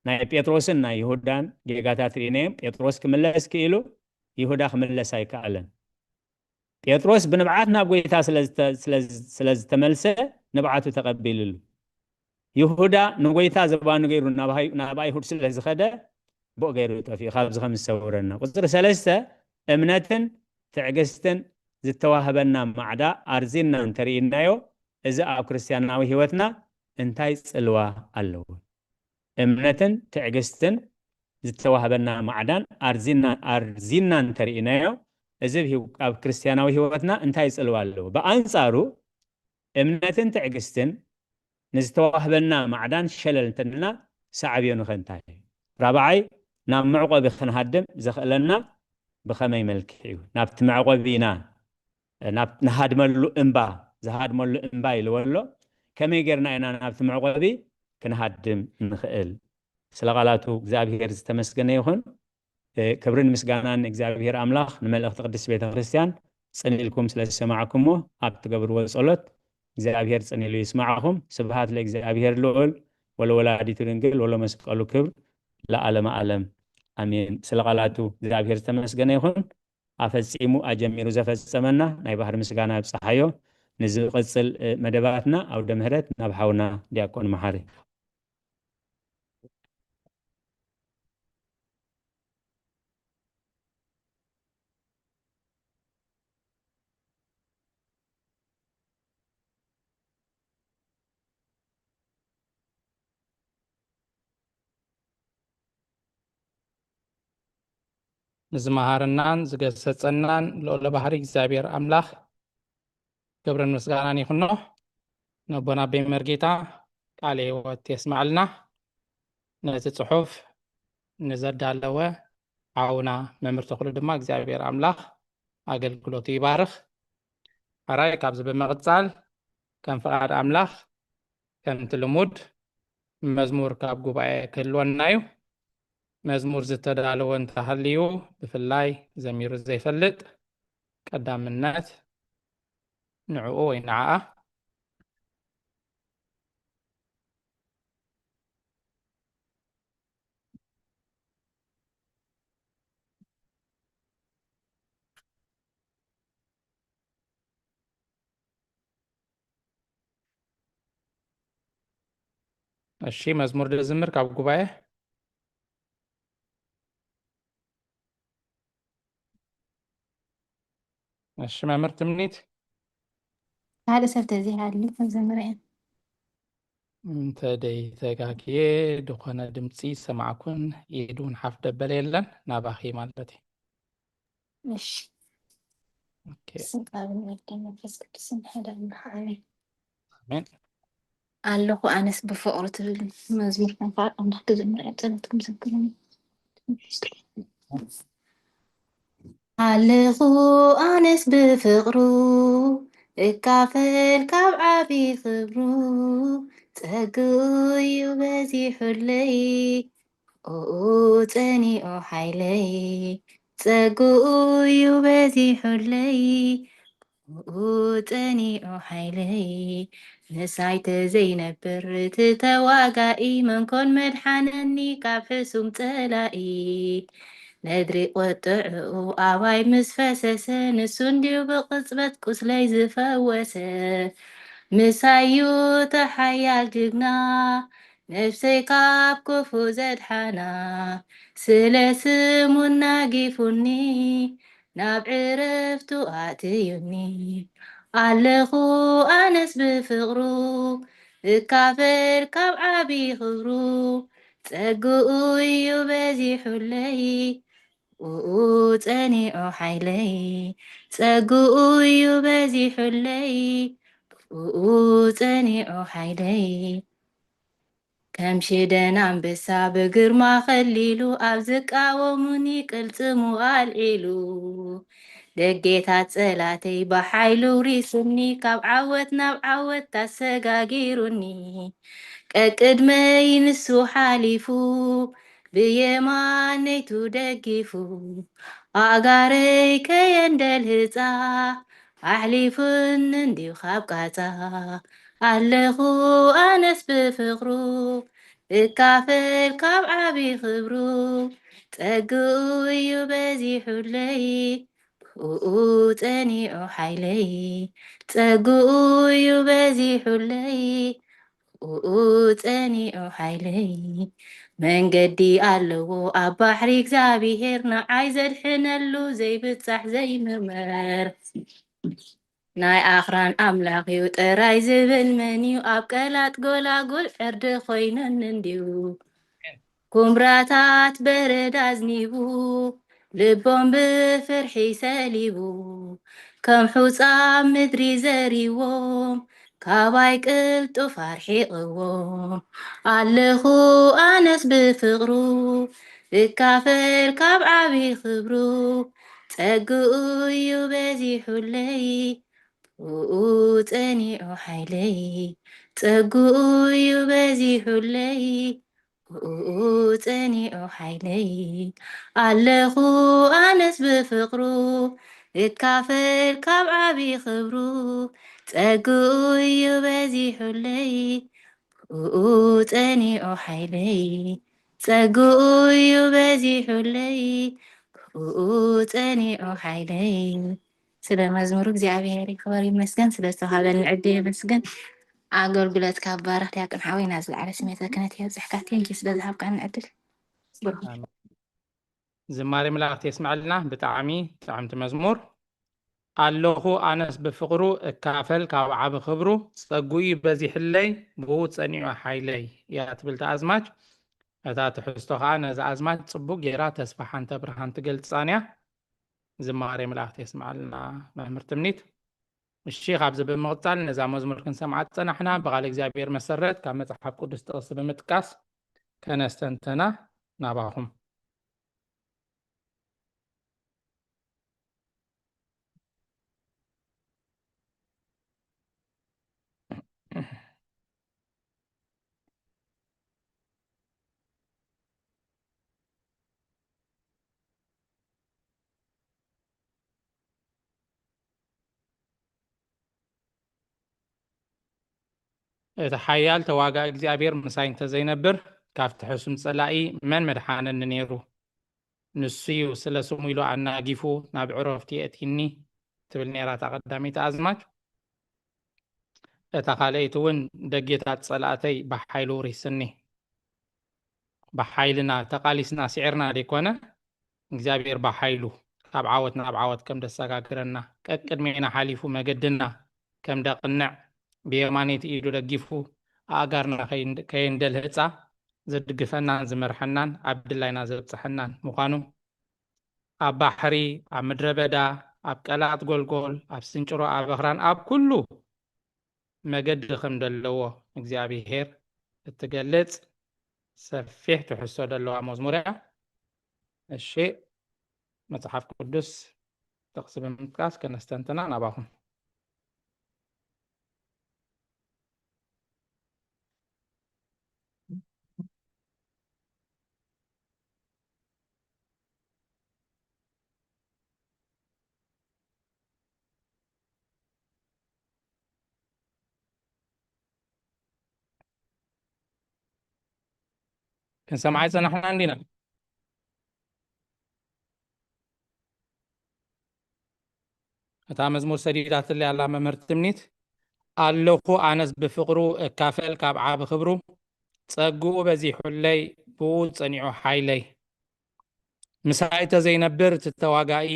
ናይ ጴጥሮስን ናይ ይሁዳን ጌጋታት ርኢናዮም። ጴጥሮስ ክምለስ ክኢሉ፣ ይሁዳ ክምለስ ኣይከኣለን። ጴጥሮስ ብንብዓት ናብ ጎይታ ስለ ዝተ-፣ ስለ ዝ-፣ ስለ ዝተመልሰ ንብዓቱ ተቐቢልሉ። ይሁዳ ንጎይታ ዝባኑ ገይሩ ናብ ኣይ-፣ ናብ ኣይሁድ ስለ ዝኸደ ብኡ ገይሩ ጠፊኡ። ካብዚ ከም ዝሰውረና። ቁጽሪ ሰለስተ፣ እምነትን ትዕግስትን ዝተዋህበና ማዕዳ ኣርዚና እንተርኢናዮ፣ እዚ ኣብ ክርስትያናዊ ህይወትና እንታይ ጽልዋ ኣለዎ? እምነትን ትዕግስትን ዝተዋህበና ማዕዳን ኣርዚና፣ ኣርዚና እንተርኢናዮ፣ እዚ ኣብ ህይው-፣ ኣብ ክርስትያናዊ ህይወትና እንታይ ጽልዋ ኣለዎ? ብኣንጻሩ፣ እምነትን ትዕግስትን ንዝተዋህበና ማዕዳን ሸለል እንተልና፣ ሳዕቤኑ ኸ እንታይ እዩ? ራብዓይ፣ ናብ መዕቆቢ ክንሃድም ዘኽእለና ብኸመይ መልክዕ እዩ? ናብቲ መዕቆቢ ኢና፣ ናብ ንሃድመሉ እምባ፣ ዝሃድመሉ እምባ ኢልዎ ኣሎ። ከመይ ጌርና ኢና ናብቲ መዕቆቢ ክንሃድም ንኽእል? ስለ ቃላቱ እግዚኣብሔር ዝተመስገነ ይኹን። እ፣ ክብርን ምስጋናን ንእግዚኣብሔር ኣምላኽ፣ ንመልእኽቲ ቅድስት ቤተ ክርስቲያን ጽን ኢልኩም ስለ ዝሰማዕኩሞ፣ ኣብ ትገብርዎ ጸሎት እግዚኣብሔር ጽን ኢሉ ይስማዕኹም። ስብሃት ለእግዚኣብሔር ልዑል ወለወላዲቱ ድንግል ወለመስቀሉ ክብር ለዓለመ ዓለም። ኣሜን። ስለ ቃላቱ እግዚኣብሔር ዝተመስገነ ይኹን። ኣፈጺሙ ኣጀሚሩ ዘፈጸመና ናይ ባህሪ ምስጋና ይብጽሓዮ። ንዝቕጽል፣ እ፣ መደባትና ኣውደ ምህረት ናብ ሓውና ዲያቆን መሓሪ። ንዝመሃረናን ዝገሰጸናን ልዑለ ባህሪ እግዚኣብሔር ኣምላኽ ክብርን ምስጋናን ይኹኖ። ነቦና ኣቦይ መርጌታ ቃለ ሕይወት የስምዓልና። ነቲ ጽሑፍ ንዘዳለወ ሓውና መምህር ተኽሉ ድማ እግዚኣብሔር ኣምላኽ ኣገልግሎቱ ይባርኽ። ሕራይ ካብዚ ብምቕጻል ከም ፍቓድ ኣምላኽ ከምቲ ልሙድ መዝሙር ካብ ጉባኤ ክህልወና እዩ። መዝሙር ዝተዳለወ እንተሃልዩ ብፍላይ ዘሚሩ ዘይፈልጥ ቀዳምነት ንዕኡ ወይ ንዓኣ። እሺ፣ መዝሙር ድዝምር ካብ ጉባኤ። እሺ፣ መምህር ትምኒት። ካልእ ሰብ ተዘይሃልዩ ክንዘምር እየ። እንተ ደይተጋግየ፣ ዝኾነ ድምፂ ሰማዕኩን፣ ኢድ እውን ሓፍ ደበለ የለን፣ ናባኺ ማለት እዩ። እሺ። ኦኬ። ስም ኣብ ወልድ መንፈስ ቅዱስን ሓደ ኣምላኽ ኣሜን። ኣሜን። ኣለኹ ኣነስ ብፍቕሩ ትብል መዝሙር ከም ፍቓድ ኣምላኽ ክዝምር እየ፣ ጸሎትኩም ዘክሩኒ። ኣለኹ ኣነስ ብፍቕሩ እካፈል ካብ ዓቢ ክብሩ፣ ጸግኡ እዩ በዚሑለይ። ኡኡ ጸኒዑ ሓይለይ፣ ጸግኡ እዩ በዚሑለይ። ኡኡ ጸኒዑ ሓይለይ፣ ምሳይ ተዘይነብር እቲ ተዋጋኢ፣ መንኮን መድሓነኒ ካብ ሕሱም ጸላኢ። ነድሪ ቁጥዕኡ ኣባይ ምስ ፈሰሰ፣ ንሱ እንድዩ ብቕጽበት ቁስለይ ዝፈወሰ። ምሳዩ ተሓያል ጅግና፣ ነፍሰይ ካብ ክፉ ዘድሓና፣ ስለ ስሙ ናጊፉኒ፣ ናብ ዕረፍቱ ኣእትዩኒ። ኣለኹ ኣነስ ብፍቕሩ፣ እካፈል ካብ ዓቢ ክብሩ። ጸግኡ እዩ በዚሑለይ፣ ኡኡ ጸኒዑ ሓይለይ። ጸግኡ እዩ በዚሑለይ፣ ኡኡ ጸኒዑ ሓይለይ። ከም ሽደን ኣንበሳ ብግርማ ከሊሉ፣ ኣብ ዝቃወሙኒ ቅልጽሙ ኣልዒሉ። ደጌታት ጸላተይ ብሓይሉ ውሪሱኒ፣ ካብ ዓወት ናብ ዓወት ኣሰጋጊሩኒ። ቀቅድመይ ንሱ ሓሊፉ፣ ብየማነይቱ ደጊፉ። ኣእጋረይ ከየንደልህጻ፣ ኣሕሊፉኒ እንድዩ ካብ ቃጻ። ኣለኹ ኣነስ ብፍቕሩ፣ እካፈል ካብ ዓቢ ክብሩ። ጸግኡ እዩ በዚሑለይ፣ ብኡኡ ጸኒዑ ሓይለይ። ጸግኡ እዩ በዚሑለይ፣ ብኡኡ ጸኒዑ ሓይለይ። መንገዲ ኣለዎ ኣብ ባሕሪ እግዚኣብሄር፣ ንዓይ ዘድሕነሉ ዘይብጻሕ ዘይምርመር። ናይ ኣኽራን ኣምላኽ እዩ ጥራይ ዝብል መን እዩ? ኣብ ቀላጥ ጎላጉል ዕርዲ ኮይኑኒ እንድዩ። ኩምራታት በረድ ኣዝኒቡ፣ ልቦም ብፍርሒ ሰሊቡ። ከም ሑጻ ምድሪ ዘሪዎም፣ ካባይ ቅልጡፍ ኣርሒቕዎም። ኣለኹ ኣነስ ብፍቕሩ፣ እካፈል ካብ ዓቢ ክብሩ። ጸግኡ እዩ በዚሑለይ፣ ብኡኡ ጸኒዑ ሓይለይ። ጸግኡ እዩ በዚሑለይ፣ ብኡኡ ጸኒዑ ሓይለይ። ኣለኹ ኣነስ ብፍቕሩ፣ እካፈል ካብ ዓቢ ክብሩ። ጸግኡ እዩ በዚሑለይ፣ ብኡኡ ጸኒዑ ሓይለይ። ጸግኡ እዩ በዚሑለይ፣ ብኡኡ ጸኒዑ ሓይለይ። ስለ መዝሙሩ እግዚኣብሔር ይኽበር ይመስገን፣ ስለ ዝተዋሃበኒ ዕድል የመስግን። ኣገልግሎትካ ይባረኽ ዲያቆን ሓወይ፣ ናብ ዝለዓለ ስሜተ ክህነት የብጽሕካ። ቴንኪ ስለ ዝሃብካኒ ዕድል። ብሩኽ። ኣሜን። ዝማሬ መላእክት የስምዐልና። ብጣዕሚ ጥዕምቲ መዝሙር። ኣለኹ ኣነስ ብፍቕሩ እካፈል ካብ ዓቢ ክብሩ፣ ጸግኡ በዚሕለይ ብኡ ጸኒዑ ሓይለይ እያ ትብል እታ ኣዝማች። እታ ትሕዝቶ ኸኣ ነዛ ኣዝማች ጽቡቕ ጌራ ተስፋ ሓንተ ብርሃን ትገልጻን እያ። ዝማሬ መላእክት የስምዓልና መምህር ትምኒት። እሺ፣ ካብዚ ብምቕጻል ነዛ መዝሙር ክንሰምዓ ዝጸናሕና ብቓል እግዚኣብሔር መሰረት ካብ መጽሓፍ ቅዱስ ጥቕሲ ብምጥቃስ ከነስተንተና ናባኹም። እቲ ሓያል ተዋጋኢ እግዚኣብሔር ምሳይ እንተዘይነብር፣ ካብቲ ሕሱም ጸላኢ መን መድሓነኒ ነይሩ? ንሱ እዩ ስለ ስሙ ኢሉ ኣናጊፉ ናብ ዕረፍቱ የእትይኒ፣ ትብል ነይራ እታ ቀዳመይቲ ኣዝማች። እታ ካልኣይቲ እውን፣ ደጌታት ጸላእተይ ብሓይሉ ውሪስኒ። ብሓይልና ተቓሊስና ስዒርና ደይኮነ፣ እግዚኣብሔር ብሓይሉ ካብ ዓወት ናብ ዓወት ከም ደሰጋግረና፣ ቀቅድሜና ሓሊፉ መገድና ከም ደቕንዕ፣ ብየማነይቲ ኢዱ ደጊፉ፣ ኣእጋርና ከይን-፣ ከየንደልህጻ ዝድግፈናን ዝመርሐናን፣ ኣብ ድላይና ዘብጽሐናን ምዃኑ፣ ኣብ ባሕሪ፣ ኣብ ምድረ በዳ፣ ኣብ ቀላኣት ጎልጎል፣ ኣብ ስንጭሮ፣ ኣብ ኣኽራን፣ ኣብ ኩሉ መገዲ ከም ዘለዎ እግዚኣብሔር እትገልጽ ሰፊሕ ትሕዝቶ ዘለዋ መዝሙር እያ። እሺ፣ መጽሓፍ ቅዱስ ጥቕሲ ብምጥቃስ ከነስተንትና ናባኹም። ክንሰምዓ ይጸናሕና እንዲና። እታ መዝሙር ሰዲዳትለይ ኣላ መምህር ትምኒት። ኣለኹ ኣነስ ብፍቕሩ እካፈል ካብ ዓቢ ክብሩ፣ ጸግኡ በዚሑለይ ብኡ ጸኒዑ ሓይለይ። ምሳይ ተዘይነብር እቲ ተዋጋኢ፣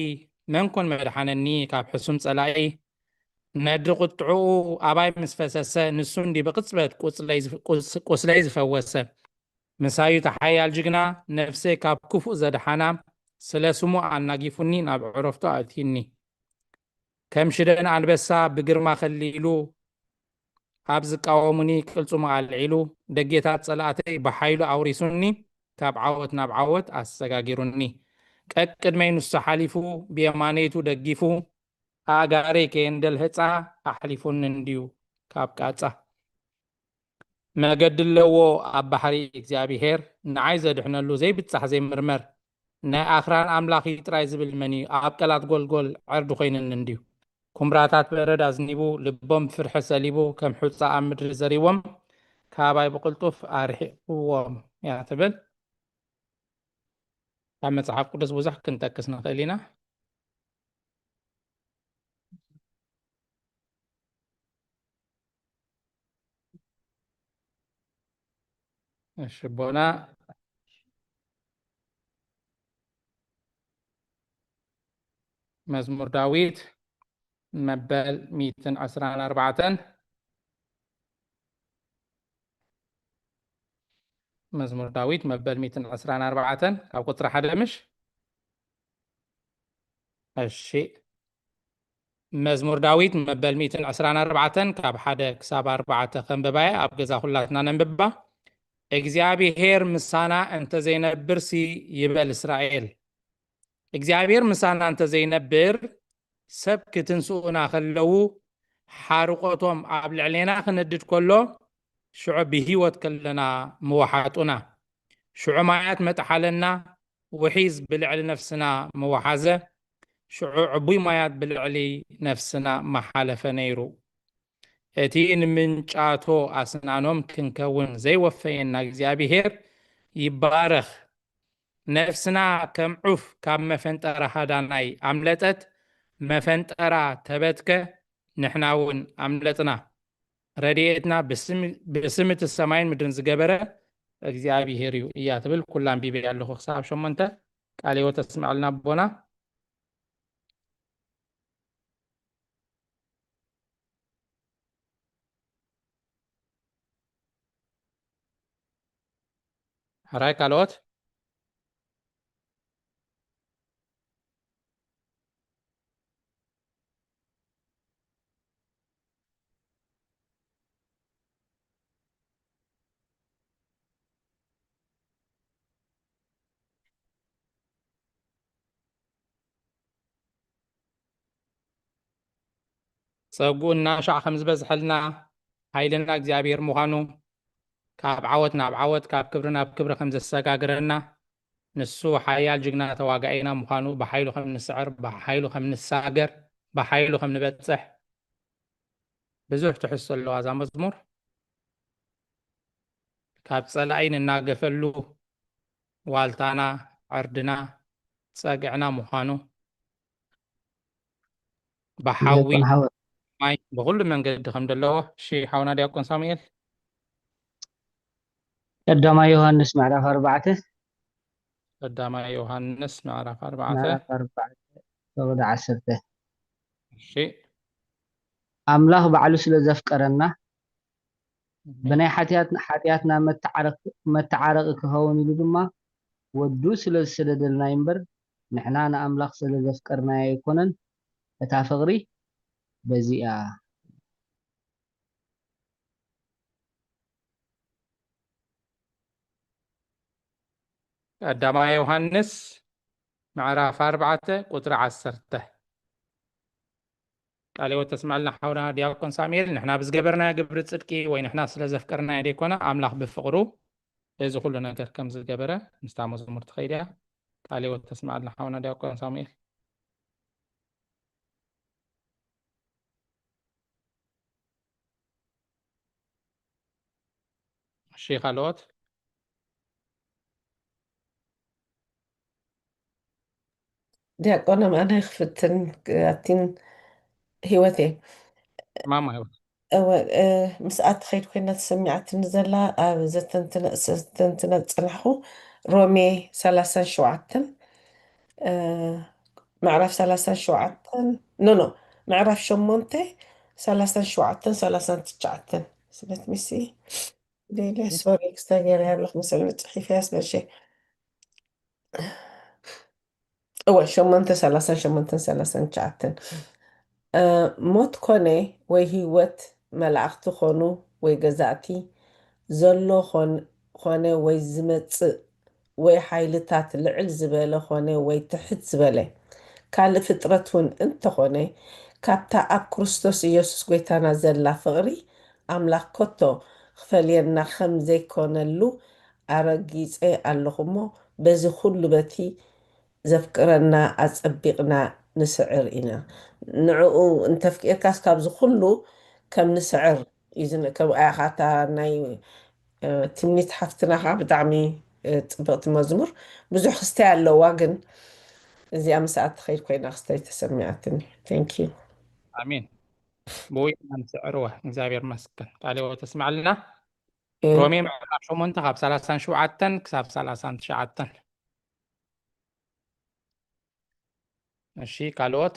መን ኮን መድሓነኒ ካብ ሕሱም ጸላኢ? ነድሪ ቁጥዕኡ ኣባይ ምስ ፈሰሰ፣ ንሱ እንዲ ብቕጽበት ቁጽለይ ዝፍ-፣ ቁስ-፣ ቁስለይ ዝፈወሰ። ምሳዩ እቲ ሓያል ጅግና፣ ነፍሰይ ካብ ክፉእ ዘድሓና፣ ስለ ስሙ ኣናጊፉኒ፣ ናብ ዕረፍቱ ኣእትዩኒ። ከም ሽደን ኣንበሳ ብግርማ ከሊሉ፣ ኣብ ዝቃወሙኒ ቅልጽሙ ኣልዒሉ፣ ደጌታት ጸላእተይ ብሓይሉ ኣውሪሱኒ፣ ካብ ዓወት ናብ ዓወት ኣሰጋጊሩኒ። ቀቅድመይ ንሱ ሓሊፉ፣ ብየማነይቱ ደጊፉ፣ ኣእጋረይ ከየንደልህጻ ኣሕሊፉኒ እንድዩ ካብ ቃጻ። መገዲ ኣለዎ ኣብ ባሕሪ እግዚኣብሄር፣ ንዓይ ዘድሕነሉ ዘይብጻሕ ዘይምርመር። ናይ ኣኽራን ኣምላኽ እዩ ጥራይ ዝብል መን እዩ? ኣብ ቀላት ጎልጎል ዕርዲ ኮይኑኒ እንድዩ። ኩምራታት በረድ ኣዝኒቡ፣ ልቦም ብፍርሒ ሰሊቡ፣ ከም ሑጻ ኣብ ምድሪ ዘሪዎም፣ ካባይ ብቕልጡፍ ኣርሒቕዎም እያ ትብል። ካብ መጽሓፍ ቅዱስ ብዙሕ ክንጠቅስ ንኽእል ኢና። እሺ፣ ኣቦና መዝሙር ዳዊት መበል ሚእትን ዕስራን ኣርባዕተን። መዝሙር ዳዊት መበል ሚእትን ዕስራን ኣርባዕተን ካብ ቁጽሪ ሓደ ምሽ? እሺ። መዝሙር ዳዊት መበል ሚእትን ዕስራን ኣርባዕተን ካብ ሓደ ክሳብ ኣርባዕተ ከንብባየ፣ ኣብ ገዛ ኩላትና ነንብባ። እግዚኣብሄር ምሳና እንተ ዘይነብርሲ ይበል እስራኤል። እግዚኣብሄር ምሳና እንተ ዘይነብር፣ ሰብ ክትንስኡና ከለዉ፣ ሓርቆቶም ኣብ ልዕሌና ክነድድ ከሎ፣ ሽዑ ብህይወት ከለና ምወሓጡና። ሽዑ ማያት መጥሓለና፣ ውሒዝ ብልዕሊ ነፍስና ምወሓዘ። ሽዑ ዕቡይ ማያት ብልዕሊ ነፍስና ምሓለፈ ነይሩ። እቲ ንምንጫቶ ኣስናኖም ክንከውን ዘይወፈየና እግዚኣብሄር ይባረኽ። ነፍስና ከም ዑፍ ካብ መፈንጠራ ሃዳናይ ኣምለጠት፣ መፈንጠራ ተበትከ፣ ንሕና እውን ኣምለጥና። ረድኤትና ብስም-፣ ብስም እቲ ሰማይን ምድርን ዝገበረ እግዚኣብሄር እዩ እያ ትብል። ኩላ ኣንቢበያ ኣለኹ ክሳብ ሸሞንተ። ቃለ ህይወት ተስምዐልና ኣቦና። ሕራይ ካልኦት? ጸጉኡ እናሻዕ ከም ዝበዝሐልና፣ ሓይልና እግዚኣብሔር ምዃኑ፣ ካብ ዓወት ናብ ዓወት፣ ካብ ክብሪ ናብ ክብሪ ከም ዘሰጋግረና፣ ንሱ ሓያል ጅግና ተዋጋኢና ምዃኑ፣ ብሓይሉ ከም ንስዕር፣ ብሓይሉ ከም ንሳገር፣ ብሓይሉ ከም ንበጽሕ ብዙሕ ትሕዝቶ ኣለዋ እዛ መዝሙር። ካብ ጸላኢ ንናገፈሉ ዋልታና፣ ዕርድና፣ ጸግዕና ምዃኑ፣ ብሓዊ፣ ዲያቆን ሓወ-፣ ማይ፣ ብኹሉ መንገዲ ከም ዘለዎ። እሺ፣ ሓውና ዲያቆን ሳሙኤል። ቀዳማይ ዮሃንስ ምዕራፍ ኣርባዕተ። ቀዳማይ ዮሃንስ ምዕራፍ ኣርባዕተ። ምዕራፍ ኣርባዕተ፣ ፈቕዲ ዓሰርተ። እሺ። ኣምላኽ ባዕሉ ስለ ዘፍቀረና፣ እህ። ብናይ ሓጢኣት-፣ ሓጢኣትና መተዓረቅ-፣ መተዓረቂ ክኸውን ኢሉ ድማ ወዱ ስለ ዝሰደደልና እዩ እምበር፣ ንሕና ንኣምላኽ ስለ ዘፍቀርናዮ ኣይኮነን። እታ ፍቕሪ በዚ እያ። ቀዳማይ ዮሃንስ ምዕራፍ ኣርባዕተ ቁጽሪ ዓሰርተ። ቃለ ህይወት ተስምዐልና ሓውና ዲያቆን ሳሙኤል። ንሕና ብዝገበርናዮ ግብሪ ጽድቂ ወይ ንሕና ስለ ዘፍቀርናዮ ደይኮነ፣ ኣምላኽ ብፍቕሩ እዚ ኩሉ ነገር ከም ዝገበረ ምስታ መዝሙር ትኸይድ እያ። ቃለ ህይወት ተስምዐልና ሓውና ዲያቆን ሳሙኤል። እሺ፣ ካልኦት? ዲያቆን ኣነ ክፍትን ኣቲን ህይወት እየ። ማማ ህይወት እወ፣ እ፣ ምስኣ ትኸይድ ኮይና ተሰሚዓትኒ ዘላ ኣብ ዘተንትነ- ዘተንትነ ዝጸናሕኩ ሮሜ ሰላሳን ሸውዓተን፣ እ፣ ምዕራፍ ሰላሳን ሸውዓተን፣ ኖ፣ ኖ፣ ምዕራፍ ሸሞንተ ሰላሳን ሸውዓተን ሰላሳን ትሽዓተን። ስለት ሚሲ ሌለ ሶሪ ክስተገር ያለኹ መሰለኒ ጽሒፈያስ በልሸ። እወ፣ ሸሞንተ ሰላሳን ሸሞንተን ሰላሳን ትሽዓተን። እ፣ ሞት ኮነ ወይ ህይወት፣ መላእኽቲ ኾኑ ወይ ገዛእቲ፣ ዘሎ ኾን- ኾነ ወይ ዝመጽእ፣ ወይ ሓይልታት፣ ልዕል ዝበለ ኾነ ወይ ትሕት ዝበለ ካልእ ፍጥረት እውን እንተኾነ፣ ካብታ ኣብ ክርስቶስ ኢየሱስ ጐይታና ዘላ ፍቕሪ ኣምላኽ ከቶ ክፈልየና ከም ዘይኮነሉ ኣረጊጸ ኣለኹ እሞ፣ በዚ ኹሉ በቲ ዘፍቅረና ኣጸቢቕና ንስዕር ኢና። ንዕኡ እንተፍቂርካስ ካብዚ ኹሉ ከም ንስዕር እዩ ዝን- ከም ኣያኻታ ናይ እ፣ ትምኒት ሓፍትና ከዓ ብጣዕሚ እ፣ ጽብቕቲ መዝሙር። ብዙሕ ክስተይ ኣለዋ፣ ግን እዚኣ ምስኣ ትኸይድ ኮይና ክስተይ ተሰሚዓትኒ። Thank you። ኣሜን። ብኡ ኢና ንስዕርዋ። እግዚኣብሔር መስገን። ቃለ ሕይወት ተስማዕልና። እ፣ ሮሜ ምዕራፍ ሸሞንተ ካብ ሰላሳን ሸውዓተን ክሳብ ሰላሳን ትሽዓተን። እሺ፣ ካልኦት?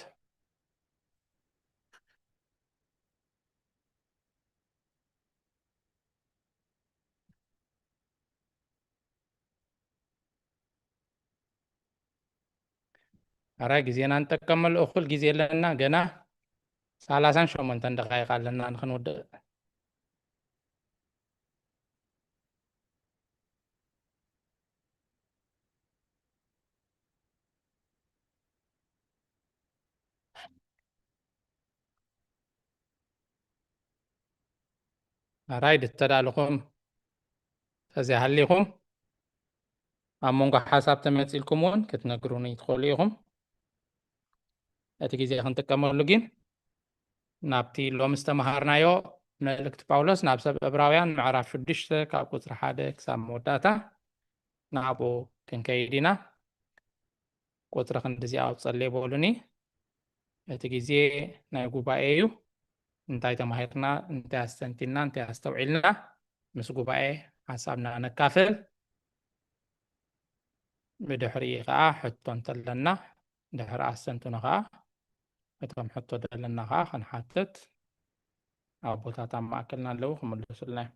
ኣራይ ግዜና ንጠቀመሉ፣ እኹል ግዜ ኣለና። ገና ሰላሳን ሸሞንተን ደቃይቕ ኣለና ንኽንውድእ። ኣራይ ድተዳልኹም ተዘይሃሊኹም ኣብ መንጎ ሓሳብ ተመጺልኩም እውን ክትነግሩኒ ትኽእሉ ኢኹም። እቲ ግዜ ክንጥቀመሉ ግን ናብቲ ሎሚ ዝተምሃርናዮ መልእክቲ ጳውሎስ ናብ ሰብ ዕብራውያን ምዕራፍ ሽዱሽተ ካብ ቁጽሪ ሓደ ክሳብ መወዳእታ ናብኡ ክንከይድ ኢና። ቁጽሪ ክንድዚ ኣውጸለይ በሉኒ። እቲ ግዜ ናይ ጉባኤ እዩ። እንታይ ተማሂርና፣ እንታይ ኣስተንቲና፣ እንታይ ኣስተውዒልና ምስ ጉባኤ ሓሳብና ነካፍል። ብድሕሪኡ ከዓ ሕቶ እንተለና ድሕሪ ኣስተንትኖ ከዓ እቶም ሕቶ ዘለና ከዓ ክንሓትት ኣቦታት ኣብ ማእከልና ኣለዉ ክምልሱልና እዮም።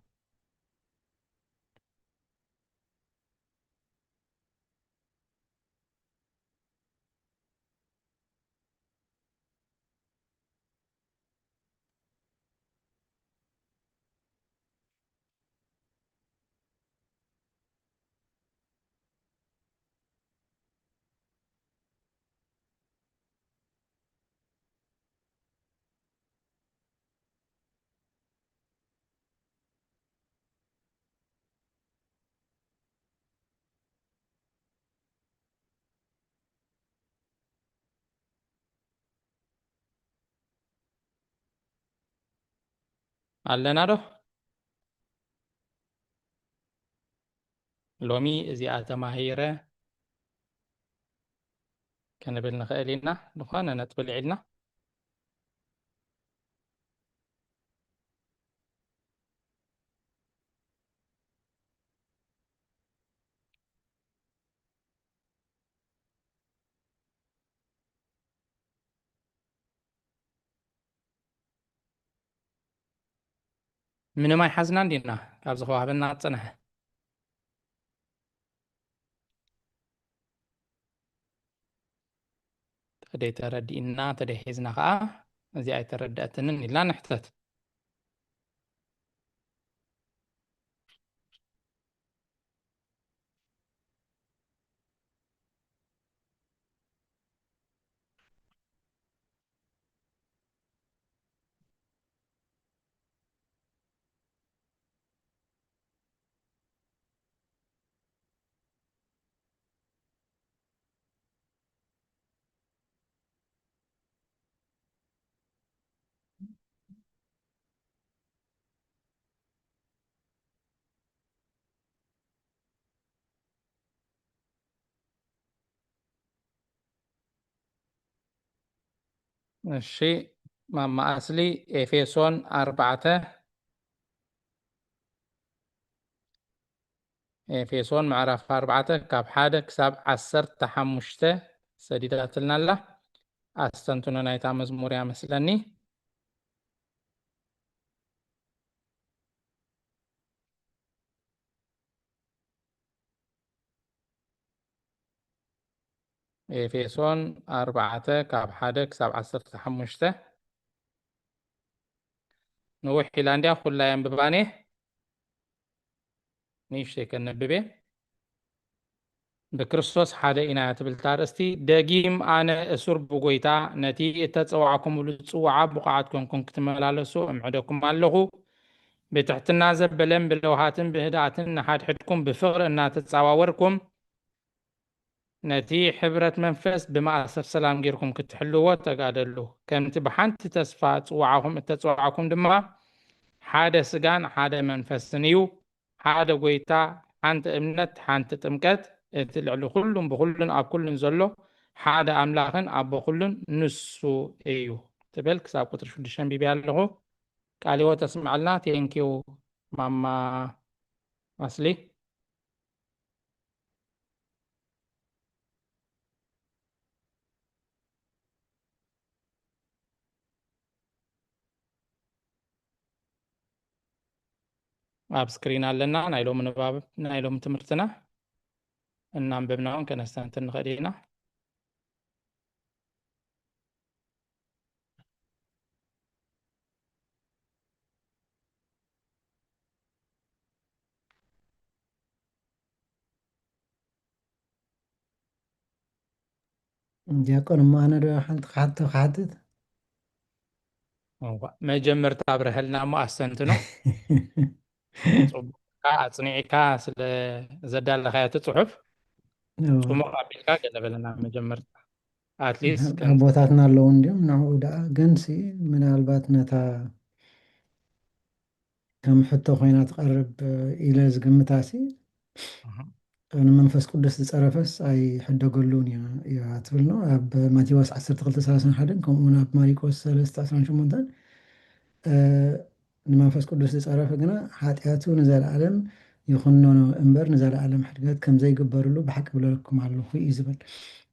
ኣለና ዶ? ሎሚ እዚኣ ተማሂረ ክንብል ንኽእል ኢና። ዝኾነ ነጥቢ ልዒልና ምንም ኣይሓዝናን ዲና ካብዚ ከዋህበና ዝጸንሐ? ተደይ ተረዲእና ተደይ ሒዝና ከኣ እዚኣ ኣይተረድኣትንን ኢልና ንሕተት። እሺ፣ ማማ ኣስሊ፣ ኤፌሶን ኣርባዕተ፣ ኤፌሶን ምዕራፍ ኣርባዕተ ካብ ሓደ ክሳብ ዓሰርተ ሓሙሽተ ሰዲዳትልና ኣላ። ኣስተንትኖ ናይታ መዝሙር እያ መስለኒ። ኤፌሶን ኣርባዕተ ካብ ሓደ ክሳብ ዓሰርተ ሓሙሽተ። ንውሕ ኢላ እንድያ፣ ኩላ የንብባኔ። ንእሽተይ ከነብቤ። ብክርስቶስ ሓደ ኢና ትብል እታ ኣርእስቲ። ደጊም ኣነ እሱር ብጎይታ ነቲ እተጸዋዕኩምሉ ጽዋዓ ብቑዓት ኮንኩም ክትመላለሱ እምዕደኩም ኣለኹ። ብትሕትና ዘበለን ብለውሃትን ብህድኣትን ንሓድሕድኩም ብፍቕሪ እናተጻዋወርኩም ነቲ ሕብረት መንፈስ ብማእሰር ሰላም ጌርኩም ክትሕልዎ ተጋደሉ። ከምቲ ብሓንቲ ተስፋ ጽዋዓኹም እተጸዋዕኩም ድማ ሓደ ስጋን ሓደ መንፈስን እዩ። ሓደ ጎይታ፣ ሓንቲ እምነት፣ ሓንቲ ጥምቀት፣ እቲ ልዕሊ ኩሉን ብኩሉን ኣብ ኩሉን ዘሎ ሓደ ኣምላኽን ኣቦ ኩሉን ንሱ እዩ ትብል። ክሳብ ቁጽሪ ሽዱሽተ ኣንቢበያ ኣለኹ። ቃለ ሕይወት ተስምዐልና። ቴንኪው ማማ ኣስሊ። ኣብ ስክሪን ኣለና፣ ናይ ሎሚ ንባብ፣ ናይ ሎሚ ትምህርትና እናንበብና እውን ከነስተንትን ንኽእል ኢና። ዲያቆን፣ እሞ ኣነ ዶ ሓንቲ ክሓቶ ክሓትት? እዋ፣ መጀመርታ ኣብርሀልና እሞ ኣስተንትኖ። ጽቡቕካ ኣጽኒዕካ ስለ ዘዳለኻዮ እቲ ጽሑፍ፣ እዋ። ጽሙቕ ኣቢልካ ገለ በለና መጀመርታ። ኣትሊስት ከም ኣቦታትና ኣለዉ እንዲዮም፣ ንዕኡ ደኣ። ግንሲ ምናልባት ነታ ከም ሕቶ ኮይና ትቐርብ ኢለ ዝግምታ ሲ፣ ኣሃ። ንመንፈስ ቅዱስ ዝጸረፈስ ኣይሕደገሉን እያ፣ እያ ትብል ነው። ኣብ ማቴዎስ ዓሰርተ ክልተ ሰላሳ ሓደን ከምኡ እውን ኣብ ማሪቆስ ሰለስተ ዕስራን ሸሞንተን፣ እ፣ ንመንፈስ ቅዱስ ዝጸረፈ ግና ሓጢኣቱ ንዘለኣለም ይኹነኖ እምበር ንዘለኣለም ሕድገት ከም ዘይግበርሉ ብሓቂ እብለኩም ኣለኹ እዩ ዝብል።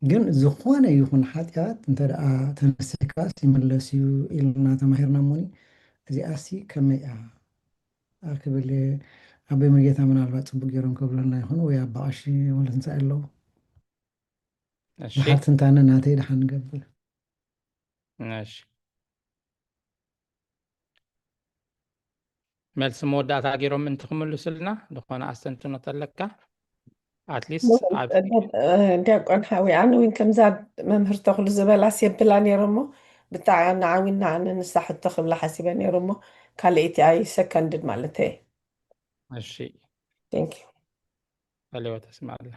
ግን ዝኾነ ይኹን ሓጢኣት እንተ ደኣ ተነሲሕካስ ይምለስ እዩ ኢልና ተማሂርና እሞኒ፣ እዚኣሲ ከመይ እያ? ክብል እየ። ኣቦይ ሙሉጌታ ምናልባት ጽቡቅ ገይሮም ከብሉልና ይኾኑ ወይ ኣባ ቀሺ ወልደትንሳኤ ኣለዉ። እሺ። ድሓር ትንታነ ናተይ ድሓን ንገብር። እሺ። መልሲ መወዳእታ ገይሮም እንተ ክምልሱልና፣ ዝኾነ ኣስተንትኖ ተለካ? ኣትሊስት ኣብ ዲያቆን ሓዊ፣ ኣነ እውን ከምዛ መምህር ተኽሉ ዝበላስ የብላ ነይረ እሞ፣ ብጣዕሚ ንዓዊና ኣነ ንሳ ሕቶ ክብላ ሓሲበ ነይረ እሞ፣ ካልኣይቲ ኣይ ሰከንድድ ማለት እየ። እሺ። Thank you። በል፣ ተስማዕልና።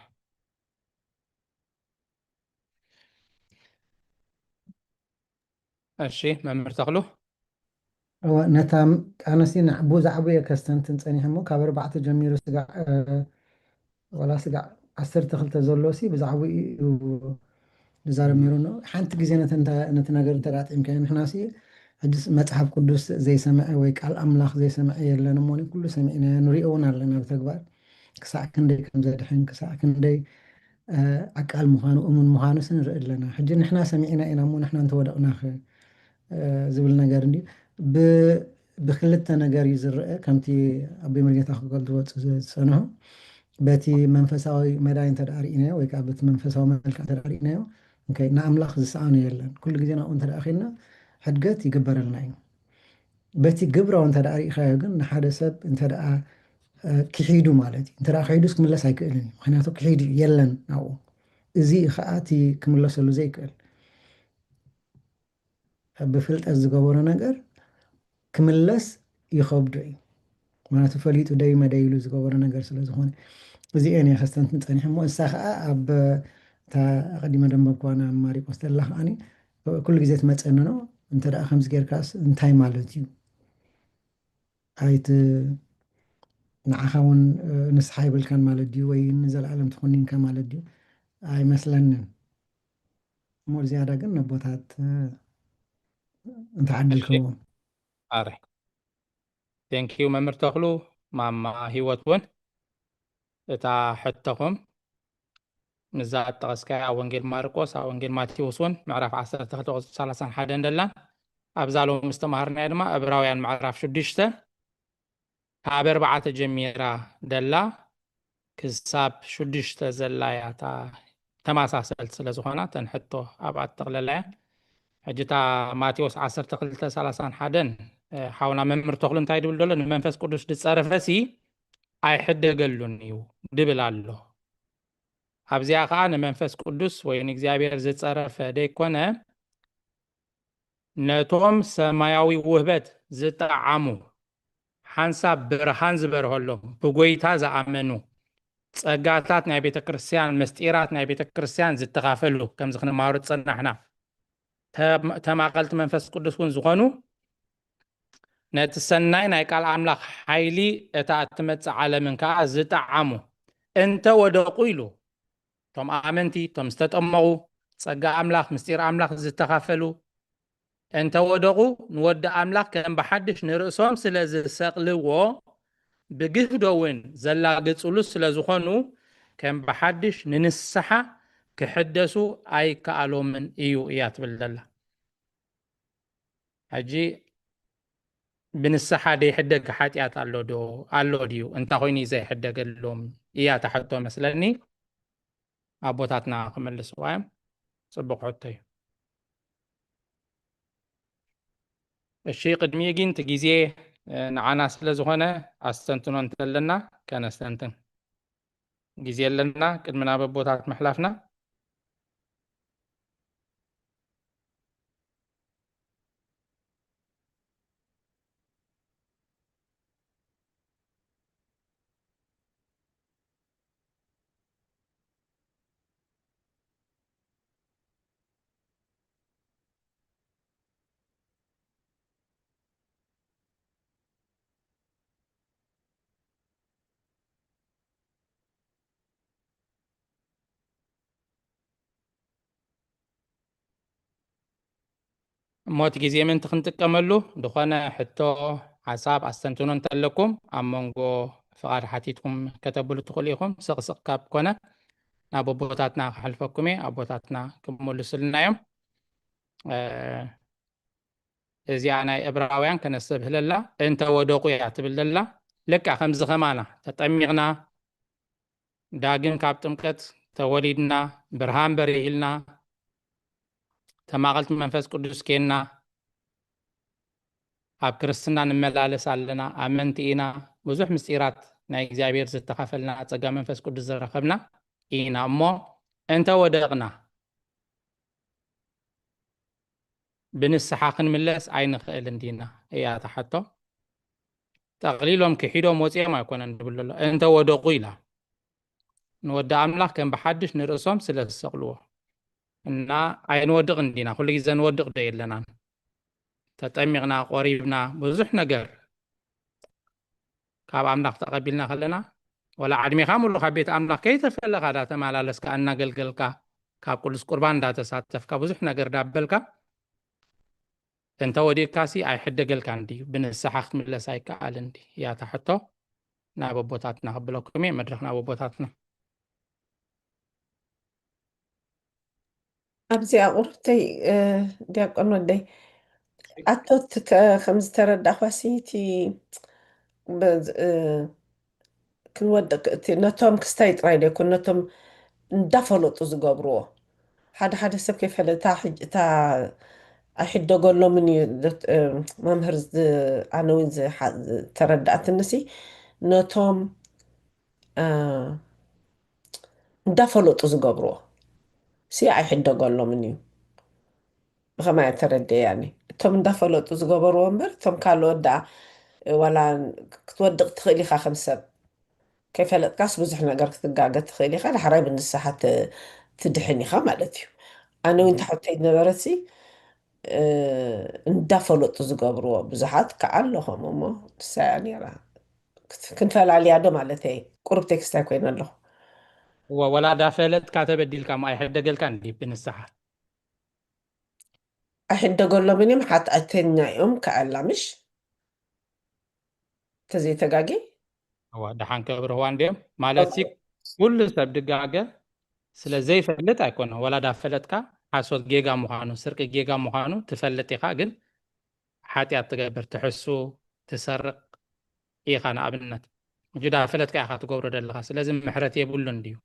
እሺ፣ መምህር ተኽሉ። እወ፣ ነታ ኣነሲ ን-፣ ብኡ ዛዕባ እየ ከስተንትን ጸኒሐ እሞ፣ ካብ ኣርባዕተ ጀሚሩ ስጋዕ፣ እ፣ ዋላ ስጋዕ ዓሰርተ ክልተ ዘሎ ሲ ብዛዕባኡ እዩ ዝዛረብ ነይሩ። እም። ሓንቲ ግዜ ነተ-፣ እንተ-፣ ነቲ ነገር እንተ ደኣ ኣጥዒምካዮ፣ ንሕና ሲ ሕጅስ መጽሓፍ ቅዱስ ዘይሰምዐ ወይ ቃል ኣምላኽ ዘይሰምዐ የለን እሞ፣ ኩሉ ሰሚዕናዮ፣ ንሪኦ እውን ኣለና ብተግባር። ክሳዕ ክንደይ ከም ዘድሕን፣ ክሳዕ ክንደይ፣ እ፣ ዓቃል ምዃኑ፣ እሙን ምዃኑስ ንርኢ ኣለና። ሕጂ ንሕና ሰሚዕና ኢና እሞ፣ ንሕና እንተወደቕናኸ? እ፣ ዝብል ነገር እንድዩ። ብ-፣ ብክልተ ነገር እዩ ዝረአ፣ ከምቲ ኣቦይ መርጌታ ክገልጽዎ ዝጸንሑ። በቲ መንፈሳዊ መዳይ እንተ ደኣ ርኢናዮ፣ ወይ ከኣ በቲ መንፈሳዊ መልክዕ እንተ ደኣ ርኢናዮ፣ ኦኬ፣ ንኣምላኽ ዝሰኣኖ የለን። ኩሉ ግዜ ናብኡ እንተ ደኣ ኸድና፣ ሕድገት ይግበረልና እዩ። በቲ ግብራዊ እንተ ደኣ ርኢኻዮ ግን፣ ንሓደ ሰብ እንተ ደኣ፣ እ፣ ክሒዱ ማለት እዩ። እንተ ደኣ ክሒዱስ ክምለስ ኣይክእልን እዩ። ምኽንያቱ ክሒዱ የለን ናብኡ። እዚ እዩ ኸኣ እቲ ክምለሰሉ ዘይክእል። ብፍልጠት ዝገበሮ ነገር ክምለስ ይኸብዶ እዩ። ምኽንያቱ ፈሊጡ ደይ መደይ ኢሉ ዝገበሮ ነገር ስለ ዝኾነ። እዚኤን እየ ከስተንትን ጸኒሐ እሞ፣ እሳ ኸኣ ኣብ እታ ኣቐዲመ ደንበብኳ ናብ ማሪቆስ ዘላ ኸኣኒ ኩሉ ግዜ ትመጸኒ ነው። እንተ ደኣ ከምዚ ጌርካስ እንታይ ማለት እዩ? ኣይቲ ንዓኻ እውን፣ እ፣ ንስሓ ኣይብልካን ማለት ድዩ? ወይ ንዘለኣለም ተኾኒንካ ማለት ድዩ? ኣይመስለንን። እሞ ዝያዳ ግን ነቦታት፣ እ፣ እንተዓዲልክዎ። ኣረ thank you መምህር ተኽሉ፣ ማማ ህይወት እውን እታ ሕቶኹም ምስዛ ጠቐስካያ ኣብ ወንጌል ማርቆስ ኣብ ወንጌል ማቴዎስ እውን ምዕራፍ ዓሰርተ ክልተ ቁፅሪ ሰላሳን ሓደን ደላን ኣብዛ ሎሚ ዝተምሃርናያ ድማ ዕብራውያን ምዕራፍ ሽዱሽተ ካብ ኣርባዕተ ጀሚራ ደላ ክሳብ ሽዱሽተ ዘላያ እታ ተመሳሰልቲ ስለ ዝኾና እተን ሕቶ ኣብኣ ትጠቕለላያ። ሕጂ እታ ማቴዎስ ዓሰርተ ክልተ ሰላሳን ሓደን ሓውና መምህር ተኽሉ እንታይ ድብል ደሎ ንመንፈስ ቅዱስ ድፀረፈሲ ኣይሕደገሉን እዩ ድብል ኣሎ። ኣብዚኣ ከዓ ንመንፈስ ቅዱስ ወይ ንእግዚኣብሔር ዝፀረፈ ደይኮነ ነቶም ሰማያዊ ውህበት ዝጠዓሙ ሓንሳብ ብርሃን ዝበርሀሎም ብጎይታ ዝኣመኑ ጸጋታት ናይ ቤተ ክርስቲያን ምስጢራት ናይ ቤተ ክርስቲያን ዝተኻፈሉ ከምዚ ክንማሃሩ ዝጸናሕና ተማቐልቲ መንፈስ ቅዱስ እውን ዝኾኑ ነቲ ሰናይ ናይ ቃል ኣምላኽ ሓይሊ እታ እትመጽእ ዓለምን ከኣ ዝጠዓሙ እንተ ወደቑ ኢሉ እቶም ኣመንቲ እቶም ዝተጠመቑ ጸጋ ኣምላኽ ምስጢር ኣምላኽ ዝተኻፈሉ እንተ ወደቑ ንወዲ ኣምላኽ ከም ብሓድሽ ንርእሶም ስለ ዝሰቕልዎ ብግህዶ እውን ዘላግጽሉ ስለ ዝኾኑ ከም ብሓድሽ ንንስሓ ክሕደሱ ኣይከኣሎምን እዩ እያ ትብል ዘላ። ሕጂ ብንስሓ ደይሕደግ ሓጢኣት ኣሎ ዶ ኣሎ ድዩ? እንታ ኮይኑ እዩ ዘይሕደገሎም እያ እታ ሕቶ መስለኒ። ኣቦታትና ክምልስዋ እዮም። ጽቡቕ ሕቶ እዩ። እሺ ቅድሚኡ ግን እቲ ግዜ ንዓና ስለ ዝኾነ ኣስተንትኖ እንተለና ከነስተንትን ግዜ ኣለና ቅድሚ ናብ ኣቦታት ምሕላፍና። እሞ እቲ ግዜ ምእንቲ ክንጥቀመሉ ዝኾነ ሕቶ ሓሳብ ኣስተንትኖ እንተለኩም ኣብ መንጎ ፍቓድ ሓቲትኩም ከተብሉ ትኽእሉ ኢኹም። ስቕስቕ ካብ ኮነ ናብ ኣቦታትና ክሕልፈኩም እየ። ኣቦታትና ክምልሱልና እዮም። እዚኣ ናይ እብራውያን ከነስተብህለላ እንተ ወደቑ እያ ትብል ዘላ። ልክዕ ከምዚ ከማና ተጠሚቕና ዳግም ካብ ጥምቀት ተወሊድና ብርሃን በሪህልና ተማቐልቲ መንፈስ ቅዱስ ኬንና ኣብ ክርስትና ንመላለስ ኣለና። ኣመንቲ ኢና። ብዙሕ ምስጢራት ናይ እግዚኣብሔር ዝተኻፈልና ጸጋ መንፈስ ቅዱስ ዝረኸብና ኢና። እሞ እንተ ወደቕና ብንስሓ ክንምለስ ኣይንኽእልን ዲና እያ እታ ሕቶ። ጠቕሊሎም ክሒዶም ወፂኦም ኣይኮነን ድብል ዘሎ እንተ ወደቑ ኢላ ንወዲ ኣምላኽ ከም ብሓድሽ ንርእሶም ስለ ዝሰቕልዎ እና ኣይንወድቕን ዲና። ኩሉ ግዜ ንወድቕ ዶ የለናን? ተጠሚቕና ቆሪብና ብዙሕ ነገር ካብ ኣምላኽ ተቐቢልና ከለና ወላ ዕድሜኻ ሙሉ ካብ ቤት ኣምላኽ ከይተፈለኻ ዳተመላለስካ እናገልገልካ ካብ ቅዱስ ቁርባን እንዳተሳተፍካ ብዙሕ ነገር ዳበልካ እንተ ወዲቕካሲ ኣይሕደገልካን ድዩ? ብንስሓ ክትምለስ ኣይከኣልን ድዩ? እያ እታ ሕቶ። ናብ ኣቦታትና ክብለኩም እየ። መድረኽ ናብ ኣቦታትና። ኣብዚኣ ቁርብተይ ዲያቆን ወደይ ኣቶት ከም ዝተረዳእኳሲ እቲ ክንወድቕ እቲ ነቶም ክስታይ ጥራይ ዘይኮን ነቶም እንዳፈለጡ ዝገብርዎ ሓደ ሓደ ሰብ ከይፈለጣ እታ ኣይሕደገሎምን እዩ። መምህር ኣነ እውን ዝተረዳእትንሲ ነቶም እንዳፈለጡ ዝገብርዎ ሲ ኣይሕደገሎምን እዩ። ብኸማይ ተረደያኒ እቶም እንዳፈለጡ ዝገበርዎ እምበር እቶም ካልኦት ደኣ ዋላ ክትወድቕ ትኽእል ኢኻ ከም ሰብ ከይፈለጥካስ ብዙሕ ነገር ክትጋገ ትኽእል ኢኻ። ዳሕራይ ብንስሓ ትድሕን ኢኻ ማለት እዩ። ኣነ እውን ታሕተይ ዝነበረሲ እንዳፈለጡ ዝገብርዎ ብዙሓት ከዓ ኣለኹም እሞ ንሳያ ነይራ ክንፈላልያ ዶ ማለት እየ ቁሩብ ቴክስት ኣይኮይነ ኣለኹ። ወላ ዳፈለጥካ ተበዲልካ እሞ ኣይሕደገልካ እንዲ ብንስሓ ኣይሕደገሎምን እዮም፣ ሓጢኣተኛ እዮም ከኣላ፣ ምሽ? ተዘይተጋጌ? እዋ፣ ደሓን ከብርህዋ እንድዮም። ማለት ሲ፣ ኩሉ ሰብ ድጋገ ስለ ዘይፈልጥ ኣይኮነ። ወላ ዳፈለጥካ ሓሶት ጌጋ ምዃኑ፣ ስርቂ ጌጋ ምዃኑ ትፈልጥ ኢኻ፣ ግን ሓጢኣት ትገብር፣ ትሕሱ፣ ትሰርቕ ኢኻ ንኣብነት። ሕጂ ዳፈለጥካ ኢኻ ትገብሮ ዘለኻ። ስለዚ ምሕረት የብሉን ድዩ?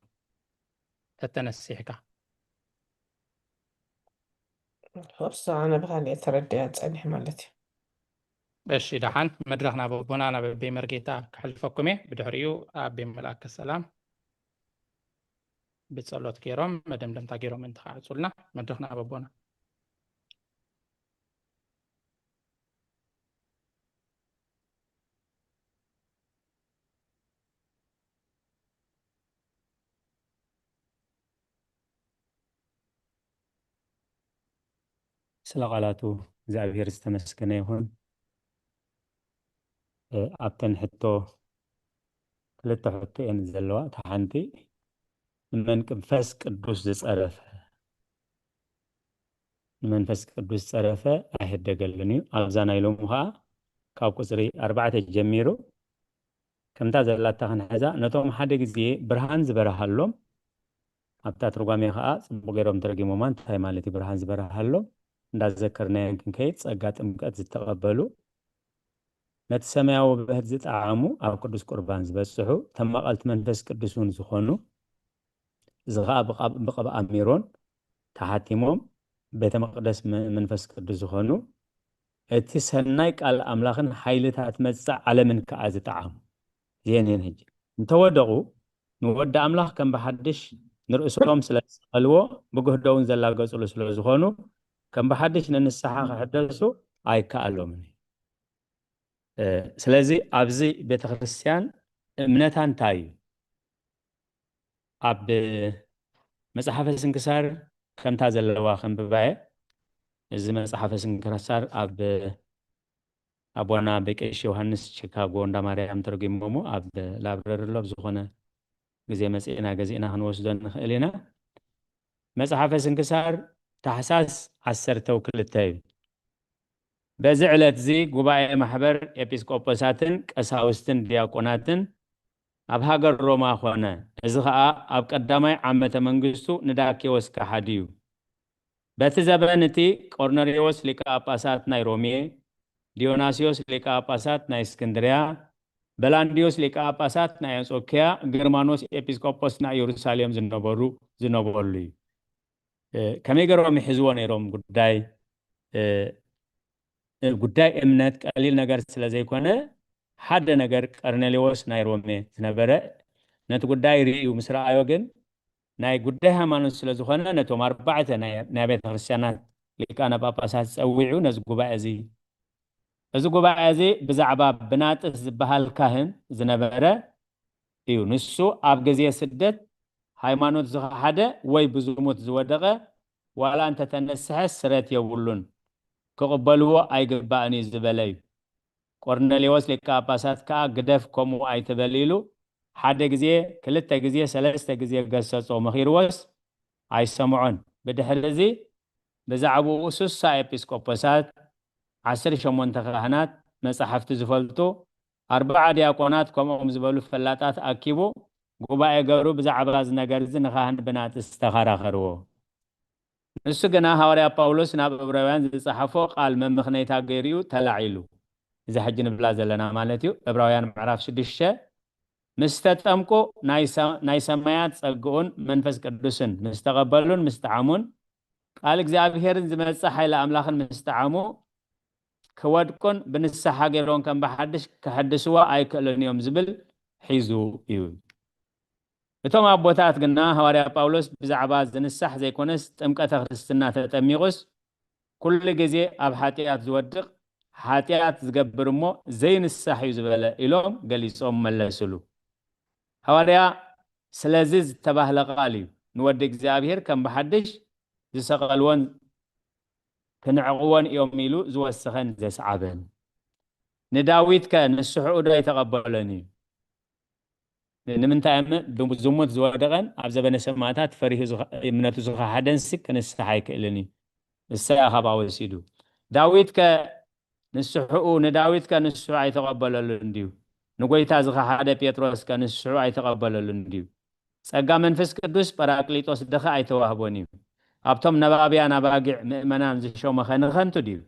ተተነሲሕካ። ሆፕ ሶ፣ ኣነ ብኻልእ እየ ተረዲኣ ጸኒሐ ማለት እዩ። እሺ፣ ደሓን መድረኽ ናብ ኣቦና ናብ ኣቤ መርጌታ ከሕልፈኩም እየ። ብድሕሪኡ ኣቤ መልኣከ ሰላም ብጸሎት ገይሮም መደምደምታ ገይሮም እንትኸዓጹልና መድረኽ ናብ ኣቦና። ስለ ቃላቱ እግዚኣብሔር ዝተመስገነ ይኹን። እ፣ ኣብተን ሕቶ ክልተ ሕቶ እየን ዘለዋ። እታ ሓንቲ ንመንፈስ ቅዱስ ዝጸረፈ፣ ንመንፈስ ቅዱስ ዝጸረፈ ኣይሕደገሉን እዩ። ኣብዛ ናይ ሎሚ ኸዓ ካብ ቁጽሪ ኣርባዕተ ጀሚሩ ከምታ ዘላታ ክንሕዛ፣ ነቶም ሓደ ግዜ ብርሃን ዝበርሃሎም፣ ኣብታ ትርጓሜ ኸዓ ጽቡቕ ገይሮም ተረጊሞማ፣ እንታይ ማለት እዩ ብርሃን ዝበርሃሎም? እንዳዘከርናዮም ክንከይድ፣ ጸጋ ጥምቀት ዝተቐበሉ፣ ነቲ ሰማያዊ ብህት ዝጠዓሙ፣ ኣብ ቅዱስ ቁርባን ዝበጽሑ፣ ተማቐልቲ መንፈስ ቅዱስ እውን ዝኾኑ፣ እዚ ኸዓ ብቐብ-፣ ብቕብኣ ሜሮን ተሓቲሞም፣ ቤተ መቕደስ መ-፣ መንፈስ ቅዱስ ዝኾኑ፣ እቲ ሰናይ ቃል ኣምላኽን ሓይልታት መጻ ዓለምን ከኣ ዝጠዓሙ። እዚአን እየን ሕጂ። እንተወደቑ፣ ንወዲ ኣምላኽ ከም ብሓድሽ ንርእሶም ስለ ዝሰቐልዎ፣ ብግህዶ እውን ዘላገጹሉ ስለ ዝኾኑ፣ ከም ብሓድሽ ንንስሓ ክሕደሱ ኣይከኣሎምን እዩ። እ፣ ስለዚ ኣብዚ ቤተ ክርስቲያን እምነታ እንታይ እዩ? ኣብ መጽሓፈ ስንክሳር ከምታ ዘለዋ ከንብባየ። እዚ መጽሓፈ ስንክሳር ኣብ ኣቦና ብቀሽ ዮሃንስ ቺካጎ እንዳ ማርያም ተረጒሞሞ ኣብ ላብረሪ ኣሎ። ብዝኾነ ግዜ መጺእና ገዚእና ክንወስዶ ንኽእል ኢና። መጽሓፈ ስንክሳር ታሕሳስ ዓሰርተ ክልተ እዩ። በዚ ዕለት እዚ ጉባኤ ማሕበር ኤጲስቆጶሳትን ቀሳውስትን ዲያቆናትን ኣብ ሃገር ሮማ ኾነ። እዚ ኸኣ ኣብ ቀዳማይ ዓመተ መንግስቱ ንዳኪዎስ ከሓዲ እዩ። በቲ ዘበን እቲ ቆርኔሌዎስ ሊቀ ጳጳሳት ናይ ሮሜ፣ ዲዮናስዮስ ሊቀ ጳጳሳት ናይ እስክንድርያ፣ በላንዲዮስ ሊቀ ጳጳሳት ናይ ኣንጾኪያ፣ ገርማኖስ ኤጲስቆጶስ ናይ ኢየሩሳሌም ዝነበሩ፣ ዝነበሩ እዩ። እ፣ ከመይ ገይሮም ይሕዝዎ ነይሮም ጉዳይ፣ እ፣ እ፣ ጉዳይ እምነት ቀሊል ነገር ስለ ዘይኮነ፣ ሓደ ነገር ቀርኔሌዎስ ናይ ሮሜ ዝነበረ ነቲ ጉዳይ ርእዩ ምስ ረኣዮ ግን ናይ ጉዳይ ሃይማኖት ስለ ዝኾነ ነቶም ኣርባዕተ ናይ፣ ናይ ቤተ ክርስቲያናት ሊቃነ ጳጳሳት ጸዊዑ ነዚ ጉባኤ እዚ፣ እዚ ጉባኤ እዚ ብዛዕባ ብናጥስ ዝበሃል ካህን ዝነበረ እዩ። ንሱ ኣብ ግዜ ስደት ሃይማኖት ዝኸሓደ ወይ ብዝሙት ዝወደቐ ዋላ እንተተነስሐ ስረት የብሉን፣ ክቕበልዎ ኣይግባእን እዩ ዝበለ እዩ። ቆርኔሌዎስ ሊቀ ጳጳሳት ከኣ ግደፍ ከምኡ ኣይትበል ኢሉ ሓደ ግዜ፣ ክልተ ግዜ፣ ሰለስተ ግዜ ገሰጾ፣ መኺርዎስ ኣይሰምዖን። ብድሕሪ እዚ ብዛዕባኡ ስሳ ኤጲስቆጶሳት፣ ዓሰርተ ሸሞንተ ካህናት፣ መጻሕፍቲ ዝፈልጡ፣ ኣርብዓ ዲያቆናት ከምኦም ዝበሉ ፈላጣት ኣኪቡ ጉባኤ ገሩ ብዛዕባ እዚ ነገር እዚ ንኻህን ብናጥስ ተኸራኸርዎ። ንሱ ግና ሃዋርያ ጳውሎስ ናብ ዕብራውያን ዝጸሓፎ ቃል መምኽነይታ ገይሩ እዩ ተላዒሉ። እዛ ሕጂ ንብላ ዘለና ማለት እዩ። ዕብራውያን ምዕራፍ ሽዱሽተ፣ ምስ ተጠምቁ ናይ ሰ-፣ ናይ ሰማያት ጸግኡን መንፈስ ቅዱስን ምስ ተቐበሉን ምስ ጠዓሙን፣ ቃል እግዚኣብሔርን ዝመጽእ ሓይሊ ኣምላኽን ምስ ጠዓሙ፣ ክወድቁን ብንስሓ ገይሮም ከም ብሓድሽ ክሕድስዋ ኣይክእልን እዮም ዝብል ሒዙ እዩ። እቶም ኣቦታት ግና ሃዋርያ ጳውሎስ ብዛዕባ ዝንሳሕ ዘይኮነስ ጥምቀተ ክርስትና ተጠሚቑስ ኩሉ ግዜ ኣብ ሓጢኣት ዝወድቕ ሓጢኣት ዝገብር እሞ ዘይንሳሕ እዩ ዝበለ ኢሎም ገሊጾም መለስሉ። ሃዋርያ ስለዚ ዝተባህለ ቃል እዩ ንወዲ እግዚኣብሔር ከም ብሓድሽ ዝሰቐልዎን ክንዕቕዎን እዮም ኢሉ ዝወሰኸን ዘስዓበን። ንዳዊት ከ ንስሕኡ ዶ ኣይተቐበሎን እዩ? ንምንታይ እም ብዝሙት ዝወደቐን ኣብ ዘበነ ሰማእታት ፈሪሁ ዝኸ-፣ እምነቱ ዝኸሓደንሲ ክንስሕ ኣይክእልን እዩ። እሰያ ካብኣ ወሲዱ። ዳዊት ከ ንስሕኡ ንዳዊት ከ ንስሑ ኣይተቐበለሉን ድዩ? ንጎይታ ዝኸሓደ ጴጥሮስ ከ ንስሑ ኣይተቐበለሉን ድዩ? ጸጋ መንፈስ ቅዱስ ጳራቅሊጦስ ደኸ ኣይተዋህቦን እዩ? ኣብቶም ነባብያን ኣባጊዕ ምእመናን ዝሾመኸ ንኸንቱ ድዩ?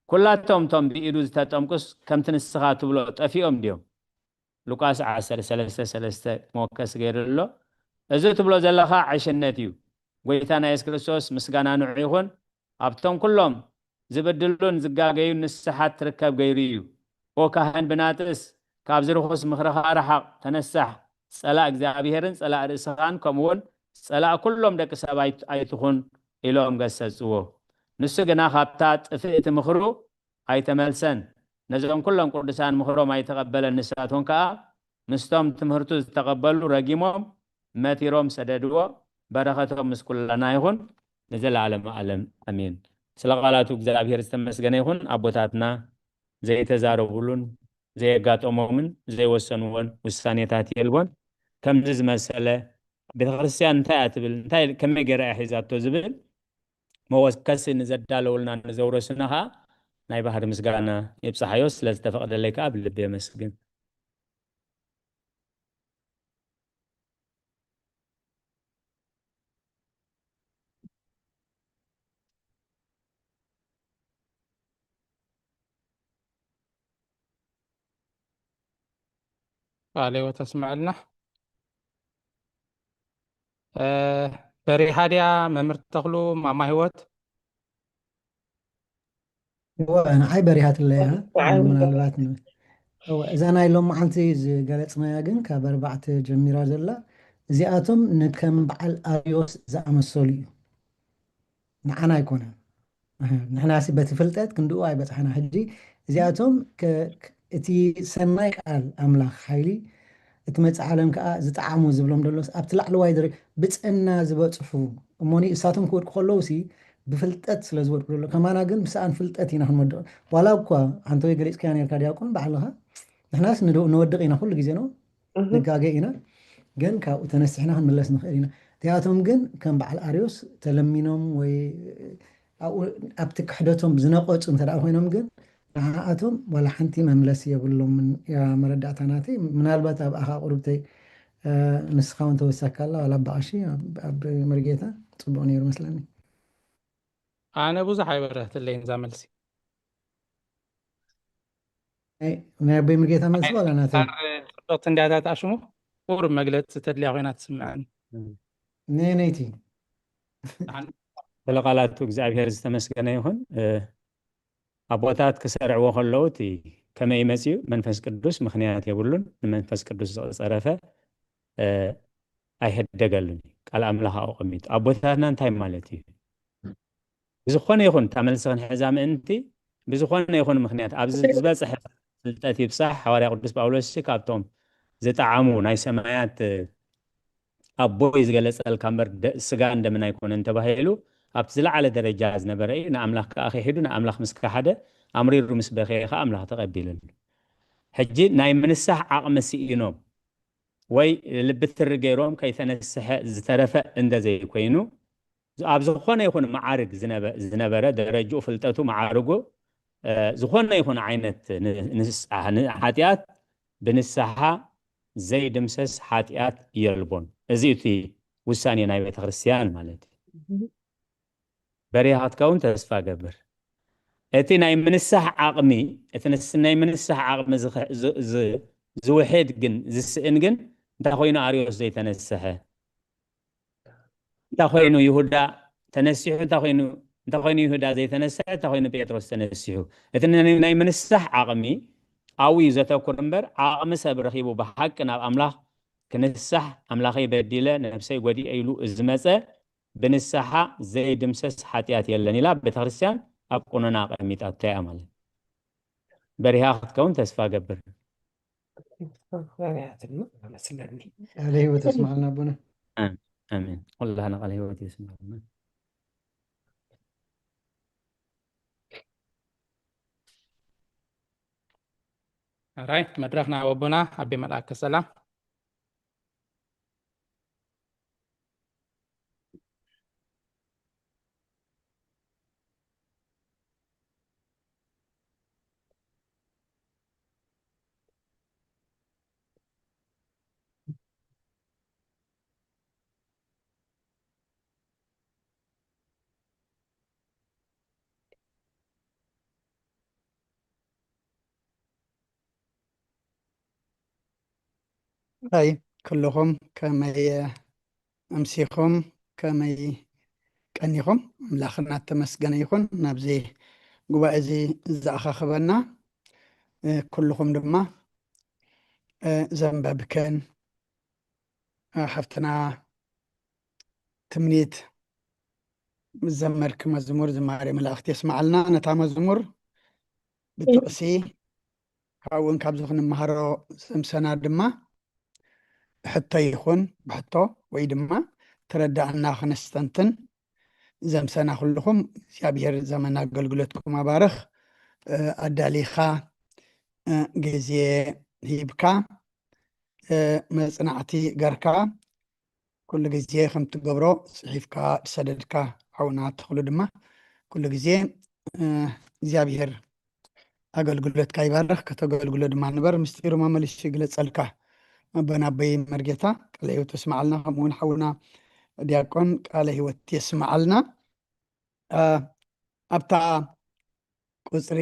ኩላቶም እቶም ብኢዱ ዝተጠምቁስ ከምቲ ንስኻ ትብሎ ጠፊኦም ድዮም? ሉቃስ ዓሰርተ ሰለስተ ሰለስተ መወከሲ ገይሩ ኣሎ። እዚ ትብሎ ዘለኻ ዕሽነት እዩ። ጎይታና የሱስ ክርስቶስ ምስጋና ንዑ ይኹን። ኣብቶም ኩሎም ዝብድሉን ዝጋገዩን ንስሓ ትርከብ ገይሩ እዩ። ኦ ካህን ብናጥስ፣ ካብዚ ርኹስ ምኽርኻ ርሓቕ፣ ተነሳሕ፣ ጸላእ እግዚኣብሄርን ጸላእ ርእስኻን ከምኡውን ጸላእ ኩሎም ደቂ ሰብ ኣይት- ኣይትኹን ኢሎም ገሰጽዎ። ንሱ ግና ካብታ ጥፍእቲ ምኽሩ ኣይተመልሰን። ነዞም ኩሎም ቅዱሳን ምኽሮም ኣይተቐበለን። ንሳቶም ከኣ ምስቶም ትምህርቱ ዝተቐበሉ ረጊሞም መቲሮም ሰደድዎ። በረኸቶም ምስ ኩላና ይኹን ንዘለዓለመ ዓለም ኣሜን። ስለ ቃላቱ እግዚኣብሔር ዝተመስገነ ይኹን። ኣቦታትና ዘይተዛረቡሉን ዘየጋጠሞምን ዘይወሰንዎን ውሳኔታት የልቦን። ከምዚ ዝመሰለ ቤተክርስትያን እንታይ እያ ትብል፣ እንታይ ከመይ ገይራ እያ ሒዛቶ ዝብል መወከሲ ንዘዳለውልና ንዘውረሱና ከዓ ናይ ባህሪ ምስጋና ይብፅሓዮ። ስለ ዝተፈቕደለይ ከዓ ብልቢ የመስግን። ቃለ ሕይወት ኣስምዐልና። እ፣ በሪሃ ድያ መምህር ተኽሉ፣ ማማ ህይወት? እወ፣ ንዓይ በሪሃትለይ እያ። ምናልባት ን-፣ እወ፣ እዛ ናይ ሎማዓንቲ ዝገለጽናያ ግን ካብ ኣርባዕተ ጀሚራ ዘላ፣ እዚኣቶም ንከም በዓል ኣርዮስ ዝኣመሰሉ እዩ። ንዓና ኣይኮነን። ንሕናሲ በቲ ፍልጠት ክንድኡ ኣይበጻሕና። ሕጂ እዚኣቶም ከ-፣ ክ-፣ እቲ ሰናይ ቃል ኣምላኽ ሓይሊ፣ እቲ መጽእ ዓለም ከኣ ዝጠዓሙ ዝብሎም ደሎስ ኣብቲ ላዕለዋይ ደረ-፣ ብጽዕና ዝበጽሑ እሞኒ እሳቶም ክወድቁ ከለውሲ ብፍልጠት ስለ ዝወድቁ ዘሎ፣ ከማና ግን ብሰኣን ፍልጠት ኢና ክንወድቕ። ዋላ እኳ ኣንተ ወይ ገሊጽካያ ነርካ ዲያቆን ባዕልኻ፣ ንሕናስ ንድ-፣ ንወድቕ ኢና ኩሉ ግዜ ነው እህ ንጋገ ኢና፣ ግን ካብኡ ተነሲሕና ክንምለስ ንኽእል ኢና። እቲኣቶም ግን ከም በዓል ኣርዮስ ተለሚኖም ወይ ኣብኡ ኣብቲ ክሕደቶም ዝነቐጹ እንተ ደኣ ኮይኖም ግን ንዓኣቶም ዋላ ሓንቲ መምለሲ የብሎምን እያ መረዳእታ ናተይ። ምናልባት ኣብኣኻ ቁሩብተይ፣ እ፣ ንስኻ እውን ተወሳካ ኣላ ዋላ ኣባ ቀሺ ኣብ፣ ኣብ መርጌታ ጽቡቕ ነይሩ መስለኒ። ኣነ ብዙሕ ኣይበረህትለይን እዛ መልሲ። ናይ፣ ናይ ኣቦይ መርጌታ መልሲ ዋላ ናተይ? ጽብቕቲ እንዲያታት ኣሽሙ ቁሩብ መግለጺ ተድልያ ኮይና ትስምዐኒ። ነይ ነይቲ። ስለ ቃላቱ እግዚኣብሔር ዝተመስገነ ይኹን። እ፣ ኣቦታት ክሰርዕዎ ከለዉ እቲ ከመይ መጽዩ መንፈስ ቅዱስ ምኽንያት የብሉን። ንመንፈስ ቅዱስ ዝጸረፈ፣ እ፣ ኣይሕደገሉን እዩ። ቃል ኣምላኽ ኣቐሚጡ። ኣቦታትና እንታይ ማለት እዩ? ብዝኾነ ይኹን እታ መልሲ ክንሕዛ ምእንቲ፣ ብዝኾነ ይኹን ምኽንያት ኣብዚ ዝበጽሐ ፍልጠት ይብጻሕ። ሓዋርያ ቅዱስ ጳውሎስ ካብቶም ዝጠዓሙ ናይ ሰማያት ኣቦይ ዝገለጸልካ እምበር ደ-፣ ስጋን ደምን ኣይኮነን ተባሂሉ ኣብቲ ዝለዓለ ደረጃ ዝነበረ እዩ። ንኣምላኽ ከኣ ክሒዱ፣ ንኣምላኽ ምስ ከሓደ፣ ኣምሪሩ ምስ በኸየ ከኣ ኣምላኽ ተቐቢሉሉ። ሕጂ ናይ ምንሳሕ ዓቕሚ ስኢኖም ወይ ልቢ ትሪ ገይሮም ከይተነስሐ ዝተረፈ እንደ ዘይኮይኑ፣ ኣብ ዝኾነ ይኹን መዓርግ ዝነበ-፣ ዝነበረ ደረጅኡ፣ ፍልጠቱ፣ መዓርጉ፣ እ፣ ዝኾነ ይኹን ዓይነት ን-፣ ንስሓ-፣ ንሓጢኣት ብንስሓ ዘይድምሰስ ሓጢኣት የልቦን። እዚ እቲ ውሳኔ ናይ ቤተ ክርስቲያን ማለት እዩ። በሪኻ ክትከውን ተስፋ ገብር። እቲ ናይ ምንሳሕ ዓቕሚ፣ እቲ ንስ-፣ ናይ ምንሳሕ ዓቕሚ ዝኸ-፣ ዝ-፣ ዝ-፣ ዝውሕድ ግን፣ ዝስእን ግን እንታይ ኮይኑ ኣርዮስ ዘይተነስሐ? እንታይ ኮይኑ ይሁዳ ተነሲሑ? እንታይ ኮይኑ፣ እንታይ ኮይኑ ይሁዳ ዘይተነስሐ? እንታይ ኮይኑ ጴጥሮስ ተነሲሑ? እቲ ናይ፣ ናይ ምንሳሕ ዓቕሚ ኣብኡ እዩ ዘተኩር እምበር፣ ዓቕሚ ሰብ ረኺቡ ብሓቂ ናብ ኣምላኽ ክንሳሕ፣ ኣምላኸይ በዲለ፣ ነብሰይ ጎዲኤ ኢሉ ዝመጸ ብንስሓ ዘይድምሰስ ሓጢኣት የለን ኢላ ቤተክርስትያን ኣብ ቁኖና ኣቐሚጣቶ እያ ማለት እዩ። በሪሃ ክትከውን ተስፋ ገብር። በሪሃትና መስለኒ። ቃለ ህይወት የስማዕልና ኣቦና። ኣሜን። ኩላህና ቃለ ህይወት የስማዕልና። ራይት፣ መድረኽ ናብ ኣቦና ኣቤ መልኣከ ሰላም። ኣይ፣ ኩልኹም ከመይ ኣምሲኹም፣ ከመይ ቀኒኹም? ኣምላኽና ተመስገነ ይኹን፣ ናብዚ ጉባኤ እዚ ዝኣኻኽበና። እ፣ ኩልኹም ድማ፣ እ፣ ዘንበብክን፣ እ፣ ሓፍትና ትምኒት ዝዘመርኪ መዝሙር ዝማሬ መላእኽቲ የስምዓልና። ነታ መዝሙር ብጥቕሲ ካብኡ እውን ካብዚ ክንመሃሮ ዘምሰና ድማ ብሕቶ ይኹን ብሕቶ ወይ ድማ ተረዳእና ክነስተንትን ዘምሰና ኩልኹም እግዚኣብሔር ዘመን ኣገልግሎትኩም ኣባርኽ። እ፣ ኣዳሊኻ፣ እ፣ ግዜ ሂብካ፣ እ፣ መጽናዕቲ ገርካ ኩሉ ግዜ ከም ትገብሮ ጽሒፍካ ዝሰደድካ ሓውና ተኽሉ ድማ ኩሉ ግዜ፣ እ፣ እግዚኣብሔር ኣገልግሎትካ ይባርኽ፣ ከተገልግሎ ድማ ንበር፣ ምስጢሩ መመሊሱ ይግለጸልካ። ኣቦና ኣቦይ መርጌታ ቃለ ህይወት የስምዓልና፣ ከምኡ እውን ሓውና ዲያቆን ቃለ ህይወት የስምዓልና። እ፣ ኣብታ ቁጽሪ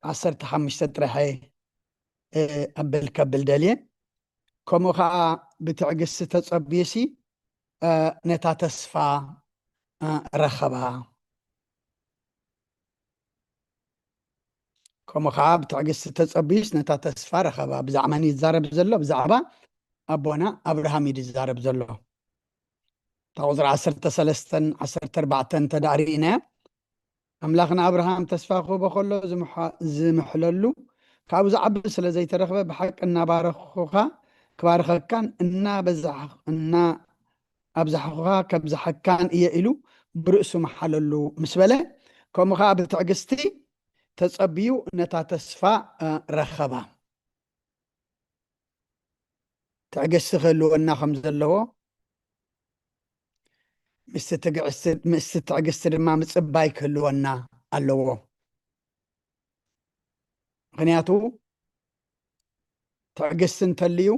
ዓሰርተ ሓሙሽተ ጥራሕ፣ እ፣ ኣብል ከብል ደልየ። ከምኡ ኸኣ ብትዕግስቲ ተጸብዩሲ፣ እ፣ ነታ ተስፋ፣ እ፣ ረኸባ። ከምኡ ኸኣ ብትዕግስቲ ተጸብዩስ ነታ ተስፋ ረኸባ። ብዛዕባ መን እዩ ዝዛረብ ዘሎ? ብዛዕባ ኣቦና ኣብርሃም እዩ ዝዛረብ ዘሎ። እታ ቁጽሪ ዓሰርተ ሰለስተን ዓሰርተ ኣርባዕተን እንተ ደኣ ርኢናያ፣ ኣምላኽ ንኣብርሃም ተስፋ ክህቦ ከሎ ዝምሓ-፣ ዝምሕለሉ ካብኡ ዝዓቢ ስለ ዘይተረኽበ፣ ብሓቂ እናባረኹኻ ክባርኸካን እናበዛሕ-፣ እናኣብዛሕኹኻ ከብዝሓካን እየ ኢሉ ብርእሱ መሓለሉ ምስ በለ፣ ከምኡ ኸኣ ብትዕግስቲ ተጸብዩ ነታ ተስፋ፣ እ፣ ረኸባ። ትዕግስቲ ክህልወና ከም ዘለዎ፣ ምስቲ ትግዕስቲ-፣ ምስቲ ትዕግስቲ ድማ ምጽባይ ክህልወና ኣለዎ። ምኽንያቱ ትዕግስቲ እንተልዩ፣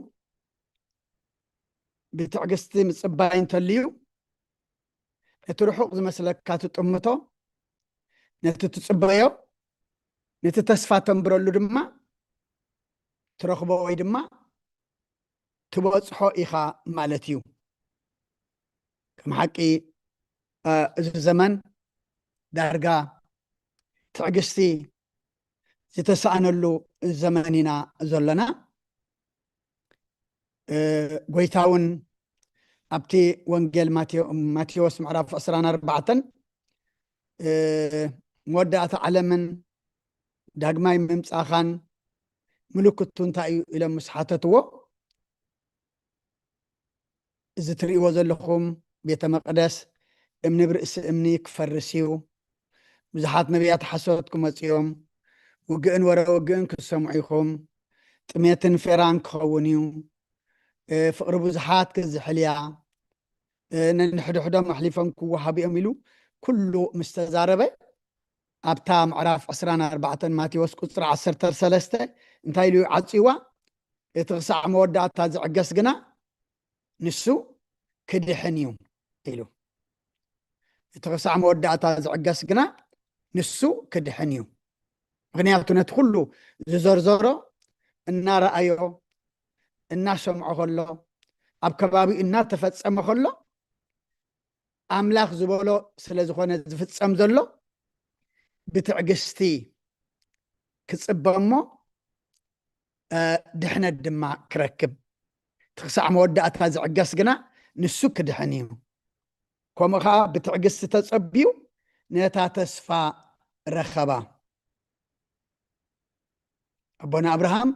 ብትዕግስቲ ምጽባይ እንተልዩ፣ ነቲ ርሑቕ ዝመስለካ ትጥምቶ፣ ነቲ ትጽበዮ፣ ነቲ ተስፋ ተንብረሉ ድማ ትረኽቦ ወይ ድማ ትበጽሖ ኢኻ ማለት እዩ። ከም ሓቂ፣ እ፣ እዚ ዘመን ዳርጋ ትዕግስቲ ዝተሳእነሉ ዘመን ኢና ዘለና። እ፣ ጎይታ እውን ኣብቲ ወንጌል ማቴዎ-፣ ማቴዎስ ምዕራፍ ዕስራን ኣርባዕተን፣ እ፣ መወዳእታ ዓለምን ዳግማይ ምምጻኻን ምልክቱ እንታይ እዩ ኢሎም ምስ ሓተትዎ፣ እዚ ትርእይዎ ዘለኹም ቤተ መቕደስ እምኒ ብርእሲ እምኒ ክፈርስ እዩ። ብዙሓት ነቢያት ሓሶት ክመጹ እዮም። ውግእን ወረ ውግእን ክትሰምዑ ኢኹም። ጥሜትን ፌራን ክኸውን እዩ። እ፣ ፍቕሪ ብዙሓት ክዝሕል እያ። እ፣ ነንሕድሕዶም ኣሕሊፎም ክወሃቡ እዮም ኢሉ ኩሉ ምስ ተዛረበ፣ ኣብታ ምዕራፍ ዕስራን ኣርባዕተን ማቴዎስ ቁጽሪ ዓሰርተ ሰለስተ እንታይ ኢሉ እዩ ዓጽይዋ? እቲ ክሳዕ መወዳእታ ዝዕገስ ግና ንሱ ክድሕን እዩ ኢሉ። እቲ ክሳዕ መወዳእታ ዝዕገስ ግና ንሱ ክድሕን እዩ። ምኽንያቱ ነቲ ኩሉ ዝዘርዘሮ እናረኣዮ፣ እናሰምዖ ከሎ፣ ኣብ ከባቢኡ እናተፈጸመ ከሎ፣ ኣምላኽ ዝበሎ ስለ ዝኾነ ዝፍጸም ዘሎ፣ ብትዕግስቲ ክጽበ እሞ፣ እ፣ ድሕነት ድማ ክረክብ። እቲ ክሳዕ መወዳእታ ዝዕገስ ግና ንሱ ክድሕን እዩ። ከምኡ ኸዓ ብትዕግስቲ ተጸብዩ ነታ ተስፋ ረኸባ። ኣቦና ኣብርሃም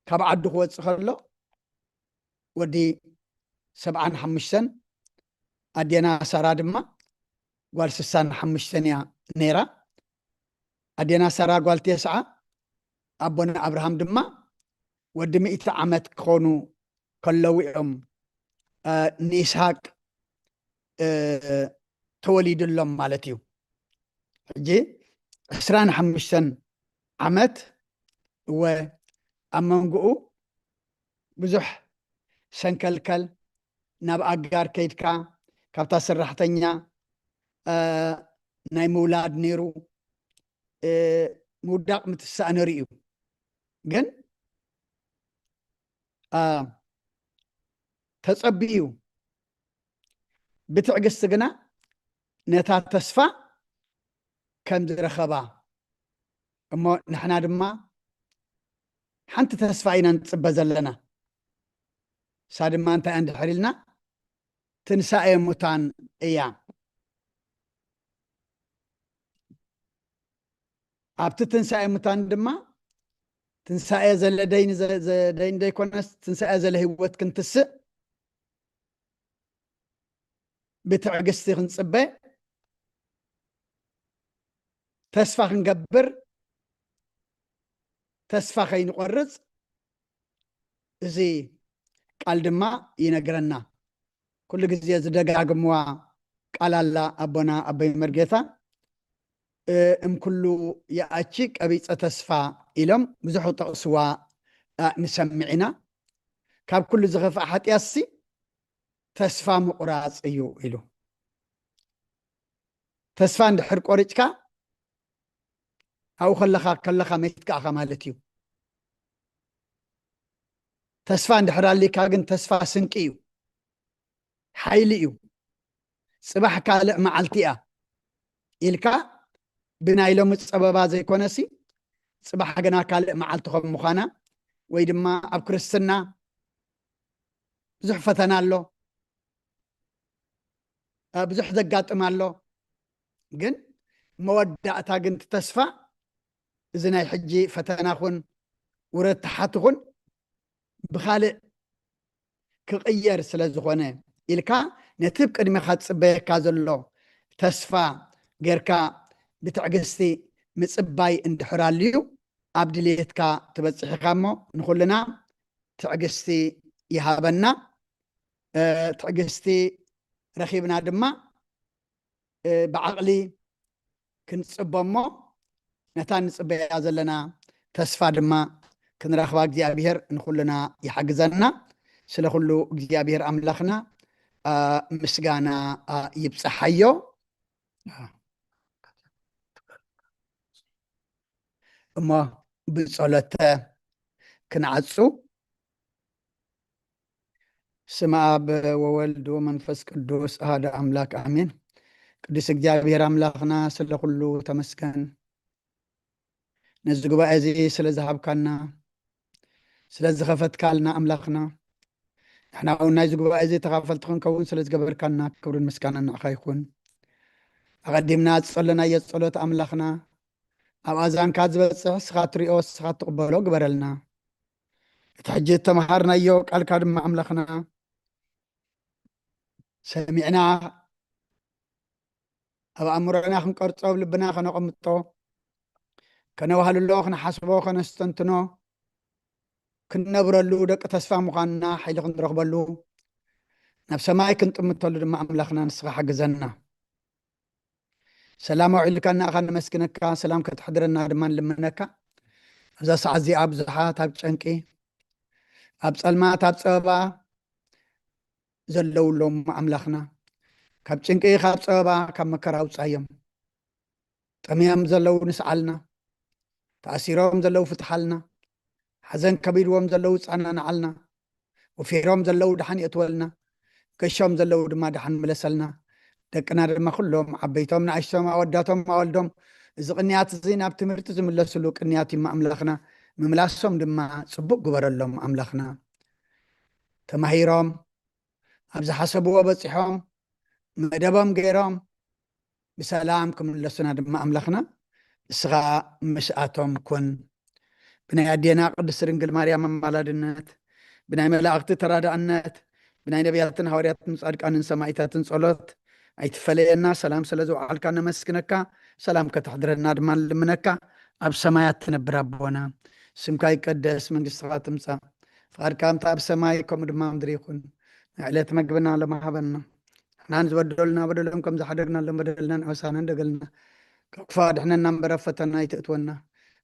ካብ ዓዱ ክወጽእ ከሎ ወዲ ሰብዓን ሓሙሽተን፣ ኣዴና ሳራ ድማ ጓል ስሳን ሓሙሽተን እያ ነይራ። ኣዴና ሳራ ጓል ቴስዓ፣ ኣቦና ኣብርሃም ድማ ወዲ ሚእቲ ዓመት ክኾኑ ከለዉ እዮም፣ እ፣ ንይስሃቅ፣ እ፣ ተወሊዱሎም ማለት እዩ። ሕጂ ዕስራን ሓሙሽተን ዓመት እወ ኣብ መንጎኡ ብዙሕ ሰንከልከል፣ ናብ ኣጋር ከይድካ ካብታ ሰራሕተኛ፣ እ፣ ናይ ምውላድ ነይሩ፣ እ፣ ምውዳቕ ምትሳእ ነይሩ እዩ። ግን አ፣ ተጸቢዩ፣ ብትዕግስቲ ግና ነታ ተስፋ ከም ዝረኸባ፣ እሞ ንሕና ድማ ሓንቲ ተስፋ ኢና ንጽበ ዘለና። እሳ ድማ እንታይ እንድሕር ኢልና፣ ትንሳኤ ሙታን እያ። ኣብቲ ትንሳኤ ሙታን ድማ ትንሳኤ ዘለ ደይን ዘ-፣ ዘ-፣ ደይን ዘይኮነስ ትንሳኤ ዘለ ህይወት ክንትስእ ብትዕግስቲ ክንጽበ፣ ተስፋ ክንገብር፣ ተስፋ ከይንቆርጽ እዚ ቃል ድማ ይነግረና። ኩሉ ግዜ ዝደጋግምዋ ቃል ኣላ ኣቦና ኣቦይ መርጌታ፣ እ፣ እም ኩሉ የኣቺ ቀቢጸ ተስፋ ኢሎም ብዙሕ ጠቕስዋ፣ እ፣ ንሰምዕ ኢና። ካብ ኩሉ ዝኸፍኣ ሓጢኣትሲ ተስፋ ምቑራጽ እዩ ኢሉ። ተስፋ እንድሕር ቆሪጽካ፣ ኣብኡ ከለኻ፣ ከለኻ መይትካ ኢኻ ማለት እዩ። ተስፋ እንድሕር ኣሊካ ግን፣ ተስፋ ስንቂ እዩ፣ ሓይሊ እዩ። ጽባሕ ካልእ መዓልቲ እያ ኢልካ ብናይ ሎሚ ጸበባ ዘይኮነሲ፣ ጽባሕ ግና ካልእ መዓልቲ ከም ምዃና፣ ወይ ድማ ኣብ ክርስትና ብዙሕ ፈተና ኣሎ፣ አ፣ ብዙሕ ዘጋጥም ኣሎ። ግን መወዳእታ ግን፣ እቲ ተስፋ፣ እዚ ናይ ሕጂ ፈተና ኹን ውረድ ተሓት ኹን ብኻልእ ክቕየር ስለ ዝኾነ ኢልካ፣ ነቲ ኣብ ቅድሜኻ ዝጽበየካ ዘሎ ተስፋ ጌርካ ብትዕግስቲ ምጽባይ እንድሕር ኣልዩ፣ ኣብ ድሌትካ ትበጽሕ ኢኻ። እሞ ንኹልና ትዕግስቲ ይሃበና። እ፣ ትዕግስቲ ረኺብና ድማ፣ እ፣ ብዓቕሊ ክንጽቦ እሞ፣ ነታ ንጽበያ ዘለና ተስፋ ድማ ክንረኽባ እግዚኣብሔር ንኹልና ይሓግዘና። ስለ ኩሉ እግዚኣብሔር ኣምላኽና፣ አ፣ ምስጋና፣ አ፣ ይብጽሓዮ። እሞ ብጸሎተ ክንዓጹ። ስመ ኣብ ወወልድ ወመንፈስ ቅዱስ ኣሃደ ኣምላክ ኣሜን። ቅዱስ እግዚኣብሔር ኣምላኽና ስለ ኩሉ ተመስገን። ነዚ ጉባኤ እዚ ስለ ዝሃብካና፣ ስለ ዝኸፈትካልና ኣምላኽና፣ ንሕና እውን ናይዚ ጉባኤ እዚ ተኻፈልቲ ክንከውን ስለ ዝገበርካና ክብርን ምስጋናን ንዓኻ ይኹን። ኣቐዲምና ዝጸለናዮ ጸሎት ኣምላኽና፣ ኣብ ኣዛንካ ዝበጽሕ እስኻ ትሪኦ፣ እስኻ ትቕበሎ ግበረልና። እቲ ሕጂ እተመሃርናዮ ቃልካ ድማ ኣምላኽና ሰሚዕና ኣብ ኣእምሮና ክንቀርጾ፣ ኣብ ልብና ከነቐምጦ፣ ከነዋህልሎ፣ ክንሓስቦ፣ ከነስተንትኖ፣ ክንነብረሉ፣ ደቂ ተስፋ ምዃንና ሓይሊ ክንረኽበሉ፣ ናብ ሰማይ ክንጥምተሉ ድማ ኣምላኽና ንስኻ ሓግዘና። ሰላም ኣውዒልካ እናኣኻ ነመስግነካ፣ ሰላም ከተሕድረና ድማ ንልምነካ። ኣብዛ ሰዓት እዚኣ ብዙሓት ኣብ ጨንቂ፣ ኣብ ጸልማት፣ ኣብ ጸበባ ዘለዉ ኣለዉ ኣምላኽና። ካብ ጭንቂ፣ ካብ ጸበባ፣ ካብ መከራ ኣውጻዮም። ጠምዮም ዘለዉ ንስዓልና፣ ተኣሲሮም ዘለዉ ፍትሓልና፣ ሓዘን ከቢድዎም ዘለዉ ጸናንዓልና፣ ወፊሮም ዘለዉ ደሓን የእትወልና፣ ገሾም ዘለዉ ድማ ደሓን ምለሰልና። ደቅና ድማ ኩሎም ዓበይቶም ንኣሽቶም ኣወዳቶም ኣወልዶም እዚ ቅንያት እዚ ናብ ትምህርቲ ዝምለስሉ ቅንያት እዩ ኣምላኽና። ምምላሶም ድማ ጽቡቕ ግበረሎም ኣምላኽና። ተማሂሮም ኣብ ዝሓሰብዎ በጺሖም መደቦም ገይሮም ብሰላም ክምለሱና ድማ ኣምላኽና ንስኻ ምስኣቶም ኩን። ብናይ ኣዴና ቅድስት ድንግል ማርያም ኣማላድነት፣ ብናይ መላእኽቲ ተራዳእነት፣ ብናይ ነቢያትን ሃዋርያትን ጻድቃንን ሰማዕታትን ጸሎት ኣይትፈለየና። ሰላም ስለ ዝወዓልካ ነመስግነካ፣ ሰላም ከተሕድረና ድማ ንልምነካ። ኣብ ሰማያት ትነብር ኣቦና፣ ስምካ ይቀደስ፣ መንግስትኻ ትምጻእ፣ ፍቓድካ ከምታ ኣብ ሰማይ ከምኡ ድማ ኣብ ምድሪ ይኹን። ንዕለት መግብና ሎሚ ሃበና። ንሕናን ዝበደሉና በደሎም ከም ዝሓደግናሎም በደልናን ዓሳናን ደገልና፣ ካብ ክፉእ ኣድሕነና እምበር ኣብ ፈተና ኣይተእትወና።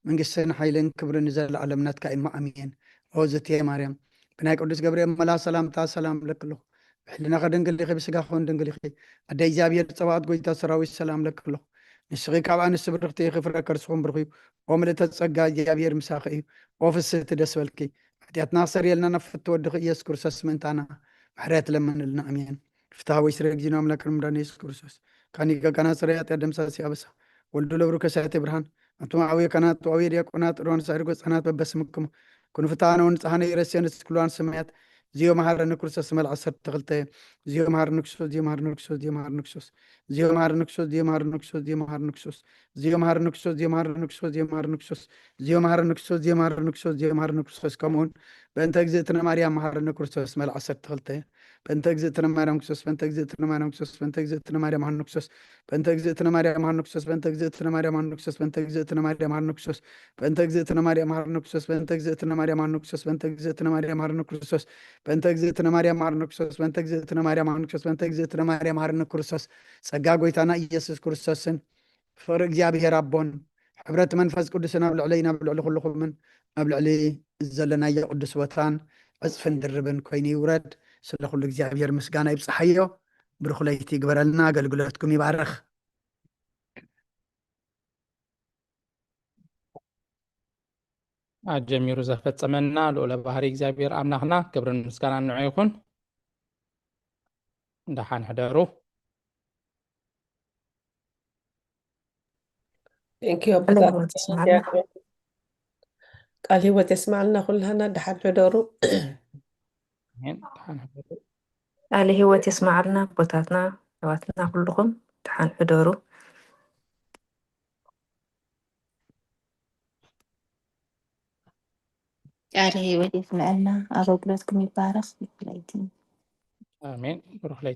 መንግስትን ሓይልን ክብርን ንዘለኣለም ናትካ እዩ እሞ ኣሜን። ኦ ዝትየ ማርያም፣ ብናይ ቅዱስ ገብርኤል መልኣኽ ሰላምታ ሰላም እብለኪ ኣለኹ። ብሕልናኺ ድንግል ኢኺ፣ ብስጋኺ እውን ድንግል ኢኺ። ኣደ እግዚኣብሔር ጸባኦት፣ ጎይታ ሰራዊት፣ ሰላም እብለኪ ኣለኹ። ንስኺ ካብ ኣንስቲ ብርኽቲ ኢኺ፣ ፍረ ከርስኺ እውን ብሩኽ እዩ። ኦ ምልእተ ጸጋ፣ እግዚኣብሔር ምሳኺ እዩ። ኦ ፍስህቲ፣ ደስ በልኪ። ጢያትና ክሰር የልና ናብ ፍትወድኺ ኢየሱስ ክርስቶስ ምእንታና ምሕረት ለመንልና። ኣሜን። ፍትሐ ወይ ስረ ጊዜና ኣምላክ ርምዳን ኢየሱስ ክርስቶስ ካኒ ገጋና ስረ ያጢያ ደምሳሲ ኣበሳ ወልዱ ለብሩ ከሳቴ ብርሃን ኣንቱም ኣውየ ካህናት ኣውየ ዲያቆናት ሮን ሳይርጎ ህጻናት በበስምክሙ ኩኑ ፍትሐነ ወንጽሐነ ይረስየነ ስክሏን ሰማያት ዚዮ መሐረነ ክርስቶስ መልዓ ሰርተ ክልተ ዚዮ መሐረነ ክርስቶስ ዚዮ መሐረነ ክርስቶስ ዚዮ መሐረነ ክርስቶስ ዚዮ መሐረነ ክርስቶስ ዚዮ መሐረነ ክርስቶስ ዚዮ መሐረነ ክርስቶስ ዚዮ መሐረነ ክርስቶስ ዚዮ መሐረነ ክርስቶስ ዚዮ መሐረነ ክርስቶስ ዚዮ መሐረነ ክርስቶስ ዚዮ መሐረነ ክርስቶስ ዚዮ መሐረነ ክርስቶስ ከምኡውን በእንተ እግዝእትነ ማርያም መሐረነ ክርስቶስ መልዓ ሰርተ ክልተ በእንተ እግዝእትነ ማርያም ክርስቶስ በእንተ እግዝእትነ ማርያም ክርስቶስ በእንተ እግዝእትነ ማርያም ሐኑ ክርስቶስ በእንተ እግዝእትነ ማርያም ሐኑ ክርስቶስ በእንተ እግዝእትነ ማርያም ሐኑ ክርስቶስ በእንተ እግዝእትነ ማርያም ሐኑ ክርስቶስ በእንተ እግዝእትነ ማርያም ሐኑ ክርስቶስ በእንተ እግዝእትነ ማርያም ሐኑ ክርስቶስ በእንተ እግዝእትነ ማርያም ሐኑ ክርስቶስ በእንተ እግዝእትነ ማርያም ሐኑ ክርስቶስ በእንተ እግዝእትነ ማርያም ሐኑ ክርስቶስ በእንተ እግዝእትነ ማርያም ሐኑ ክርስቶስ ጸጋ ጎይታና ኢየሱስ ክርስቶስን ፍቕሪ እግዚኣብሔር ኣቦን ሕብረት መንፈስ ቅዱስን ኣብ ልዕለይን ኣብ ልዕሊ ኩልኹምን ኣብ ልዕሊ ዘለናዮ ቅዱስ ቦታን ዕፅፍን ድርብን ኮይኑ ይውረድ። ስለ ኩሉ እግዚኣብሔር ምስጋና ይብፅሓዮ። ብሩኽ ለይቲ ይግበረልና። ኣገልግሎትኩም ይባርኽ። ኣጀሚሩ ዘፈጸመና ልዑለ ባህሪ እግዚኣብሔር ኣምላኽና ክብርን ምስጋናን ንዑ ይኹን። ደሓን ሕደሩ። ቃል ህይወት የስማዕልና ኩላህና። ደሓን ሕደሩ። ቃል ህይወት የስማዕልና ኣቦታትና ኣሕዋትና ኩልኹም ደሓን ሕደሩ። ቃል ህይወት የስመዐልና። ኣገልግሎትኩም ይባረኽ። ብፍለይቲ ኣሜን። ብሩኽ